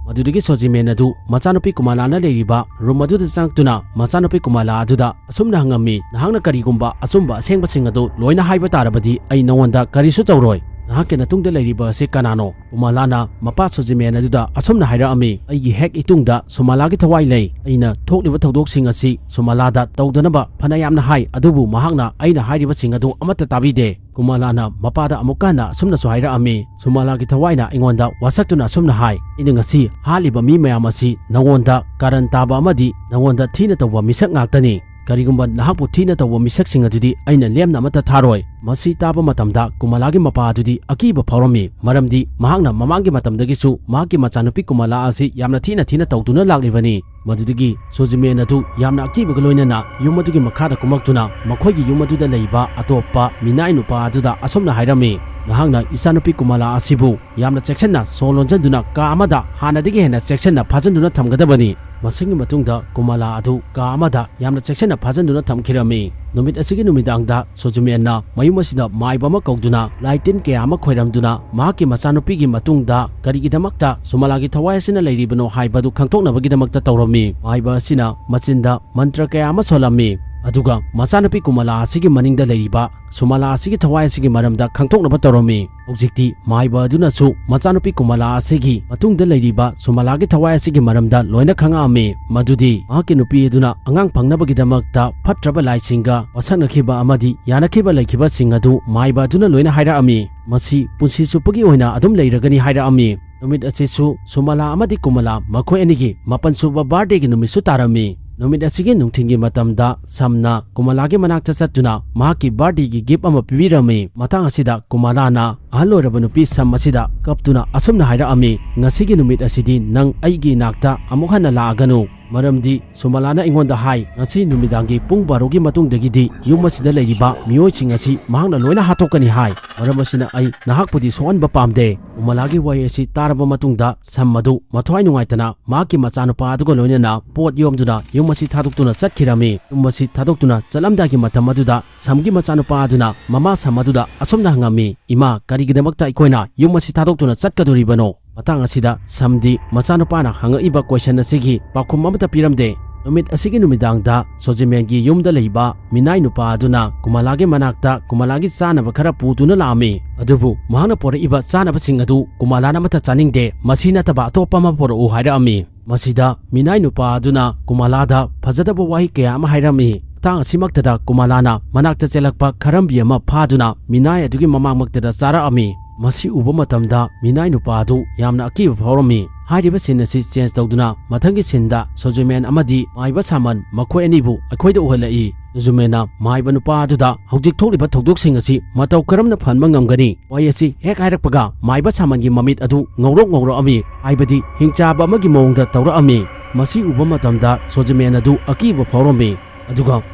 ꯃꯗꯨꯗꯒꯤ ꯁꯣꯖꯤꯃꯦꯟ ꯑꯗꯨ ꯃꯆꯥꯅꯨꯄꯤ ꯀꯨꯃꯥꯂꯥꯅ ꯂꯩꯔꯤꯕ ꯔꯨꯝ ꯑꯗꯨꯗ ꯆꯪꯉꯛꯇꯨꯅ ꯃꯆꯥꯅꯨꯄꯤ ꯀꯨꯃꯥꯂꯥ ꯑꯗꯨꯗ ꯑꯁꯨꯝꯅ ꯍꯪꯉꯝꯃꯤ, "ꯅꯍꯥꯛꯅ ꯀꯔꯤꯒꯨꯝꯕ ꯑꯆꯨꯝꯕ ꯑꯁꯦꯡꯕꯁꯤꯡ ꯑꯗꯨ ꯂꯣꯏꯅ ꯍꯥꯏꯕ ꯇꯥꯔꯕꯗꯤ ꯑꯩ ꯅꯉꯣꯟꯗ ꯀꯔꯤꯁꯨ ꯇꯧꯔꯣꯏ꯫ ꯅꯍꯥꯛꯀꯤ ꯅꯇꯨꯡꯗ ꯂꯩꯔꯤꯕ ꯑꯁꯤ ꯀꯅꯥꯅꯣ?" ꯀꯨꯃꯥꯂꯥꯅ ꯃꯄꯥ ꯁꯣꯖꯤꯃꯦꯟ ꯑꯗꯨꯗ ꯑꯁꯨꯝꯅ ꯍꯥꯏꯔꯛꯑꯝꯃꯤ, "ꯑꯩꯒꯤ ꯍꯦꯛ ꯏꯇꯨꯡꯗ ꯁꯨꯃꯥꯂꯥꯒꯤ ꯊꯋꯥꯏ ꯂꯩ꯫ ꯑꯩꯅ ꯊꯣꯛꯂꯤꯕ ꯊꯧꯗꯣꯛꯁꯤꯡ ꯑꯁꯤ ꯁꯨꯃꯥꯂꯥꯗ ꯇꯧꯗꯅꯕ ꯐꯅ ꯌꯥꯝꯅ ꯍꯥꯏ, ꯑꯗꯨꯕꯨ ꯃꯍꯥꯛꯅ ꯑꯩꯅ ꯍꯥꯏꯔꯤꯕꯁꯤꯡ ꯑꯗꯨ ꯑꯃꯠꯇ ꯇꯥꯕꯤꯗꯦ꯫" ꯀꯨꯃꯥꯂꯥꯅ ꯃꯄꯥꯗ ꯑꯃꯨꯛꯀ ꯍꯟꯅ ꯑꯁꯨꯝꯅꯁꯨ ꯍꯥꯏꯔꯛꯑꯝꯃꯤ, ꯁꯨꯃꯥꯂꯥꯒꯤ ꯊꯋꯥꯏꯅ ꯑꯩꯉꯣꯟꯗ ꯋꯥꯁꯛꯇꯨꯅ ꯑꯁꯨꯝꯅ ꯍꯥꯏ, "ꯑꯩꯅ ꯉꯁꯤ ꯍꯥꯠꯂꯤꯕ ꯃꯤ ꯃꯌꯥꯝ ꯑꯁꯤ ꯅꯉꯣꯟꯗ ꯀꯥꯔꯟ ꯇꯥꯕ ꯑꯃꯗꯤ ꯅꯉꯣꯟꯗ ꯊꯤꯅ ꯇꯧꯕ ꯃꯤꯁꯛ ꯉꯥꯛꯇꯅꯤ꯫ ꯀꯔꯤꯒꯨꯝꯕ ꯅꯍꯥꯛꯄꯨ ꯊꯤꯅ ꯇꯧꯕ ꯃꯤꯁꯛꯁꯤꯡ ꯑꯗꯨꯗꯤ ꯑꯩꯅ ꯂꯦꯝꯅ ꯑꯃꯠꯇ ꯊꯥꯔꯣꯏ꯫" ꯃꯁꯤ ꯇꯥꯕ ꯃꯇꯝꯗ ꯀꯨꯃꯥꯂꯥꯒꯤ ꯃꯄꯥ ꯑꯗꯨꯗꯤ ꯑꯀꯤꯕ ꯐꯥꯎꯔꯝꯃꯤ, ꯃꯔꯝꯗꯤ ꯃꯍꯥꯛꯅ ꯃꯃꯥꯡꯒꯤ ꯃꯇꯝꯗꯒꯤꯁꯨ ꯃꯍꯥꯛꯀꯤ ꯃꯆꯥꯅꯨꯄꯤ ꯀꯨꯃꯥꯂꯥ ꯑꯁꯤ ꯌꯥꯝꯅ ꯊꯤꯅ ꯊꯤꯅ ꯇꯧꯗꯨꯅ ꯂꯥꯛꯂꯤꯕꯅꯤ꯫ ꯃꯗꯨꯗꯒꯤ ꯁꯣꯖꯤꯃꯦꯟ ꯑꯗꯨ ꯌꯥꯝꯅ ꯑꯀꯤꯕꯒ ꯂꯣꯏꯅꯅ ꯌꯨꯝ ꯑꯗꯨꯒꯤ ꯃꯈꯥꯗ ꯀꯨꯝꯃꯛꯇꯨꯅ ꯃꯈꯣꯏꯒꯤ ꯌꯨꯝ ꯑꯗꯨꯗ ꯂꯩꯕ ꯑꯇꯣꯞꯄ ꯃꯤꯅꯥꯏ ꯅꯨꯄꯥ ꯑꯗꯨꯗ ꯑꯁꯨꯝꯅ ꯍꯥꯏꯔꯝꯃꯤ, "ꯅꯍꯥꯛꯅ ꯏꯆꯥꯅꯨꯄꯤ ꯀꯨꯃꯥꯂꯥ ꯑꯁꯤꯕꯨ ꯌꯥꯝꯅ ꯆꯦꯛꯁꯤꯟꯅ ꯁꯣ ꯂꯣꯟꯖꯟꯗꯨꯅ ꯀꯥ ꯑꯃꯗ ꯍꯥꯟꯅꯗꯒꯤ ꯍꯦꯟꯅ ꯆꯦꯛꯁꯤꯟꯅ ꯐꯥꯖꯤꯟꯗꯨꯅ ꯊꯝꯒꯗꯕꯅꯤ꯫" ꯃꯁꯤꯒꯤ ꯃꯇꯨꯡꯗ ꯀꯨꯃꯥꯂꯥ ꯑꯗꯨ ꯀꯥ ꯑꯃꯗ ꯌꯥꯝꯅ ꯆꯦꯛꯁꯤꯟꯅ ꯐꯥꯖꯤꯟꯗꯨꯅ ꯊꯝꯈꯤꯔꯝꯃꯤ꯫ ꯅꯨꯃꯤꯠ ꯑꯁꯤꯒꯤ ꯅꯨꯃꯤꯗꯥꯡꯗ ꯁꯣꯖꯤꯃꯦꯟꯅ ꯃꯌꯨꯝ ꯑꯁꯤꯗ ꯃꯥꯏꯕ ꯑꯃ ꯀꯧꯗꯨꯅ ꯂꯥꯏ ꯇꯤꯟ ꯀꯌꯥ ꯑꯃ ꯈꯣꯏꯔꯝꯗꯨꯅ ꯃꯍꯥꯛꯀꯤ ꯃꯆꯥꯅꯨꯄꯤꯒꯤ ꯃꯇꯨꯡꯗ ꯀꯔꯤꯒꯤꯗꯃꯛꯇ ꯁꯨꯃꯥꯂꯥꯒꯤ ꯊꯋꯥꯏ ꯑꯁꯤꯅ ꯂꯩꯔꯤꯕꯅꯣ ꯍꯥꯏꯕꯗꯨ ꯈꯪꯗꯣꯛꯅꯕꯒꯤꯗꯃꯛꯇ ꯇꯧꯔꯝꯃꯤ꯫ ꯃꯥꯏꯕ ꯑꯁꯤꯅ ꯃꯆꯤꯟꯗ ꯃꯟꯇ꯭ꯔ ꯀꯌꯥ ꯑꯃ ꯁꯣꯜꯂꯝꯃꯤ, ꯑꯗꯨꯒ ꯃꯆꯥꯅꯨꯄꯤ ꯀꯨꯃꯥꯂꯥ ꯑꯁꯤꯒꯤ ꯃꯅꯤꯡꯗ ꯂꯩꯔꯤꯕ ꯁꯨꯃꯥꯂꯥ ꯑꯁꯤꯒꯤ ꯊꯋꯥꯏ ꯑꯁꯤꯒꯤ ꯃꯔꯝꯗ ꯈꯪꯗꯣꯛꯅꯕ ꯇꯧꯔꯝꯃꯤ꯫ ꯍꯧꯖꯤꯛꯇꯤ ꯃꯥꯏꯕ ꯑꯗꯨꯅꯁꯨ ꯃꯆꯥꯅꯨꯄꯤ ꯀꯨꯃꯥꯂꯥ ꯑꯁꯤꯒꯤ ꯃꯇꯨꯡꯗ ꯂꯩꯔꯤꯕ ꯁꯨꯃꯥꯂꯥꯒꯤ ꯊꯋꯥꯏ ꯑꯁꯤꯒꯤ ꯃꯔꯝꯗ ꯂꯣꯏꯅ ꯈꯪꯉꯛꯑꯝꯃꯤ, ꯃꯗꯨꯗꯤ ꯃꯍꯥꯛꯀꯤ ꯅꯨꯄꯤ ꯑꯗꯨꯅ ꯑꯉꯥꯡ ꯐꯪꯅꯕꯒꯤꯗꯃꯛꯇ ꯐꯠꯇ꯭ꯔꯕ ꯂꯥꯏꯁꯤꯡꯒ ꯋꯥꯁꯛꯅꯈꯤꯕ ꯑꯃꯗꯤ ꯌꯥꯅꯈꯤꯕ ꯂꯩꯈꯤꯕꯁꯤꯡ ꯑꯗꯨ ꯃꯥꯏꯕ ꯑꯗꯨꯅ ꯂꯣꯏꯅ ꯍꯥꯏꯔꯛꯑꯝꯃꯤ꯫ ꯃꯁꯤ ꯄꯨꯟꯁꯤ ꯆꯨꯞꯄꯒꯤ ꯑꯣꯏꯅ ꯑꯗꯨꯝ ꯂꯩꯔꯒꯅꯤ ꯍꯥꯏꯔꯛꯑꯝꯃꯤ꯫ ꯅꯨꯃꯤꯠ ꯑꯁꯤꯁꯨ ꯁꯨꯃꯥꯂꯥ ꯑꯃꯗꯤ ꯀꯨꯃꯥꯂꯥ ꯃꯈꯣꯏ ꯑꯅꯤꯒꯤ ꯃꯥꯄꯟ ꯁꯨꯕ ꯕꯥꯔꯗꯦꯒꯤ ꯅꯨꯃꯤꯠꯁꯨ ꯇꯥꯔꯝꯃꯤ꯫ ꯅꯨꯃꯤꯠ ꯑꯁꯤꯒꯤ ꯅꯨꯡꯊꯤꯜꯒꯤ ꯃꯇꯝꯗ ꯁꯝꯅ ꯀꯨꯃꯥꯂꯥꯒꯤ ꯃꯅꯥꯛꯇ ꯆꯠꯇꯨꯅ ꯃꯍꯥꯛꯀꯤ ꯕꯥꯔꯗꯦꯒꯤ ꯒꯤꯐ ꯑꯃ ꯄꯤꯕꯤꯔꯝꯃꯤ꯫ ꯃꯇꯥꯡ ꯑꯁꯤꯗ ꯀꯨꯃꯥꯂꯥꯅ ꯑꯍꯜ ꯑꯣꯏꯔꯕ ꯅꯨꯄꯤ ꯁꯝ ꯑꯁꯤꯗ ꯀꯞꯇꯨꯅ ꯑꯁꯨꯝꯅ ꯍꯥꯏꯔꯛꯑꯝꯃꯤ, "ꯉꯁꯤꯒꯤ ꯅꯨꯃꯤꯠ ꯑꯁꯤꯗꯤ ꯅꯪ ꯑꯩꯒꯤ ꯏꯅꯥꯛꯇ ꯑꯃꯨꯛ ꯍꯟꯅ ꯂꯥꯛꯑꯒꯅꯨ, ꯃꯔꯝꯗꯤ ꯁꯨꯃꯥꯂꯥꯅ ꯑꯩꯉꯣꯟꯗ ꯍꯥꯏ, ꯉꯁꯤ ꯅꯨꯃꯤꯗꯥꯡꯒꯤ ꯄꯨꯡ ꯕꯥꯔꯣꯒꯤ ꯃꯇꯨꯡꯗꯒꯤꯗꯤ ꯌꯨꯝ ꯑꯁꯤꯗ ꯂꯩꯔꯤꯕ ꯃꯤꯑꯣꯏꯁꯤꯡ ꯑꯁꯤ ꯃꯍꯥꯛꯅ ꯂꯣꯏꯅ ꯍꯥꯠꯇꯣꯛꯀꯅꯤ ꯍꯥꯏ꯫ ꯃꯔꯝ ꯑꯁꯤꯅ ꯑꯩ ꯅꯍꯥꯛꯄꯨꯗꯤ ꯁꯣꯛꯍꯟꯕ ꯄꯥꯝꯗꯦ꯫" ꯀꯨꯃꯥꯂꯥꯒꯤ ꯋꯥꯍꯩ ꯑꯁꯤ ꯇꯥꯔꯕ ꯃꯇꯨꯡꯗ ꯁꯝ ꯑꯗꯨ ꯃꯊ꯭ꯋꯥꯏ ꯅꯨꯡꯉꯥꯏꯇꯅ ꯃꯍꯥꯛꯀꯤ ꯃꯆꯥꯅꯨꯄꯥ ꯑꯗꯨꯒ ꯂꯣꯏꯅꯅ ꯄꯣꯠ ꯌꯣꯝꯗꯨꯅ ꯌꯨꯝ ꯑꯁꯤ ꯊꯥꯗꯣꯛꯇꯨꯅ ꯆꯠꯈꯤꯔꯝꯃꯤ꯫ ꯌꯨꯝ ꯑꯁꯤ ꯊꯥꯗꯣꯛꯇꯨꯅ ꯆꯠꯂꯝꯗꯥꯏꯒꯤ ꯃꯇꯝ ꯑꯗꯨꯗ ꯁꯝꯒꯤ ꯃꯆꯥꯅꯨꯄꯥ ꯑꯗꯨꯅ ꯃꯃꯥ ꯁꯝ ꯑꯗꯨꯗ ꯑꯁꯨꯝꯅ ꯍꯪꯉꯝꯃꯤ, "ꯏꯃꯥ, ꯀꯔꯤꯒꯤꯗꯃꯛꯇ ꯑꯩꯈꯣꯏꯅ ꯌꯨꯝ ꯑꯁꯤ ꯊꯥꯗꯣꯛꯇꯨꯅ ꯆꯠꯀꯗꯣꯔꯤꯕꯅꯣ?" ꯃꯇꯥꯡ ꯑꯁꯤꯗ ꯁꯝꯗꯤ ꯃꯆꯥꯅꯨꯄꯥꯅ ꯍꯪꯉꯛꯏꯕ question ꯑꯁꯤꯒꯤ ꯄꯥꯎꯈꯨꯝ ꯑꯃꯠꯇ ꯄꯤꯔꯝꯗꯦ꯫ ꯅꯨꯃꯤꯠ ꯑꯁꯤꯒꯤ ꯅꯨꯃꯤꯗꯥꯡꯗ ꯁꯣꯖꯤꯃꯦꯟꯒꯤ ꯌꯨꯝꯗ ꯂꯩꯕ ꯃꯤꯅꯥꯏ ꯅꯨꯄꯥ ꯑꯗꯨꯅ ꯀꯨꯃꯥꯂꯥꯒꯤ ꯃꯅꯥꯛꯇ ꯀꯨꯃꯥꯂꯥꯒꯤ ꯆꯥꯅꯕ ꯈꯔ ꯄꯨꯗꯨꯅ ꯂꯥꯛꯑꯝꯃꯤ꯫ ꯑꯗꯨꯕꯨ ꯃꯍꯥꯛꯅ ꯄꯨꯔꯛꯏꯕ ꯆꯥꯅꯕꯁꯤꯡ ꯑꯗꯨ ꯀꯨꯃꯥꯂꯥꯅ ꯑꯃꯠꯇ ꯆꯥꯅꯤꯡꯗꯦ, ꯃꯁꯤ ꯅꯠꯇꯕ ꯑꯇꯣꯞꯄ ꯑꯃ ꯄꯨꯔꯛꯎ ꯍꯥꯏꯔꯛꯑꯝꯃꯤ꯫ ꯃꯁꯤꯗ ꯃꯤꯅꯥꯏ ꯅꯨꯄꯥ ꯑꯗꯨꯅ ꯀꯨꯃꯥꯂꯥꯗ ꯐꯖꯗꯕ ꯋꯥꯍꯩ ꯀꯌꯥ ꯑꯃ ꯍꯥꯏꯔꯝꯃꯤ꯫ ꯃꯇꯥꯡ ꯑꯁꯤꯃꯛꯇꯗ ꯀꯨꯃꯥꯂꯥꯅ ꯃꯅꯥꯛꯇ ꯆꯦꯜꯂꯛꯄ ꯈꯔꯝꯕꯤ ꯑꯃ ꯐꯥꯗꯨꯅ ꯃꯤꯅꯥꯏ ꯑꯗꯨꯒꯤ ꯃꯃꯥꯡꯃꯛꯇꯗ ꯆꯥꯔꯛꯑꯝꯃꯤ꯫ ꯃꯁꯤ ꯎꯕ ꯃꯇꯝꯗ ꯃꯤꯅꯥꯏ ꯅꯨꯄꯥ ꯑꯗꯨ ꯌꯥꯝꯅ ꯑꯀꯤꯕ ꯐꯥꯎꯔꯝꯃꯤ꯫ ꯍꯥꯏꯔꯤꯕ scene ꯑꯁꯤ change ꯇꯧꯗꯨꯅ ꯃꯊꯪꯒꯤ sceneꯗ ꯁꯣꯖꯨꯃꯦꯟ ꯑꯃꯗꯤ ꯃꯥꯏꯕ ꯁꯥꯃꯟ ꯃꯈꯣꯏ ꯑꯅꯤꯕꯨ ꯑꯩꯈꯣꯏꯗ ꯎꯍꯜꯂꯛꯏ꯫ ꯁꯣꯖꯨꯃꯦꯟꯅ ꯃꯥꯏꯕ ꯅꯨꯄꯥ ꯑꯗꯨꯗ ꯍꯧꯖꯤꯛ ꯊꯣꯛꯂꯤꯕ ꯊꯧꯗꯣꯛꯁꯤꯡ ꯑꯁꯤ ꯃꯇꯧ ꯀꯔꯝꯅ ꯐꯍꯟꯕ ꯉꯝꯒꯅꯤ? ꯋꯥꯍꯩ ꯑꯁꯤ ꯍꯦꯛ ꯍꯥꯏꯔꯛꯄꯒ ꯃꯥꯏꯕ ꯁꯥꯃꯟꯒꯤ ꯃꯃꯤꯠ ꯑꯗꯨ ꯉꯧꯔꯣꯛ ꯉꯧꯔꯛꯑꯝꯃꯤ, ꯍꯥꯏꯕꯗꯤ ꯍꯤꯡꯆꯥꯕ ꯑꯃꯒꯤ ꯃꯑꯣꯡꯗ ꯇꯧꯔꯛꯑꯝꯃꯤ꯫ ꯃꯁꯤ ꯎꯕ ꯃꯇꯝꯗ ꯁꯣꯖꯨꯃꯦꯟ ꯑꯗꯨ ꯑꯀꯤꯕ ꯐꯥꯎꯔꯝꯃꯤ꯫ ꯑꯗꯨꯒ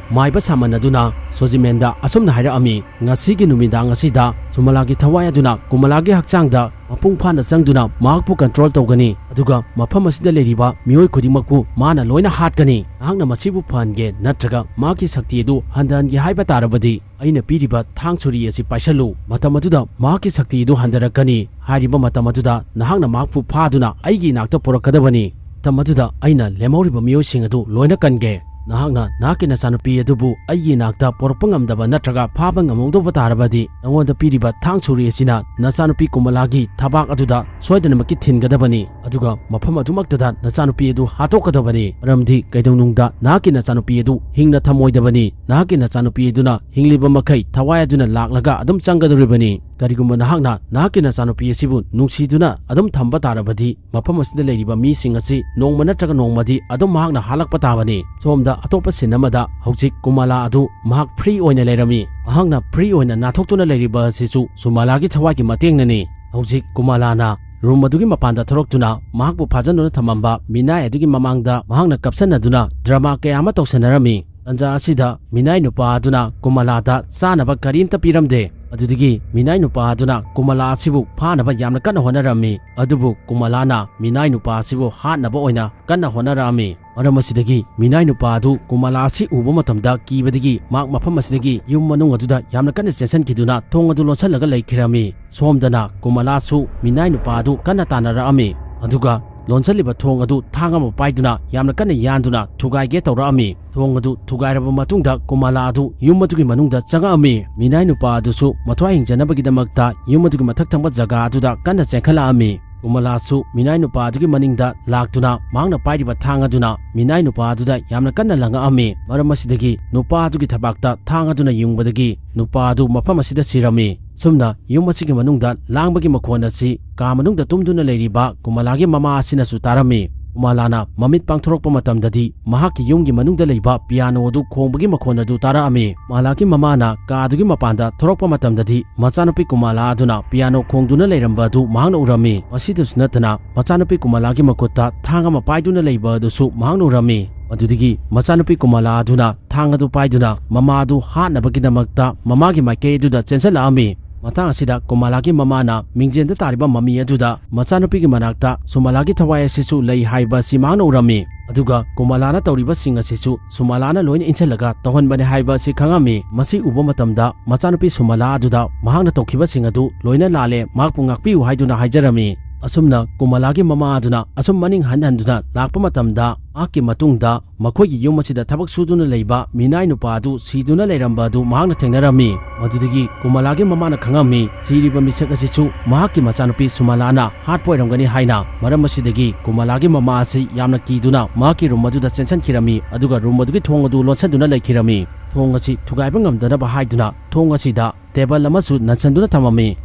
ꯃꯥꯏꯕ ꯁꯥꯃꯟ ꯑꯗꯨꯅ ꯁꯣꯖꯨꯃꯦꯟꯗ ꯑꯁꯨꯝꯅ ꯍꯥꯏꯔꯛꯑꯝꯃꯤ, "ꯉꯁꯤꯒꯤ ꯅꯨꯃꯤꯗꯥꯡ ꯑꯁꯤꯗ ꯁꯨꯃꯂꯥꯒꯤ ꯊꯋꯥꯏ ꯑꯗꯨꯅ ꯀꯨꯃꯂꯥꯒꯤ ꯍꯛꯆꯥꯡꯗ ꯃꯄꯨꯡ ꯐꯥꯅ ꯆꯪꯗꯨꯅ ꯃꯍꯥꯛꯄꯨ control ꯇꯧꯒꯅꯤ, ꯑꯗꯨꯒ ꯃꯐꯝ ꯑꯁꯤꯗ ꯂꯩꯔꯤꯕ ꯃꯤꯑꯣꯏ ꯈꯨꯗꯤꯡꯃꯛꯄꯨ ꯃꯥꯅ ꯂꯣꯏꯅ ꯍꯥꯠꯀꯅꯤ꯫ ꯅꯍꯥꯛꯅ ꯃꯁꯤꯕꯨ ꯐꯍꯟꯒꯦ ꯅꯠꯇ꯭ꯔꯒ ꯃꯍꯥꯛꯀꯤ ꯁꯛꯇꯤ ꯑꯗꯨ ꯍꯟꯊꯍꯟꯒꯦ ꯍꯥꯏꯕ ꯇꯥꯔꯕꯗꯤ ꯑꯩꯅ ꯄꯤꯔꯤꯕ ꯊꯥꯡ ꯁꯨꯔꯤ ꯑꯁꯤ ꯄꯥꯏꯁꯜꯂꯨ꯫ ꯃꯇꯝ ꯑꯗꯨꯗ ꯃꯍꯥꯛꯀꯤ ꯁꯛꯇꯤ ꯑꯗꯨ ꯍꯟꯊꯔꯛꯀꯅꯤ꯫ ꯍꯥꯏꯔꯤꯕ ꯃꯇꯝ ꯑꯗꯨꯗ ꯅꯍꯥꯛꯅ ꯃꯍꯥꯛꯄꯨ ꯐꯥꯗꯨꯅ ꯑꯩꯒꯤ ꯏꯅꯥꯛꯇ ꯄꯨꯔꯛꯀꯗꯕꯅꯤ꯫ ꯃꯇꯝ ꯑꯗꯨꯗ ꯑꯩꯅ ꯂꯦꯝꯍꯧꯔꯤꯕ ꯃꯤꯑꯣꯏꯁꯤꯡ ꯑꯗꯨ ꯂꯣꯏꯅ ꯀꯟꯒꯦ꯫ ꯅꯍꯥꯛꯅ ꯅꯍꯥꯛꯀꯤ ꯅꯆꯥꯅꯨꯄꯤ ꯑꯗꯨꯕꯨ ꯑꯩꯒꯤ ꯏꯅꯥꯛꯇ ꯄꯨꯔꯛꯄ ꯉꯝꯗꯕ ꯅꯠꯇ꯭ꯔꯒ ꯐꯥꯕ ꯉꯝꯍꯧꯗꯕ ꯇꯥꯔꯕꯗꯤ, ꯅꯉꯣꯟꯗ ꯄꯤꯔꯤꯕ ꯊꯥꯡ ꯁꯨꯔꯤ ꯑꯁꯤꯅ ꯅꯆꯥꯅꯨꯄꯤ ꯀꯨꯃꯂꯥꯒꯤ ꯊꯕꯥꯛ ꯑꯗꯨꯗ ꯁꯣꯏꯗꯅꯃꯛꯀꯤ ꯊꯤꯟꯒꯗꯕꯅꯤ꯫ ꯑꯗꯨꯒ ꯃꯐꯝ ꯑꯗꯨꯃꯛꯇꯗ ꯅꯆꯥꯅꯨꯄꯤ ꯑꯗꯨ ꯍꯥꯠꯇꯣꯛꯀꯗꯕꯅꯤ꯫ ꯃꯔꯝꯗꯤ ꯀꯩꯗꯧꯅꯨꯡꯗ ꯅꯍꯥꯛꯀꯤ ꯅꯆꯥꯅꯨꯄꯤ ꯑꯗꯨ ꯍꯤꯡꯅ ꯊꯝꯃꯣꯏꯗꯕꯅꯤ꯫ ꯅꯍꯥꯛꯀꯤ ꯅꯆꯥꯅꯨꯄꯤ ꯑꯗꯨꯅ ꯍꯤꯡꯂꯤꯕ ꯃꯈꯩ ꯊꯋꯥꯏ ꯑꯗꯨꯅ ꯂꯥꯛꯂꯒ ꯑꯗꯨꯝ ꯆꯪꯒꯗꯧꯔꯤꯕꯅꯤ꯫ ꯀꯔꯤꯒꯨꯝꯕ ꯅꯍꯥꯛꯅ ꯅꯍꯥꯛꯀꯤ ꯅꯆꯥꯅꯨꯄꯤ ꯑꯁꯤꯕꯨ ꯅꯨꯡꯁꯤꯗꯨꯅ ꯑꯗꯨꯝ ꯊꯝꯕ ꯇꯥꯔꯕꯗꯤ, ꯃꯐꯝ ꯑꯁꯤꯗ ꯂꯩꯔꯤꯕ ꯃꯤꯁꯤꯡ ꯑꯁꯤ ꯅꯣꯡꯃ ꯅꯠꯇ꯭ꯔꯒ ꯅꯣꯡꯃꯗꯤ ꯑꯗꯨꯝ ꯃꯍꯥꯛꯅ ꯍꯥꯠꯂꯛꯄ ꯇꯥꯕꯅꯤ꯫ ꯁꯣꯝꯗ ꯑꯇꯣꯞꯄ scene ꯑꯃꯗ ꯍꯧꯖꯤꯛ ꯀꯨꯃꯥꯂꯥ ꯑꯗꯨ ꯃꯍꯥꯛ free ꯑꯣꯏꯅ ꯂꯩꯔꯝꯃꯤ꯫ ꯃꯍꯥꯛꯅ free ꯑꯣꯏꯅ ꯅꯥꯊꯣꯛꯇꯨꯅ ꯂꯩꯔꯤꯕ ꯑꯁꯤꯁꯨ ꯁꯨꯃꯥꯂꯥꯒꯤ ꯊꯋꯥꯏꯒꯤ ꯃꯇꯦꯡꯅꯅꯤ꯫ ꯍꯧꯖꯤꯛ ꯀꯨꯃꯥꯂꯥꯅ room ꯑꯗꯨꯒꯤ ꯃꯄꯥꯟꯗ ꯊꯣꯔꯛꯇꯨꯅ ꯃꯍꯥꯛꯄꯨ ꯐꯥꯖꯟꯗꯨꯅ ꯊꯝꯃꯝꯕ ꯃꯤꯅꯥꯏ ꯑꯗꯨꯒꯤ ꯃꯃꯥꯡꯗ ꯃꯍꯥꯛꯅ ꯀꯞꯁꯟꯅꯗꯨꯅ drama ꯀꯌꯥ ꯑꯃ ꯇꯧꯁꯟꯅꯔꯝꯃꯤ꯫ ꯇꯟꯖꯥ ꯑꯁꯤꯗ ꯃꯤꯅꯥꯏ ꯅꯨꯄꯥ ꯑꯗꯨꯅ ꯀꯨꯃꯥꯂꯥꯗ ꯆꯥꯅꯕ ꯀꯔꯤꯝꯇ ꯄꯤꯔꯝꯗꯦ꯫ ꯑꯗꯨꯗꯒꯤ ꯃꯤꯅꯥꯏ ꯅꯨꯄꯥ ꯑꯗꯨꯅ ꯀꯨꯃꯂꯥ ꯑꯁꯤꯕꯨ ꯐꯥꯅꯕ ꯌꯥꯝꯅ ꯀꯟꯅ ꯍꯣꯠꯅꯔꯝꯃꯤ꯫ ꯑꯗꯨꯕꯨ ꯀꯨꯃꯂꯥꯅ ꯃꯤꯅꯥꯏ ꯅꯨꯄꯥ ꯑꯁꯤꯕꯨ ꯍꯥꯠꯅꯕ ꯑꯣꯏꯅ ꯀꯟꯅ ꯍꯣꯠꯅꯔꯛꯑꯝꯃꯤ꯫ ꯃꯔꯝ ꯑꯁꯤꯗꯒꯤ ꯃꯤꯅꯥꯏ ꯅꯨꯄꯥ ꯑꯗꯨ ꯀꯨꯃꯂꯥ ꯑꯁꯤ ꯎꯕ ꯃꯇꯝꯗ ꯀꯤꯕꯗꯒꯤ ꯃꯍꯥꯛ ꯃꯐꯝ ꯑꯁꯤꯗꯒꯤ ꯌꯨꯝ ꯃꯅꯨꯡ ꯑꯗꯨꯗ ꯌꯥꯝꯅ ꯀꯟꯅ ꯆꯦꯟꯁꯤꯟꯈꯤꯗꯨꯅ ꯊꯣꯡ ꯑꯗꯨ ꯂꯣꯟꯁꯤꯜꯂꯒ ꯂꯩꯈꯤꯔꯝꯃꯤ꯫ ꯁꯣꯝꯗꯅ ꯀꯨꯃꯂꯥꯁꯨ ꯃꯤꯅꯥꯏ ꯅꯨꯄꯥ ꯑꯗꯨ ꯀꯟꯅ ꯇꯥꯟꯅꯔꯛꯑꯝꯃꯤ꯫ ꯑꯗꯨꯒ ꯂꯣꯟꯁꯤꯜꯂꯤꯕ ꯊꯣꯡ ꯑꯗꯨ ꯊꯥꯡ ꯑꯃ ꯄꯥꯏꯗꯨꯅ ꯌꯥꯝꯅ ꯀꯟꯅ ꯌꯥꯟꯗꯨꯅ ꯊꯨꯒꯥꯏꯒꯦ ꯇꯧꯔꯛꯑꯝꯃꯤ꯫ ꯊꯣꯡ ꯑꯗꯨ ꯊꯨꯒꯥꯏꯔꯕ ꯃꯇꯨꯡꯗ ꯀꯨꯃꯂꯥ ꯑꯗꯨ ꯌꯨꯝ ꯑꯗꯨꯒꯤ ꯃꯅꯨꯡꯗ ꯆꯪꯉꯛꯑꯝꯃꯤ꯫ ꯃꯤꯅꯥꯏ ꯅꯨꯄꯥ ꯑꯗꯨꯁꯨ ꯃꯊ꯭ꯋꯥꯏ ꯍꯤꯡꯖꯅꯕꯒꯤꯗꯃꯛꯇ ꯌꯨꯝ ꯑꯗꯨꯒꯤ ꯃꯊꯛ ꯊꯪꯕ ꯖꯒꯥ ꯑꯗꯨꯗ ꯀꯟꯅ ꯆꯦꯟꯈꯠꯂꯛꯑꯝꯃꯤ꯫ ꯀꯨꯃꯂꯥꯁꯨ ꯃꯤꯅꯥꯏ ꯅꯨꯄꯥ ꯑꯗꯨꯒꯤ ꯃꯅꯤꯡꯗ ꯂꯥꯛꯇꯨꯅ ꯃꯍꯥꯛꯅ ꯄꯥꯏꯔꯤꯕ ꯊꯥꯡ ꯑꯗꯨꯅ ꯃꯤꯅꯥꯏ ꯅꯨꯄꯥ ꯑꯗꯨꯗ ꯌꯥꯝꯅ ꯀꯟꯅ ꯂꯪꯉꯛꯑꯝꯃꯤ꯫ ꯃꯔꯝ ꯑꯁꯤꯗꯒꯤ ꯅꯨꯄꯥ ꯑꯗꯨꯒꯤ ꯊꯕꯥꯛꯇ ꯊꯥꯡ ꯑꯗꯨꯅ ꯌꯨꯡꯕꯗꯒꯤ ꯅꯨꯄꯥ ꯑꯗꯨ ꯃꯐꯝ ꯑꯁꯤꯗ ꯁꯤꯔꯝꯃꯤ꯫ ꯁꯨꯝꯅ ꯌꯨꯝ ꯑꯁꯤꯒꯤ ꯃꯅꯨꯡꯗ ꯂꯥꯡꯕꯒꯤ ꯃꯈꯣꯟ ꯑꯁꯤ ꯀꯥ ꯃꯅꯨꯡꯗ ꯇꯨꯝꯗꯨꯅ ꯂꯩꯔꯤꯕ ꯀꯨꯃꯂꯥꯒꯤ ꯃꯃꯥ ꯑꯁꯤꯅꯁꯨ ꯇꯥꯔꯝꯃꯤ꯫ ꯀꯨꯃꯂꯥꯅ ꯃꯃꯤꯠ ꯄꯥꯡꯊꯣꯔꯛꯄ ꯃꯇꯝꯗꯗꯤ ꯃꯍꯥꯛꯀꯤ ꯌꯨꯝꯒꯤ ꯃꯅꯨꯡꯗ ꯂꯩꯕ ꯄꯤꯌꯥꯅꯣ ꯑꯗꯨ ꯈꯣꯡꯕꯒꯤ ꯃꯈꯣꯟ ꯑꯗꯨ ꯇꯥꯔꯛꯑꯝꯃꯤ꯫ ꯀꯨꯃꯂꯥꯒꯤ ꯃꯃꯥꯅ ꯀꯥ ꯑꯗꯨꯒꯤ ꯃꯄꯥꯟꯗ ꯊꯣꯔꯛꯄ ꯃꯇꯝꯗꯗꯤ ꯃꯆꯥꯅꯨꯄꯤ ꯀꯨꯃꯂꯥ ꯑꯗꯨꯅ ꯄꯤꯌꯥꯅꯣ ꯈꯣꯡꯗꯨꯅ ꯂꯩꯔꯝꯕ ꯑꯗꯨ ꯃꯍꯥꯛꯅ ꯎꯔꯝꯃꯤ꯫ ꯃꯁꯤꯗꯁꯨ ꯅꯠꯇꯅ ꯃꯆꯥꯅꯨꯄꯤ ꯀꯨꯃꯂꯥꯒꯤ ꯃꯈꯨꯠꯇ ꯊꯥꯡ ꯑꯃ ꯄꯥꯏꯗꯨꯅ ꯂꯩꯕ ꯑꯗꯨꯁꯨ ꯃꯍꯥꯛꯅ ꯎꯔꯝꯃꯤ꯫ ꯃꯗꯨꯗꯒꯤ ꯃꯆꯥꯅꯨꯄꯤ ꯀꯨꯃꯂꯥ ꯑꯗꯨꯅ ꯊꯥꯡ ꯑꯗꯨ ꯄꯥꯏꯗꯨꯅ ꯃꯃꯥ ꯑꯗꯨ ꯍꯥꯠꯅꯕꯒꯤꯗꯃꯛꯇ ꯃꯃꯥꯒꯤ ꯃꯥꯏꯀꯩ ꯑꯗꯨꯗ ꯆꯦꯟꯁꯤꯜꯂꯛꯑꯝꯃꯤ꯫ ꯃꯇꯥꯡ ꯑꯁꯤꯗ ꯀꯨꯃꯂꯥꯒꯤ ꯃꯃꯥꯅ ꯃꯤꯡꯖꯦꯜꯗ ꯇꯥꯔꯤꯕ ꯃꯃꯤ ꯑꯗꯨꯗ ꯃꯆꯥꯅꯨꯄꯤꯒꯤ ꯃꯅꯥꯛꯇ ꯁꯨꯃꯂꯥꯒꯤ ꯊꯋꯥꯏ ꯑꯁꯤꯁꯨ ꯂꯩ ꯍꯥꯏꯕ ꯑꯁꯤ ꯃꯍꯥꯛꯅ ꯎꯔꯝꯃꯤ꯫ ꯑꯗꯨꯒ ꯀꯨꯃꯂꯥꯅ ꯇꯧꯔꯤꯕꯁꯤꯡ ꯑꯁꯤꯁꯨ ꯁꯨꯃꯂꯥꯅ ꯂꯣꯏꯅ ꯏꯟꯁꯤꯜꯂꯒ ꯇꯧꯍꯟꯕꯅꯤ ꯍꯥꯏꯕ ꯑꯁꯤ ꯈꯪꯉꯝꯃꯤ꯫ ꯃꯁꯤ ꯎꯕ ꯃꯇꯝꯗ ꯃꯆꯥꯅꯨꯄꯤ ꯁꯨꯃꯂꯥ ꯑꯗꯨꯗ ꯃꯍꯥꯛꯅ ꯇꯧꯈꯤꯕꯁꯤꯡ ꯑꯗꯨ ꯂꯣꯏꯅ ꯂꯥꯜꯂꯦ, ꯃꯍꯥꯛꯄꯨ ꯉꯥꯛꯄꯤꯌꯨ ꯍꯥꯏꯗꯨꯅ ꯍꯥꯏꯖꯔꯝꯃꯤ꯫ ꯑꯁꯨꯝꯅ ꯀꯨꯃꯂꯥꯒꯤ ꯃꯃꯥ ꯑꯗꯨꯅ ꯑꯁꯨꯝ ꯃꯅꯤꯡ ꯍꯟ ꯍꯟꯗꯨꯅ ꯂꯥꯛꯄ ꯃꯇꯝꯗ ꯃꯍꯥꯛꯀꯤ ꯃꯇꯨꯡꯗ ꯃꯈꯣꯏꯒꯤ ꯌꯨꯝ ꯑꯁꯤꯗ ꯊꯕꯛ ꯁꯨꯗꯨꯅ ꯂꯩꯕ ꯃꯤꯅꯥꯏ ꯅꯨꯄꯥ ꯑꯗꯨ ꯁꯤꯗꯨꯅ ꯂꯩꯔꯝꯕ ꯑꯗꯨ ꯃꯍꯥꯛꯅ ꯊꯦꯡꯅꯔꯝꯃꯤ꯫ ꯃꯗꯨꯗꯒꯤ ꯀꯨꯃꯂꯥꯒꯤ ꯃꯃꯥꯅ ꯈꯪꯉꯝꯃꯤ, ꯊꯤꯔꯤꯕ ꯃꯤꯁꯛ ꯑꯁꯤꯁꯨ ꯃꯍꯥꯛꯀꯤ ꯃꯆꯥꯅꯨꯄꯤ ꯁꯨꯃꯂꯥꯅ ꯍꯥꯠꯄ ꯑꯣꯏꯔꯝꯒꯅꯤ ꯍꯥꯏꯅ꯫ ꯃꯔꯝ ꯑꯁꯤꯗꯒꯤ ꯀꯨꯃꯂꯥꯒꯤ ꯃꯃꯥ ꯑꯁꯤ ꯌꯥꯝꯅ ꯀꯤꯗꯨꯅ ꯃꯍꯥꯛꯀꯤ ꯔꯨꯝ ꯑꯗꯨꯗ ꯆꯦꯟꯁꯤꯟꯈꯤꯔꯝꯃꯤ, ꯑꯗꯨꯒ ꯔꯨꯝ ꯑꯗꯨꯒꯤ ꯊꯣꯡ ꯑꯗꯨ ꯂꯣꯟꯁꯤꯟꯗꯨꯅ ꯂꯩꯈꯤꯔꯝꯃꯤ꯫ ꯊꯣꯡ ꯑꯁꯤ ꯊꯨꯒꯥꯏꯕ ꯉꯝꯗꯅꯕ ꯍꯥꯏꯗꯨꯅ ꯊꯣꯡ ꯑꯁꯤꯗ ꯇꯦꯕꯜ ꯑꯃꯁꯨ ꯅꯟꯁꯤꯟꯗꯨꯅ ꯊꯝꯃꯝꯃꯤ꯫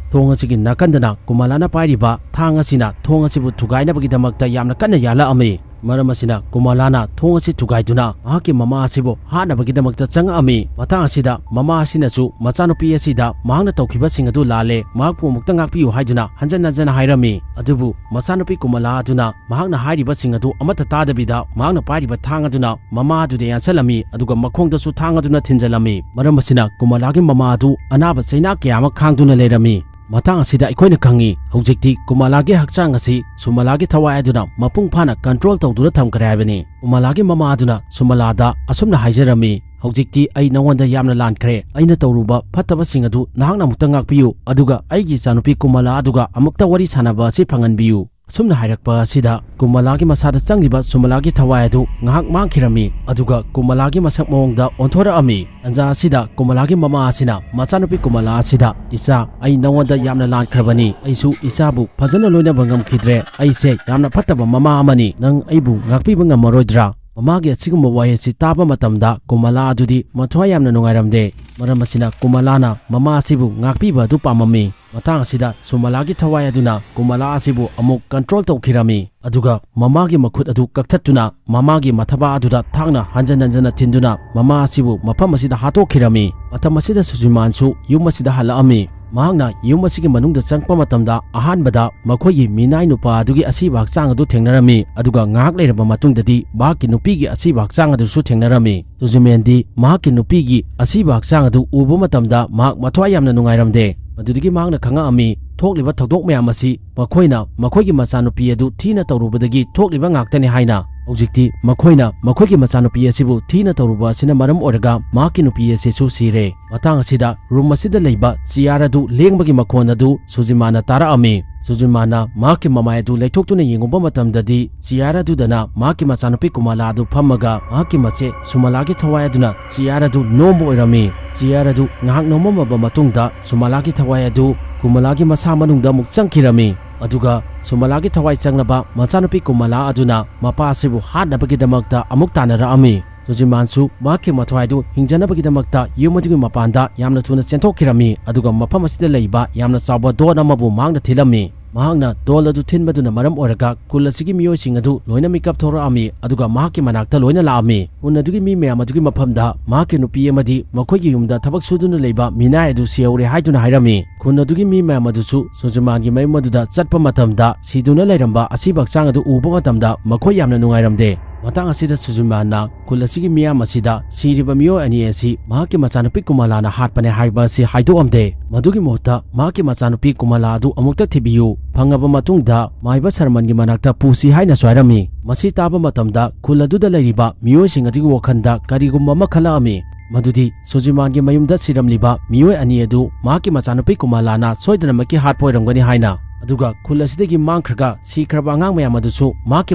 ꯊꯣꯡ ꯑꯁꯤꯒꯤ ꯅꯥꯀꯟꯗꯅ ꯀꯨꯃꯂꯥꯅ ꯄꯥꯏꯔꯤꯕ ꯊꯥꯡ ꯑꯁꯤꯅ ꯊꯣꯡ ꯑꯁꯤꯕꯨ ꯊꯨꯒꯥꯏꯅꯕꯒꯤꯗꯃꯛꯇ ꯌꯥꯝꯅ ꯀꯟꯅ ꯌꯥꯜꯂꯛꯑꯝꯃꯤ꯫ ꯃꯔꯝ ꯑꯁꯤꯅ ꯀꯨꯃꯥꯂꯥꯅ ꯊꯣꯡ ꯑꯁꯤ ꯊꯨꯒꯥꯏꯗꯨꯅ ꯃꯍꯥꯛꯀꯤ ꯃꯃꯥ ꯑꯁꯤꯕꯨ ꯍꯥꯠꯅꯕꯒꯤꯗꯃꯛꯇ ꯆꯪꯉꯛꯑꯝꯃꯤ꯫ ꯃꯇꯥꯡ ꯑꯁꯤꯗ ꯃꯃꯥ ꯑꯁꯤꯅꯁꯨ ꯃꯆꯥꯅꯨꯄꯤ ꯑꯁꯤꯗ ꯃꯍꯥꯛꯅ ꯇꯧꯈꯤꯕꯁꯤꯡ ꯑꯗꯨ ꯂꯥꯜꯂꯦ, ꯃꯍꯥꯛꯄꯨ ꯑꯃꯨꯛꯇ ꯉꯥꯛꯄꯤꯌꯨ ꯍꯥꯏꯗꯨꯅ ꯍꯟꯖꯟ ꯍꯟꯖꯟ ꯍꯥꯏꯔꯝꯃꯤ꯫ ꯑꯗꯨꯕꯨ ꯃꯆꯥꯅꯨꯄꯤ ꯀꯨꯃꯥꯂꯥ ꯑꯗꯨꯅ ꯃꯍꯥꯛꯅ ꯍꯥꯏꯔꯤꯕꯁꯤꯡ ꯑꯗꯨ ꯑꯃꯠꯇ ꯇꯥꯗꯕꯤꯗ ꯃꯍꯥꯛꯅ ꯄꯥꯏꯔꯤꯕ ꯊꯥꯡ ꯑꯗꯨꯅ ꯃꯃꯥ ꯑꯗꯨꯗ ꯌꯥꯟꯁꯤꯜꯂꯝꯃꯤ, ꯑꯗꯨꯒ ꯃꯈꯣꯡꯗꯁꯨ ꯊꯥꯡ ꯑꯗꯨꯅ ꯊꯤꯟꯖꯜꯂꯝꯃꯤ꯫ ꯃꯔꯝ ꯑꯁꯤꯅ ꯀꯨꯃꯥꯂꯥꯒꯤ ꯃꯃꯥ ꯑꯗꯨ ꯑꯅꯥꯕ ꯆꯩꯅꯥ ꯀꯌꯥ ꯑꯃ ꯈꯥꯡꯗꯨꯅ ꯂꯩꯔꯝꯃꯤ꯫ ꯃꯇꯥꯡ ꯑꯁꯤꯗ ꯑꯩꯈꯣꯏꯅ ꯈꯪꯉꯤ, ꯍꯧꯖꯤꯛꯇꯤ ꯀꯨꯃꯥꯂꯥꯒꯤ ꯍꯛꯆꯥꯡ ꯑꯁꯤ ꯁꯨꯃꯥꯂꯥꯒꯤ ꯊꯋꯥꯏ ꯑꯗꯨꯅ ꯃꯄꯨꯡ ꯐꯥꯅ ꯀꯟꯇ꯭ꯔꯣꯜ ꯇꯧꯗꯨꯅ ꯊꯝꯈ꯭ꯔꯦ ꯍꯥꯏꯕꯅꯤ꯫ ꯀꯨꯃꯥꯂꯥꯒꯤ ꯃꯃꯥ ꯑꯗꯨꯅ ꯁꯨꯃꯥꯂꯥꯗ ꯑꯁꯨꯝꯅ ꯍꯥꯏꯖꯔꯝꯃꯤ, "ꯍꯧꯖꯤꯛꯇꯤ ꯑꯩ ꯅꯉꯣꯟꯗ ꯌꯥꯝꯅ ꯂꯥꯟꯈ꯭ꯔꯦ꯫ ꯑꯩꯅ ꯇꯧꯔꯨꯕ ꯐꯠꯇꯕꯁꯤꯡ ꯑꯗꯨ ꯅꯍꯥꯛꯅ ꯑꯃꯨꯛꯇ ꯉꯥꯛꯄꯤꯌꯨ, ꯑꯗꯨꯒ ꯑꯩꯒꯤ ꯏꯆꯥꯅꯨꯄꯤ ꯀꯨꯃꯥꯂꯥ ꯑꯗꯨꯒ ꯑꯃꯨꯛꯇ ꯋꯥꯔꯤ ꯁꯥꯟꯅꯕ ꯑꯁꯤ ꯐꯪꯍꯟꯕꯤꯌꯨ"꯫ ꯑꯁꯨꯝꯅ ꯍꯥꯏꯔꯛꯄ ꯑꯁꯤꯗ ꯀꯨꯃꯥꯂꯥꯒꯤ ꯃꯁꯥꯗ ꯆꯪꯂꯤꯕ ꯁꯨꯃꯥꯂꯥꯒꯤ ꯊꯋꯥꯏ ꯑꯗꯨ ꯉꯥꯏꯍꯥꯛ ꯃꯥꯡꯈꯤꯔꯝꯃꯤ, ꯑꯗꯨꯒ ꯀꯨꯃꯥꯂꯥꯒꯤ ꯃꯁꯛ ꯃꯑꯣꯡꯗ ꯑꯣꯟꯊꯣꯔꯛꯑꯝꯃꯤ꯫ ꯇꯟꯖꯥ ꯑꯁꯤꯗ ꯀꯨꯃꯥꯂꯥꯒꯤ ꯃꯃꯥ ꯑꯁꯤꯅ ꯃꯆꯥꯅꯨꯄꯤ ꯀꯨꯃꯥꯂꯥ ꯑꯁꯤꯗ, "ꯏꯆꯥ, ꯑꯩ ꯅꯉꯣꯟꯗ ꯌꯥꯝꯅ ꯂꯥꯟꯈ꯭ꯔꯕꯅꯤ꯫ ꯑꯩꯁꯨ ꯏꯆꯥꯕꯨ ꯐꯖꯅ ꯂꯣꯏꯅꯕ ꯉꯝꯈꯤꯗ꯭ꯔꯦ꯫ ꯑꯩꯁꯦ ꯌꯥꯝꯅ ꯐꯠꯇꯕ ꯃꯃꯥ ꯑꯃꯅꯤ꯫ ꯅꯪ ꯑꯩꯕꯨ ꯉꯥꯛꯄꯤꯕ ꯉꯝꯃꯔꯣꯏꯗ꯭ꯔꯥ?" ꯃꯃꯥꯒꯤ ꯑꯁꯤꯒꯨꯝꯕ ꯋꯥꯍꯩ ꯑꯁꯤ ꯇꯥꯕ ꯃꯇꯝꯗ ꯀꯨꯃꯥꯂꯥ ꯑꯗꯨꯗꯤ ꯃꯊ꯭ꯋꯥꯏ ꯌꯥꯝꯅ ꯅꯨꯡꯉꯥꯏꯔꯝꯗꯦ꯫ ꯃꯔꯝ ꯑꯁꯤꯅ ꯀꯨꯃꯥꯂꯥꯅ ꯃꯃꯥ ꯑꯁꯤꯕꯨ ꯉꯥꯛꯄꯤꯕ ꯑꯗꯨ ꯄꯥꯝꯃꯝꯃꯤ꯫ ꯃꯇꯥꯡ ꯑꯁꯤꯗ ꯁꯨꯃꯥꯂꯥꯒꯤ ꯊꯋꯥꯏ ꯑꯗꯨꯅ ꯀꯨꯃꯥꯂꯥ ꯑꯁꯤꯕꯨ ꯑꯃꯨꯛ ꯀꯟꯇ꯭ꯔꯣꯜ ꯇꯧꯈꯤꯔꯝꯃꯤ, ꯑꯗꯨꯒ ꯃꯃꯥꯒꯤ ꯃꯈꯨꯠ ꯑꯗꯨ ꯀꯛꯊꯠꯇꯨꯅ ꯃꯃꯥꯒꯤ ꯃꯊꯕꯥꯛ ꯑꯗꯨꯗ ꯊꯥꯡꯅ ꯍꯟꯖꯟ ꯍꯟꯖꯟꯅ ꯊꯤꯟꯗꯨꯅ ꯃꯃꯥ ꯑꯁꯤꯕꯨ ꯃꯐꯝ ꯑꯁꯤꯗ ꯍꯥꯠꯇꯣꯛꯈꯤꯔꯝꯃꯤ꯫ ꯃꯇꯝ ꯑꯁꯤꯗ ꯁꯨꯖꯤꯃꯥꯟꯁꯨ ꯌꯨꯝ ꯑꯁꯤꯗ ꯍꯜꯂꯛꯑꯝꯃꯤ꯫ ꯃꯍꯥꯛꯅ ꯌꯨꯝ ꯑꯁꯤꯒꯤ ꯃꯅꯨꯡꯗ ꯆꯪꯂꯛꯄ ꯃꯇꯝꯗ ꯑꯍꯥꯟꯕꯗ ꯃꯈꯣꯏꯒꯤ ꯃꯤꯅꯥꯏ ꯅꯨꯄꯥ ꯑꯗꯨꯒꯤ ꯑꯁꯤꯕ ꯍꯛꯆꯥꯡ ꯑꯗꯨ ꯊꯦꯡꯅꯔꯝꯃꯤ, ꯑꯗꯨꯒ ꯉꯥꯏꯍꯥꯛ ꯂꯩꯔꯕ ꯃꯇꯨꯡꯗꯗꯤ ꯃꯍꯥꯛꯀꯤ ꯅꯨꯄꯤꯒꯤ ꯑꯁꯤꯕ ꯍꯛꯆꯥꯡ ꯑꯗꯨꯁꯨ ꯊꯦꯡꯅꯔꯝꯃꯤ꯫ ꯁꯨꯖꯤꯃꯦꯟꯗꯤ ꯃꯍꯥꯛꯀꯤ ꯅꯨꯄꯤꯒꯤ ꯑꯁꯤꯕ ꯍꯛꯆꯥꯡ ꯑꯗꯨ ꯎꯕ ꯃꯇꯝꯗ ꯃꯍꯥꯛ ꯃꯊ꯭ꯋꯥꯏ ꯌꯥꯝꯅ ꯅꯨꯡꯉꯥꯏꯔꯝꯗꯦ꯫ ꯃꯗꯨꯗꯒꯤ ꯃꯍꯥꯛꯅ ꯈꯪꯉꯛꯑꯝꯃꯤ, ꯊꯣꯛꯂꯤꯕ ꯊꯧꯗꯣꯛ ꯃꯌꯥꯝ ꯑꯁꯤ ꯃꯈꯣꯏꯅ ꯃꯈꯣꯏꯒꯤ ꯃꯆꯥꯅꯨꯄꯤ ꯑꯗꯨ ꯊꯤꯅ ꯇꯧꯔꯨꯕꯗꯒꯤ ꯊꯣꯛꯂꯤꯕ ꯉꯥꯛꯇꯅꯤ ꯍꯥꯏꯅ꯫ ꯍꯧꯖꯤꯛꯇꯤ ꯃꯈꯣꯏꯅ ꯃꯈꯣꯏꯒꯤ ꯃꯆꯥꯅꯨꯄꯤ ꯑꯁꯤꯕꯨ ꯊꯤꯅ ꯇꯧꯔꯨꯕ ꯑꯁꯤꯅ ꯃꯔꯝ ꯑꯣꯏꯔꯒ ꯃꯍꯥꯛꯀꯤ ꯅꯨꯄꯤ ꯑꯁꯤꯁꯨ ꯁꯤꯔꯦ꯫ ꯃꯇꯥꯡ ꯑꯁꯤꯗ ꯔꯨꯝ ꯑꯁꯤꯗ ꯂꯩꯕ ꯆꯤꯌꯥꯔ ꯑꯗꯨ ꯂꯦꯡꯕꯒꯤ ꯃꯈꯣꯟ ꯑꯗꯨ ꯁꯨꯖꯤꯃꯥꯅ ꯇꯥꯔꯛꯑꯝꯃꯤ꯫ ꯁꯨꯖꯤꯃꯥꯅ ꯃꯍꯥꯛꯀꯤ ꯃꯃꯥꯏ ꯑꯗꯨ ꯂꯩꯊꯣꯛꯇꯨꯅ ꯌꯦꯡꯉꯨꯕ ꯃꯇꯝꯗꯗꯤ ꯆꯤꯌꯥꯔ ꯑꯗꯨꯗꯅ ꯃꯍꯥꯛꯀꯤ ꯃꯆꯥꯅꯨꯄꯤ ꯀꯨꯃꯥꯂꯥ ꯑꯗꯨ ꯐꯝꯃꯒ ꯃꯍꯥꯛꯀꯤ ꯃꯆꯦ ꯁꯨꯃꯥꯂꯥꯒꯤ ꯊꯋꯥꯏ ꯑꯗꯨꯅ ꯆꯤꯌꯥꯔ ꯑꯗꯨ ꯅꯣꯝꯕ ꯑꯣꯏꯔꯝꯃꯤ꯫ ꯆꯤꯌꯥꯔ ꯑꯗꯨ ꯉꯥꯏꯍꯥꯛ ꯅꯣꯝꯃꯝꯃꯕ ꯃꯇꯨꯡꯗ ꯁꯨꯃꯥꯂꯥꯒꯤ ꯊꯋꯥꯏ ꯑꯗꯨ ꯀꯨꯃꯥꯂꯥꯒꯤ ꯃꯁꯥ ꯃꯅꯨꯡꯗ ꯑꯃꯨꯛ ꯆꯪꯈꯤꯔꯝꯃꯤ꯫ ꯑꯗꯨꯒ ꯁꯨꯃꯥꯂꯥꯒꯤ ꯊꯋꯥꯏ ꯆꯪꯂꯕ ꯃꯆꯥꯅꯨꯄꯤ ꯀꯨꯃꯥꯂꯥ ꯑꯗꯨꯅ ꯃꯄꯥ ꯑꯁꯤꯕꯨ ꯍꯥꯠꯅꯕꯒꯤꯗꯃꯛꯇ ꯑꯃꯨꯛ ꯇꯥꯟꯅꯔꯛꯑꯝꯃꯤ꯫ ꯁꯨꯖꯤꯃꯥꯟꯁꯨ ꯃꯍꯥꯛꯀꯤ ꯃꯊ꯭ꯋꯥꯏꯗꯨ ꯍꯤꯡꯖꯅꯕꯒꯤꯗꯃꯛꯇ ꯌꯨꯝ ꯑꯗꯨꯒꯤ ꯃꯄꯥꯟꯗ ꯌꯥꯝꯅ ꯊꯨꯅ ꯆꯦꯟꯊꯣꯛꯈꯤꯔꯝꯃꯤ, ꯑꯗꯨꯒ ꯃꯐꯝ ꯑꯁꯤꯗ ꯂꯩꯕ ꯌꯥꯝꯅ ꯆꯥꯎꯕ ꯗꯣꯟ ꯑꯃꯕꯨ ꯃꯍꯥꯛꯅ ꯊꯤꯜꯂꯝꯃꯤ꯫ ꯃꯍꯥꯛꯅ ꯗꯣꯜ ꯑꯗꯨ ꯊꯤꯟꯕꯗꯨꯅ ꯃꯔꯝ ꯑꯣꯏꯔꯒ ꯈꯨꯜ ꯑꯁꯤꯒꯤ ꯃꯤꯑꯣꯏꯁꯤꯡ ꯑꯗꯨ ꯂꯣꯏꯅ ꯃꯤꯀꯞ ꯊꯣꯔꯛꯑꯝꯃꯤ, ꯑꯗꯨꯒ ꯃꯍꯥꯛꯀꯤ ꯃꯅꯥꯛꯇ ꯂꯣꯏꯅ ꯂꯥꯛꯑꯝꯃꯤ꯫ ꯈꯨꯟ ꯑꯗꯨꯒꯤ ꯃꯤ ꯃꯌꯥꯝ ꯑꯗꯨꯒꯤ ꯃꯐꯝꯗ ꯃꯍꯥꯛꯀꯤ ꯅꯨꯄꯤ ꯑꯃꯗꯤ ꯃꯈꯣꯏꯒꯤ ꯌꯨꯝꯗ ꯊꯕꯛ ꯁꯨꯗꯨꯅ ꯂꯩꯕ ꯃꯤꯅꯥꯏ ꯑꯗꯨ ꯁꯤꯍꯧꯔꯦ ꯍꯥꯏꯗꯨꯅ ꯍꯥꯏꯔꯝꯃꯤ꯫ ꯈꯨꯟ ꯑꯗꯨꯒꯤ ꯃꯤ ꯃꯌꯥꯝ ꯑꯗꯨꯁꯨ ꯁꯨꯖꯤꯃꯥꯟꯒꯤ ꯃꯌꯨꯝ ꯑꯗꯨꯗ ꯆꯠꯄ ꯃꯇꯝꯗ ꯁꯤꯗꯨꯅ ꯂꯩꯔꯝꯕ ꯑꯁꯤꯕ ꯍꯛꯆꯥꯡ ꯑꯗꯨ ꯎꯕ ꯃꯇꯝꯗ ꯃꯈꯣꯏ ꯌꯥꯝꯅ ꯅꯨꯡꯉꯥꯏꯔꯝꯗꯦ꯫ ꯃꯇꯥꯡ ꯑꯁꯤꯗ ꯁꯨꯖꯤꯃꯥꯟꯅ ꯈꯨꯜ ꯑꯁꯤꯒꯤ ꯃꯤꯌꯥꯝ ꯑꯁꯤꯗ ꯁꯤꯔꯤꯕ ꯃꯤꯑꯣꯏ ꯑꯅꯤ ꯑꯁꯤ ꯃꯍꯥꯛꯀꯤ ꯃꯆꯥꯅꯨꯄꯤ ꯀꯨꯃꯥꯂꯥꯅ ꯍꯥꯠꯄꯅꯦ ꯍꯥꯏꯕ ꯑꯁꯤ ꯍꯥꯏꯗꯣꯛꯑꯝꯗꯦ꯫ ꯃꯗꯨꯒꯤ ꯃꯍꯨꯠꯇ ꯃꯍꯥꯛꯀꯤ ꯃꯆꯥꯅꯨꯄꯤ ꯀꯨꯃꯥꯂꯥ ꯑꯗꯨ ꯑꯃꯨꯛꯇ ꯊꯤꯕꯤꯌꯨ, ꯐꯪꯉꯕ ꯃꯇꯨꯡꯗ ꯃꯥꯏꯕ ꯁꯔꯃꯟꯒꯤ ꯃꯅꯥꯛꯇ ꯄꯨꯁꯤ ꯍꯥꯏꯅꯁꯨ ꯍꯥꯏꯔꯝꯃꯤ꯫ ꯃꯁꯤ ꯇꯥꯕ ꯃꯇꯝꯗ ꯈꯨꯜ ꯑꯗꯨꯗ ꯂꯩꯔꯤꯕ ꯃꯤꯑꯣꯏꯁꯤꯡ ꯑꯗꯨꯒꯤ ꯋꯥꯈꯜꯗ ꯀꯔꯤꯒꯨꯝꯕ ꯑꯃ ꯈꯜꯂꯛꯑꯝꯃꯤ, ꯃꯗꯨꯗꯤ ꯁꯨꯖꯤꯃꯥꯟꯒꯤ ꯃꯌꯨꯝꯗ ꯁꯤꯔꯝꯂꯤꯕ ꯃꯤꯑꯣꯏ ꯑꯅꯤ ꯑꯗꯨ ꯃꯍꯥꯛꯀꯤ ꯃꯆꯥꯅꯨꯄꯤ ꯀꯨꯃꯥꯂꯥꯅ ꯁꯣꯏꯗꯅꯃꯛꯀꯤ ꯍꯥꯠꯄ ꯑꯣꯏꯔꯝꯒꯅꯤ ꯍꯥꯏꯅ, ꯑꯗꯨꯒ ꯈꯨꯜ ꯑꯁꯤꯗꯒꯤ ꯃꯥꯡꯈ꯭ꯔꯒ ꯁꯤꯈ꯭ꯔꯕ ꯑꯉꯥꯡ ꯃꯌꯥꯝ ꯑꯗꯨꯁꯨ ꯃꯍꯥꯛꯀꯤ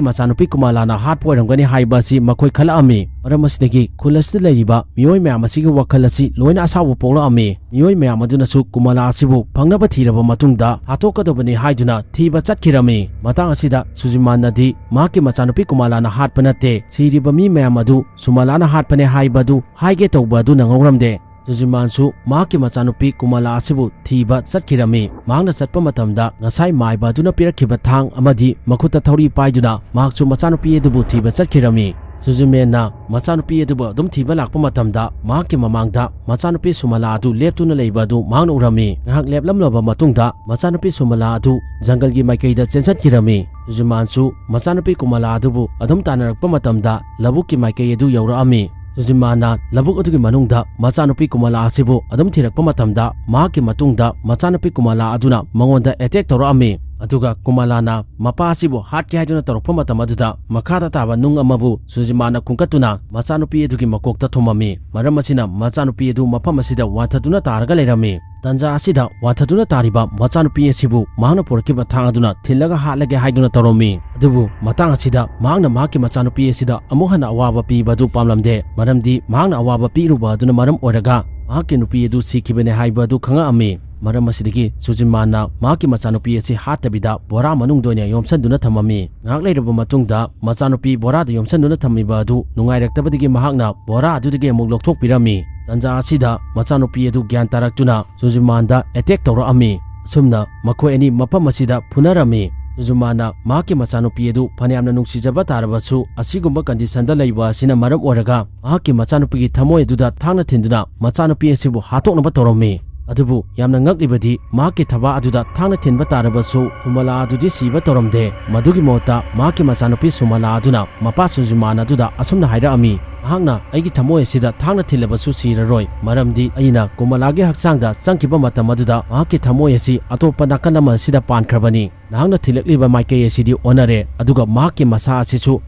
ꯃꯆꯥꯅꯨꯄꯤ ꯀꯨꯃꯥꯂꯥꯅ ꯍꯥꯠꯄ ꯑꯣꯏꯔꯝꯒꯅꯤ ꯍꯥꯏꯕ ꯑꯁꯤ ꯃꯈꯣꯏ ꯈꯜꯂꯛꯑꯝꯃꯤ꯫ ꯃꯔꯝ ꯑꯁꯤꯗꯒꯤ ꯈꯨꯜ ꯑꯁꯤꯗ ꯂꯩꯔꯤꯕ ꯃꯤꯑꯣꯏ ꯃꯌꯥꯝ ꯑꯁꯤꯒꯤ ꯋꯥꯈꯜ ꯑꯁꯤ ꯂꯣꯏꯅ ꯑꯁꯥꯎꯕ ꯄꯣꯛꯂꯛꯑꯝꯃꯤ꯫ ꯃꯤꯑꯣꯏ ꯃꯌꯥꯝ ꯑꯗꯨꯅꯁꯨ ꯀꯨꯃꯥꯂꯥ ꯑꯁꯤꯕꯨ ꯐꯪꯅꯕ ꯊꯤꯔꯕ ꯃꯇꯨꯡꯗ ꯍꯥꯠꯇꯣꯛꯀꯗꯕꯅꯤ ꯍꯥꯏꯗꯨꯅ ꯊꯤꯕ ꯆꯠꯈꯤꯔꯝꯃꯤ꯫ ꯃꯇꯥꯡ ꯑꯁꯤꯗ ꯁꯨꯖꯤꯃꯥꯟꯅꯗꯤ ꯃꯍꯥꯛꯀꯤ ꯃꯆꯥꯅꯨꯄꯤ ꯀꯨꯃꯥꯂꯥꯅ ꯍꯥꯠꯄ ꯅꯠꯇꯦ, ꯁꯤꯔꯤꯕ ꯃꯤ ꯃꯌꯥꯝ ꯑꯗꯨ ꯁꯨꯃꯥꯂꯥꯅ ꯍꯥꯠꯄꯅꯦ ꯍꯥꯏꯕ ꯑꯗꯨ ꯍꯥꯏꯒꯦ ꯇꯧꯕ ꯑꯗꯨ ꯅꯪꯍꯧꯔꯝꯗꯦ꯫ ꯁꯨꯖꯤꯃꯥꯟꯁꯨ ꯃꯍꯥꯛꯀꯤ ꯃꯆꯥꯅꯨꯄꯤ ꯀꯨꯃꯥꯂꯥ ꯑꯁꯤꯕꯨ ꯊꯤꯕ ꯆꯠꯈꯤꯔꯝꯃꯤ꯫ ꯃꯍꯥꯛꯅ ꯆꯠꯄ ꯃꯇꯝꯗ ꯉꯁꯥꯏ ꯃꯥꯏꯕ ꯑꯗꯨꯅ ꯄꯤꯔꯛꯈꯤꯕ ꯊꯥꯡ ꯑꯃꯗꯤ ꯃꯈꯨꯠꯇ ꯊꯧꯔꯤ ꯄꯥꯏꯗꯨꯅ ꯃꯍꯥꯛꯁꯨ ꯃꯆꯥꯅꯨꯄꯤ ꯑꯗꯨꯕꯨ ꯊꯤꯕ ꯆꯠꯈꯤꯔꯝꯃꯤ꯫ ꯁꯨꯖꯤꯃꯦꯟꯅ ꯃꯆꯥꯅꯨꯄꯤ ꯑꯗꯨꯕꯨ ꯑꯗꯨꯝ ꯊꯤꯕ ꯂꯥꯛꯄ ꯃꯇꯝꯗ ꯃꯍꯥꯛꯀꯤ ꯃꯃꯥꯡꯗ ꯃꯆꯥꯅꯨꯄꯤ ꯁꯨꯃꯥꯂꯥ ꯑꯗꯨ ꯂꯦꯞꯇꯨꯅ ꯂꯩꯕ ꯑꯗꯨ ꯃꯍꯥꯛꯅ ꯎꯔꯝꯃꯤ꯫ ꯉꯥꯏꯍꯥꯛ ꯂꯦꯞꯂꯝꯂꯕ ꯃꯇꯨꯡꯗ ꯃꯆꯥꯅꯨꯄꯤ ꯁꯨꯃꯥꯂꯥ ꯑꯗꯨ ꯖꯪꯒꯜꯒꯤ ꯃꯥꯏꯀꯩꯗ ꯆꯦꯟꯁꯤꯟꯈꯤꯔꯝꯃꯤ꯫ ꯁꯨꯖꯤꯃꯥꯟꯁꯨ ꯃꯆꯥꯅꯨꯄꯤ ꯀꯨꯃꯥꯂꯥ ꯑꯗꯨꯕꯨ ꯑꯗꯨꯝ ꯇꯥꯟꯅꯔꯛꯄ ꯃꯇꯝꯗ ꯂꯧꯕꯨꯛꯀꯤ ꯃꯥꯏꯀꯩ ꯑꯗꯨ ꯌꯧꯔꯛꯑꯝꯃꯤ꯫ ꯁꯨꯖꯤꯃꯥꯟꯅ ꯂꯧꯕꯨꯛ ꯑꯗꯨꯒꯤ ꯃꯅꯨꯡꯗ ꯃꯆꯥꯅꯨꯄꯤ ꯀꯨꯃꯥꯂꯥ ꯑꯁꯤꯕꯨ ꯑꯗꯨꯝ ꯊꯤꯔꯛꯄ ꯃꯇꯝꯗ ꯃꯍꯥꯛꯀꯤ ꯃꯇꯨꯡꯗ ꯃꯆꯥꯅꯨꯄꯤ ꯀꯨꯃꯥꯂꯥ ꯑꯗꯨꯅ ꯃꯉꯣꯟꯗ ꯑꯦꯇꯦꯛ ꯇꯧꯔꯛꯑꯝꯃꯤ꯫ ꯑꯗꯨꯒ ꯀꯨꯃꯥꯂꯥꯅ ꯃꯄꯥ ꯑꯁꯤꯕꯨ ꯍꯥꯠꯀꯦ ꯍꯥꯏꯗꯨꯅ ꯇꯧꯔꯛꯄ ꯃꯇꯝ ꯑꯗꯨꯗ ꯃꯈꯥꯗ ꯇꯥꯕ ꯅꯨꯡ ꯑꯃꯕꯨ ꯁꯨꯖꯤꯃꯥꯟꯅ ꯈꯨꯟꯀꯠꯇꯨꯅ ꯃꯆꯥꯅꯨꯄꯤ ꯑꯗꯨꯒꯤ ꯃꯀꯣꯛꯇ ꯊꯣꯝꯃꯝꯃꯤ꯫ ꯃꯔꯝ ꯑꯁꯤꯅ ꯃꯆꯥꯅꯨꯄꯤ ꯑꯗꯨ ꯃꯐꯝ ꯑꯁꯤꯗ ꯋꯥꯟꯊꯗꯨꯅ ꯇꯥꯔꯒ ꯂꯩꯔꯝꯃꯤ꯫ ꯇꯟꯖꯥ ꯑꯁꯤꯗ ꯋꯥꯟꯊꯗꯨꯅ ꯇꯥꯔꯤꯕ ꯃꯆꯥꯅꯨꯄꯤ ꯑꯁꯤꯕꯨ ꯃꯍꯥꯛꯅ ꯄꯨꯔꯛꯈꯤꯕ ꯊꯥꯡ ꯑꯗꯨꯅ ꯊꯤꯜꯂꯒ ꯍꯥꯠꯂꯒꯦ ꯍꯥꯏꯗꯨꯅ ꯇꯧꯔꯝꯃꯤ꯫ ꯑꯗꯨꯕꯨ ꯃꯇꯥꯡ ꯑꯁꯤꯗ ꯃꯍꯥꯛꯅ ꯃꯍꯥꯛꯀꯤ ꯃꯆꯥꯅꯨꯄꯤ ꯑꯁꯤꯗ ꯑꯃꯨꯛ ꯍꯟꯅ ꯑꯋꯥꯕ ꯄꯤꯕ ꯑꯗꯨ ꯄꯥꯝꯂꯝꯗꯦ, ꯃꯔꯝꯗꯤ ꯃꯍꯥꯛꯅ ꯑꯋꯥꯕ ꯄꯤꯔꯨꯕ ꯑꯗꯨꯅ ꯃꯔꯝ ꯑꯣꯏꯔꯒ ꯃꯍꯥꯛꯀꯤ ꯅꯨꯄꯤ ꯑꯗꯨ ꯁꯤꯈꯤꯕꯅꯤ ꯍꯥꯏꯕ ꯑꯗꯨ ꯈꯪꯉꯛꯑꯝꯃꯤ꯫ ꯃꯔꯝ ꯑꯁꯤꯗꯒꯤ ꯁꯨꯖꯤꯃꯥꯟꯅ ꯃꯍꯥꯛꯀꯤ ꯃꯆꯥꯅꯨꯄꯤ ꯑꯁꯤ ꯍꯥꯠꯇꯕꯤꯗ ꯕꯣꯔꯥ ꯃꯅꯨꯡꯗ ꯑꯣꯏꯅ ꯌꯣꯝꯁꯤꯟꯗꯨꯅ ꯊꯝꯃꯝꯃꯤ꯫ ꯉꯥꯏꯍꯥꯛ ꯂꯩꯔꯕ ꯃꯇꯨꯡꯗ ꯃꯆꯥꯅꯨꯄꯤ ꯕꯣꯔꯥꯗ ꯌꯣꯝꯁꯤꯟꯗꯨꯅ ꯊꯝꯃꯤꯕ ꯑꯗꯨ ꯅꯨꯡꯉꯥꯏꯔꯛꯇꯕꯗꯒꯤ ꯃꯍꯥꯛꯅ ꯕꯣꯔꯥ ꯑꯗꯨꯗꯒꯤ ꯑꯃꯨꯛ ꯂꯧꯊꯣꯛꯄꯤꯔꯝꯃꯤ꯫ ꯇꯟꯖꯥ ꯑꯁꯤꯗ ꯃꯆꯥꯅꯨꯄꯤ ꯑꯗꯨ ꯒ꯭ꯌꯥꯟ ꯇꯥꯔꯛꯇꯨꯅ ꯁꯨꯖꯤꯃꯥꯟꯗ ꯑꯦꯇꯦꯛ ꯇꯧꯔꯛꯑꯝꯃꯤ꯫ ꯑꯁꯨꯝꯅ ꯃꯈꯣꯏ ꯑꯅꯤ ꯃꯐꯝ ꯑꯁꯤꯗ ꯐꯨꯅꯔꯝꯃꯤ꯫ ꯁꯨꯖꯨꯃꯥꯅ ꯃꯍꯥꯛꯀꯤ ꯃꯆꯥꯅꯨꯄꯤ ꯑꯗꯨ ꯐꯅꯌꯥꯝꯅ ꯅꯨꯡꯁꯤꯖꯕ ꯇꯥꯔꯕꯁꯨ, ꯑꯁꯤꯒꯨꯝꯕ ꯀꯟꯗꯤꯁꯟꯗ ꯂꯩꯕ ꯑꯁꯤꯅ ꯃꯔꯝ ꯑꯣꯏꯔꯒ ꯃꯍꯥꯛꯀꯤ ꯃꯆꯥꯅꯨꯄꯤꯒꯤ ꯊꯃꯣꯏ ꯑꯗꯨꯗ ꯊꯥꯡꯅ ꯊꯤꯟꯗꯨꯅ ꯃꯆꯥꯅꯨꯄꯤ ꯑꯁꯤꯕꯨ ꯍꯥꯠꯇꯣꯛꯅꯕ ꯇꯧꯔꯝꯃꯤ꯫ ꯑꯗꯨꯕꯨ ꯌꯥꯝꯅ ꯉꯛꯂꯤꯕꯗꯤ, ꯃꯍꯥꯛꯀꯤ ꯊꯕꯥ ꯑꯗꯨꯗ ꯊꯥꯡꯅ ꯊꯤꯟꯕ ꯇꯥꯔꯕꯁꯨ ꯁꯨꯃꯂꯥ ꯑꯗꯨꯗꯤ ꯁꯤꯕ ꯇꯧꯔꯝꯗꯦ꯫ ꯃꯗꯨꯒꯤ ꯃꯍꯨꯠꯇ ꯃꯍꯥꯛꯀꯤ ꯃꯆꯥꯅꯨꯄꯤ ꯁꯨꯃꯂꯥ ꯑꯗꯨꯅ ꯃꯄꯥ ꯁꯨꯖꯨꯃꯥꯟ ꯑꯗꯨꯗ ꯑꯁꯨꯝꯅ ꯍꯥꯏꯔꯛꯑꯝꯃꯤ, "ꯃꯍꯥꯛꯅ ꯑꯩꯒꯤ ꯊꯃꯣꯏ ꯑꯁꯤꯗ ꯊꯥꯡꯅ ꯊꯤꯜꯂꯕꯁꯨ ꯁꯤꯔꯔꯣꯏ, ꯃꯔꯝꯗꯤ ꯑꯩꯅ ꯀꯣꯃꯂꯥꯒꯤ ꯍꯛꯆꯥꯡꯗ ꯆꯪꯈꯤꯕ ꯃꯇꯝ ꯑꯗꯨꯗ ꯃꯍꯥꯛꯀꯤ ꯊꯃꯣꯏ ꯑꯁꯤ ꯑꯇꯣꯞꯄ ꯅꯥꯀꯟ ꯑꯃ ꯑꯁꯤꯗ ꯄꯥꯟꯈ꯭ꯔꯕꯅꯤ꯫ ꯅꯍꯥꯛꯅ ꯊꯤꯜꯂꯛꯂꯤꯕ ꯃꯥꯏꯀꯩ ꯑꯁꯤꯗꯤ ꯑꯣꯟꯅꯔꯦ, ꯑꯗꯨꯒ ꯃꯍꯥꯛꯀꯤ ꯃꯁꯥ ꯑꯁꯤꯁꯨ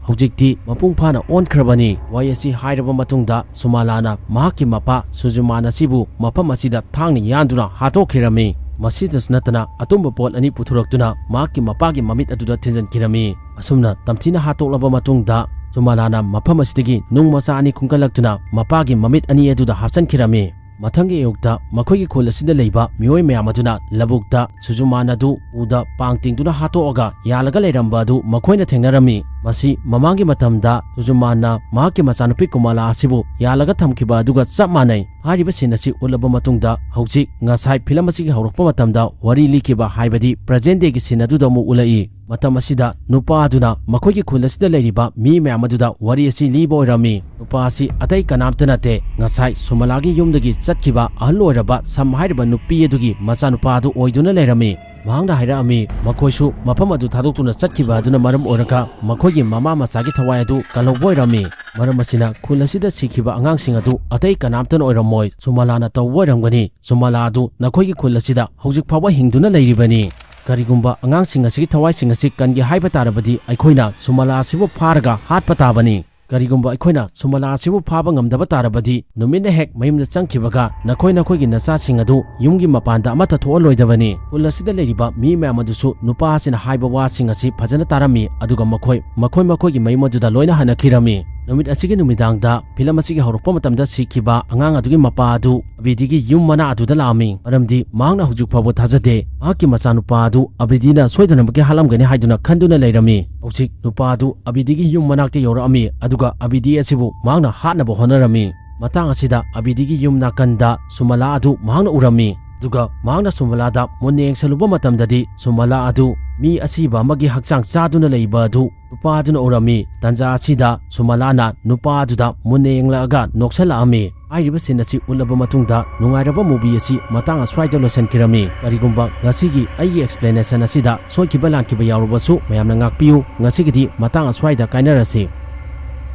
ꯍꯧꯖꯤꯛꯇꯤ ꯃꯄꯨꯡ ꯐꯥꯅ ꯑꯣꯟꯈ꯭ꯔꯕꯅꯤ"꯫ ꯋꯥꯍꯩ ꯑꯁꯤ ꯍꯥꯏꯔꯕ ꯃꯇꯨꯡꯗ ꯁꯨꯃꯂꯥꯅ ꯃꯍꯥꯛꯀꯤ ꯃꯄꯥ ꯁꯨꯖꯨꯃꯥꯟ ꯑꯁꯤꯕꯨ ꯃꯐꯝ ꯑꯁꯤꯗ ꯊꯥꯡꯅ ꯌꯥꯟꯗꯨꯅ ꯍꯥꯠꯇꯣꯛꯈꯤꯔꯝꯃꯤ꯫ ꯃꯁꯤꯗꯁꯨ ꯅꯠꯇꯅ ꯑꯇꯨꯝꯕ ꯄꯣꯠ ꯑꯅꯤ ꯄꯨꯊꯣꯔꯛꯇꯨꯅ ꯃꯍꯥꯛꯀꯤ ꯃꯄꯥꯒꯤ ꯃꯃꯤꯠ ꯑꯗꯨꯗ ꯊꯤꯟꯖꯤꯟꯈꯤꯔꯝꯃꯤ꯫ ꯑꯁꯨꯝꯅ ꯇꯝꯊꯤꯅ ꯍꯥꯠꯇꯣꯛꯂꯕ ꯃꯇꯨꯡꯗ ꯁꯨꯃꯂꯥꯅ ꯃꯐꯝ ꯑꯁꯤꯗꯒꯤ ꯅꯨꯡ ꯃꯆꯥ ꯑꯅꯤ ꯈꯨꯟꯒꯠꯂꯛꯇꯨꯅ ꯃꯄꯥꯒꯤ ꯃꯃꯤꯠ ꯑꯅꯤ ꯑꯗꯨꯗ ꯍꯥꯞꯆꯤꯟꯈꯤꯔꯝꯃꯤ꯫ ꯃꯊꯪꯒꯤ ꯑꯌꯨꯛꯇ ꯃꯈꯣꯏꯒꯤ ꯈꯨꯜ ꯑꯁꯤꯗ ꯂꯩꯕ ꯃꯤꯑꯣꯏ ꯃꯌꯥꯝ ꯑꯗꯨꯅ ꯂꯧꯕꯨꯛꯇ ꯁꯨꯖꯨꯃꯥꯟ ꯑꯗꯨ ꯎꯗ ꯄꯥꯡ ꯇꯤꯡꯗꯨꯅ ꯍꯥꯠꯇꯣꯛꯑꯒ ꯌꯥꯜꯂꯒ ꯂꯩꯔꯝꯕ ꯑꯗꯨ ꯃꯈꯣꯏꯅ ꯊꯦꯡꯅꯔꯝꯃꯤ꯫ ꯃꯁꯤ ꯃꯃꯥꯡꯒꯤ ꯃꯇꯝꯗ ꯁꯨꯖꯨꯃꯥꯟꯅ ꯃꯍꯥꯛꯀꯤ ꯃꯆꯥꯅꯨꯄꯤ ꯀꯨꯃꯥꯂꯥ ꯑꯁꯤꯕꯨ ꯌꯥꯜꯂꯒ ꯊꯝꯈꯤꯕ ꯑꯗꯨꯒ ꯆꯞ ꯃꯥꯟꯅꯩ꯫ ꯍꯥꯏꯔꯤꯕ ꯁꯤꯟ ꯑꯁꯤ ꯎꯠꯂꯕ ꯃꯇꯨꯡꯗ ꯍꯧꯖꯤꯛ ꯉꯁꯥꯏ ꯐꯤꯂꯝ ꯑꯁꯤꯒꯤ ꯍꯧꯔꯛꯄ ꯃꯇꯝꯗ ꯋꯥꯔꯤ ꯂꯤꯈꯤꯕ, ꯍꯥꯏꯕꯗꯤ ꯄ꯭ꯔꯖꯦꯟ ꯗꯦꯒꯤ ꯁꯤꯟ ꯑꯗꯨꯗ ꯑꯃꯨꯛ ꯎꯠꯂꯛꯏ꯫ ꯃꯇꯝ ꯑꯁꯤꯗ ꯅꯨꯄꯥ ꯑꯗꯨꯅ ꯃꯈꯣꯏꯒꯤ ꯈꯨꯜ ꯑꯁꯤꯗ ꯂꯩꯔꯤꯕ ꯃꯤ ꯃꯌꯥꯝ ꯑꯗꯨꯗ ꯋꯥꯔꯤ ꯑꯁꯤ ꯂꯤꯕ ꯑꯣꯏꯔꯝꯃꯤ꯫ ꯅꯨꯄꯥ ꯑꯁꯤ ꯑꯇꯩ ꯀꯅꯥꯝꯇ ꯅꯠꯇꯦ, ꯉꯁꯥꯏ ꯁꯨꯃꯂꯥꯒꯤ ꯌꯨꯝꯗꯒꯤ ꯆꯠꯈꯤꯕ ꯑꯍꯜ ꯑꯣꯏꯔꯕ ꯁꯝ ꯍꯥꯏꯔꯤꯕ ꯅꯨꯄꯤ ꯑꯗꯨꯒꯤ ꯃꯆꯥꯅꯨꯄꯥ ꯑꯗꯨ ꯑꯣꯏꯗꯨꯅ ꯂꯩꯔꯝꯃꯤ꯫ ꯃꯍꯥꯛꯅ ꯍꯥꯏꯔꯛꯑꯝꯃꯤ, ꯃꯈꯣꯏꯁꯨ ꯃꯐꯝ ꯑꯗꯨ ꯊꯥꯗꯣꯛꯇꯨꯅ ꯆꯠꯈꯤꯕ ꯑꯗꯨꯅ ꯃꯔꯝ ꯑꯣꯏꯔꯒ ꯃꯈꯣꯏꯒꯤ ꯃꯃꯥ ꯃꯆꯥꯒꯤ ꯊꯋꯥꯏ ꯑꯗꯨ ꯀꯜꯍꯧꯕ ꯑꯣꯏꯔꯝꯃꯤ꯫ ꯃꯔꯝ ꯑꯁꯤꯅ ꯈꯨꯜ ꯑꯁꯤꯗ ꯁꯤꯈꯤꯕ ꯑꯉꯥꯡꯁꯤꯡ ꯑꯗꯨ ꯑꯇꯩ ꯀꯅꯥꯝꯇꯅ ꯑꯣꯏꯔꯝꯃꯣꯏ, ꯁꯨꯃꯂꯥꯅ ꯇꯧꯕ ꯑꯣꯏꯔꯝꯒꯅꯤ꯫ ꯁꯨꯃꯂꯥ ꯑꯗꯨ ꯅꯈꯣꯏꯒꯤ ꯈꯨꯜ ꯑꯁꯤꯗ ꯍꯧꯖꯤꯛ ꯐꯥꯎꯕ ꯍꯤꯡꯗꯨꯅ ꯂꯩꯔꯤꯕꯅꯤ꯫ ꯀꯔꯤꯒꯨꯝꯕ ꯑꯉꯥꯡꯁꯤꯡ ꯑꯁꯤꯒꯤ ꯊꯋꯥꯏꯁꯤꯡ ꯑꯁꯤ ꯀꯟꯒꯦ ꯍꯥꯏꯕ ꯇꯥꯔꯕꯗꯤ ꯑꯩꯈꯣꯏꯅ ꯁꯨꯃꯂꯥ ꯑꯁꯤꯕꯨ ꯐꯥꯔꯒ ꯍꯥꯠꯄ ꯇꯥꯕꯅꯤ꯫ ꯀꯔꯤꯒꯨꯝꯕ ꯑꯩꯈꯣꯏꯅ ꯁꯨꯃꯂꯥ ꯑꯁꯤꯕꯨ ꯐꯥꯕ ꯉꯝꯗꯕ ꯇꯥꯔꯕꯗꯤ ꯅꯨꯃꯤꯠꯅ ꯍꯦꯛ ꯃꯌꯨꯝꯗ ꯆꯪꯈꯤꯕꯒ ꯅꯈꯣꯏ ꯅꯈꯣꯏꯒꯤ ꯅꯆꯥꯁꯤꯡ ꯑꯗꯨ ꯌꯨꯝꯒꯤ ꯃꯄꯥꯟꯗ ꯑꯃꯠꯇ ꯊꯣꯛꯍꯜꯂꯣꯏꯗꯕꯅꯤ꯫ ꯈꯨꯜ ꯑꯁꯤꯗ ꯂꯩꯔꯤꯕ ꯃꯤ ꯃꯌꯥꯝ ꯑꯗꯨꯁꯨ ꯅꯨꯄꯥ ꯑꯁꯤꯅ ꯍꯥꯏꯕ ꯋꯥꯁꯤꯡ ꯑꯁꯤ ꯐꯖꯅ ꯇꯥꯔꯝꯃꯤ, ꯑꯗꯨꯒ ꯃꯈꯣꯏ, ꯃꯈꯣꯏ ꯃꯈꯣꯏꯒꯤ ꯃꯌꯨꯝ ꯑꯗꯨꯗ ꯂꯣꯏꯅ ꯍꯟꯅꯈꯤꯔꯝꯃꯤ꯫ ꯅꯨꯃꯤꯠ ꯑꯁꯤꯒꯤ ꯅꯨꯃꯤꯗꯥꯡꯗ ꯐꯤꯂꯝ ꯑꯁꯤꯒꯤ ꯍꯧꯔꯛꯄ ꯃꯇꯝꯗ ꯁꯤꯈꯤꯕ ꯑꯉꯥꯡ ꯑꯗꯨꯒꯤ ꯃꯄꯥ ꯑꯗꯨ ꯑꯕꯤꯗꯤꯒꯤ ꯌꯨꯝ ꯃꯅꯥꯛ ꯑꯗꯨꯗ ꯂꯥꯛꯑꯝꯃꯤ, ꯃꯔꯝꯗꯤ ꯃꯍꯥꯛꯅ ꯍꯧꯖꯤꯛ ꯐꯥꯎꯕ ꯊꯥꯖꯗꯦ ꯃꯍꯥꯛꯀꯤ ꯃꯆꯥꯅꯨꯄꯥ ꯑꯗꯨ ꯑꯕꯤꯗꯤꯅ ꯁꯣꯏꯗꯅꯃꯛꯀꯤ ꯍꯥꯠꯂꯝꯒꯅꯤ ꯍꯥꯏꯗꯨꯅ ꯈꯟꯗꯨꯅ ꯂꯩꯔꯝꯃꯤ꯫ ꯍꯧꯖꯤꯛ ꯅꯨꯄꯥ ꯑꯗꯨ ꯑꯕꯤꯗꯤꯒꯤ ꯌꯨꯝ ꯃꯅꯥꯛꯇ ꯌꯧꯔꯛꯑꯝꯃꯤ, ꯑꯗꯨꯒ ꯑꯕꯤꯗꯤ ꯑꯁꯤꯕꯨ ꯃꯍꯥꯛꯅ ꯍꯥꯠꯅꯕ ꯍꯣꯠꯅꯔꯝꯃꯤ꯫ ꯃꯇꯥꯡ ꯑꯁꯤꯗ ꯑꯕꯤꯗꯤꯒꯤ ꯌꯨꯝ ꯅꯥꯀꯟꯗ ꯁꯨꯃꯂꯥ ꯑꯗꯨ ꯃꯍꯥꯛꯅ ꯎꯔꯝꯃꯤ꯫ ꯑꯗꯨꯒ ꯃꯍꯥꯛꯅ ꯁꯨꯃꯂꯥꯗ ꯃꯨꯟꯅ ꯌꯦꯡꯁꯜꯂꯨꯕ ꯃꯇꯝꯗꯗꯤ ꯁꯨꯃꯂꯥ ꯑꯗꯨ ꯃꯤ ꯑꯁꯤꯕ ꯑꯃꯒꯤ ꯍꯛꯆꯥꯡ ꯆꯥꯗꯨꯅ ꯂꯩꯕ ꯑꯗꯨ ꯅꯨꯄꯥ ꯑꯗꯨꯅ ꯎꯔꯝꯃꯤ꯫ ꯇꯟꯖꯥ ꯑꯁꯤꯗ ꯁꯨꯃꯂꯥꯅ ꯅꯨꯄꯥ ꯑꯗꯨꯗ ꯃꯨꯟꯅ ꯌꯦꯡꯂꯛꯑꯒ ꯅꯣꯛꯁꯜꯂꯛꯑꯝꯃꯤ꯫ ꯍꯥꯏꯔꯤꯕ scene ꯑꯁꯤ ꯎꯠꯂꯕ ꯃꯇꯨꯡꯗ ꯅꯨꯡꯉꯥꯏꯔꯕ movie ꯑꯁꯤ ꯃꯇꯥꯡ ꯑꯁ꯭ꯋꯥꯏꯗ ꯂꯣꯏꯁꯤꯟꯈꯤꯔꯝꯃꯤ꯫ ꯀꯔꯤꯒꯨꯝꯕ ꯉꯁꯤꯒꯤ ꯑꯩꯒꯤ explanation ꯑꯁꯤꯗ ꯁꯣꯏꯈꯤꯕ ꯂꯥꯟꯈꯤꯕ ꯌꯥꯎꯔꯕꯁꯨ ꯃꯌꯥꯝꯅ ꯉꯥꯛꯄꯤꯌꯨ꯫ ꯉꯁꯤꯒꯤꯗꯤ ꯃꯇꯥꯡ ꯑꯁ꯭ꯋꯥꯏꯗ ꯀꯥꯏꯅꯔꯁꯤ꯫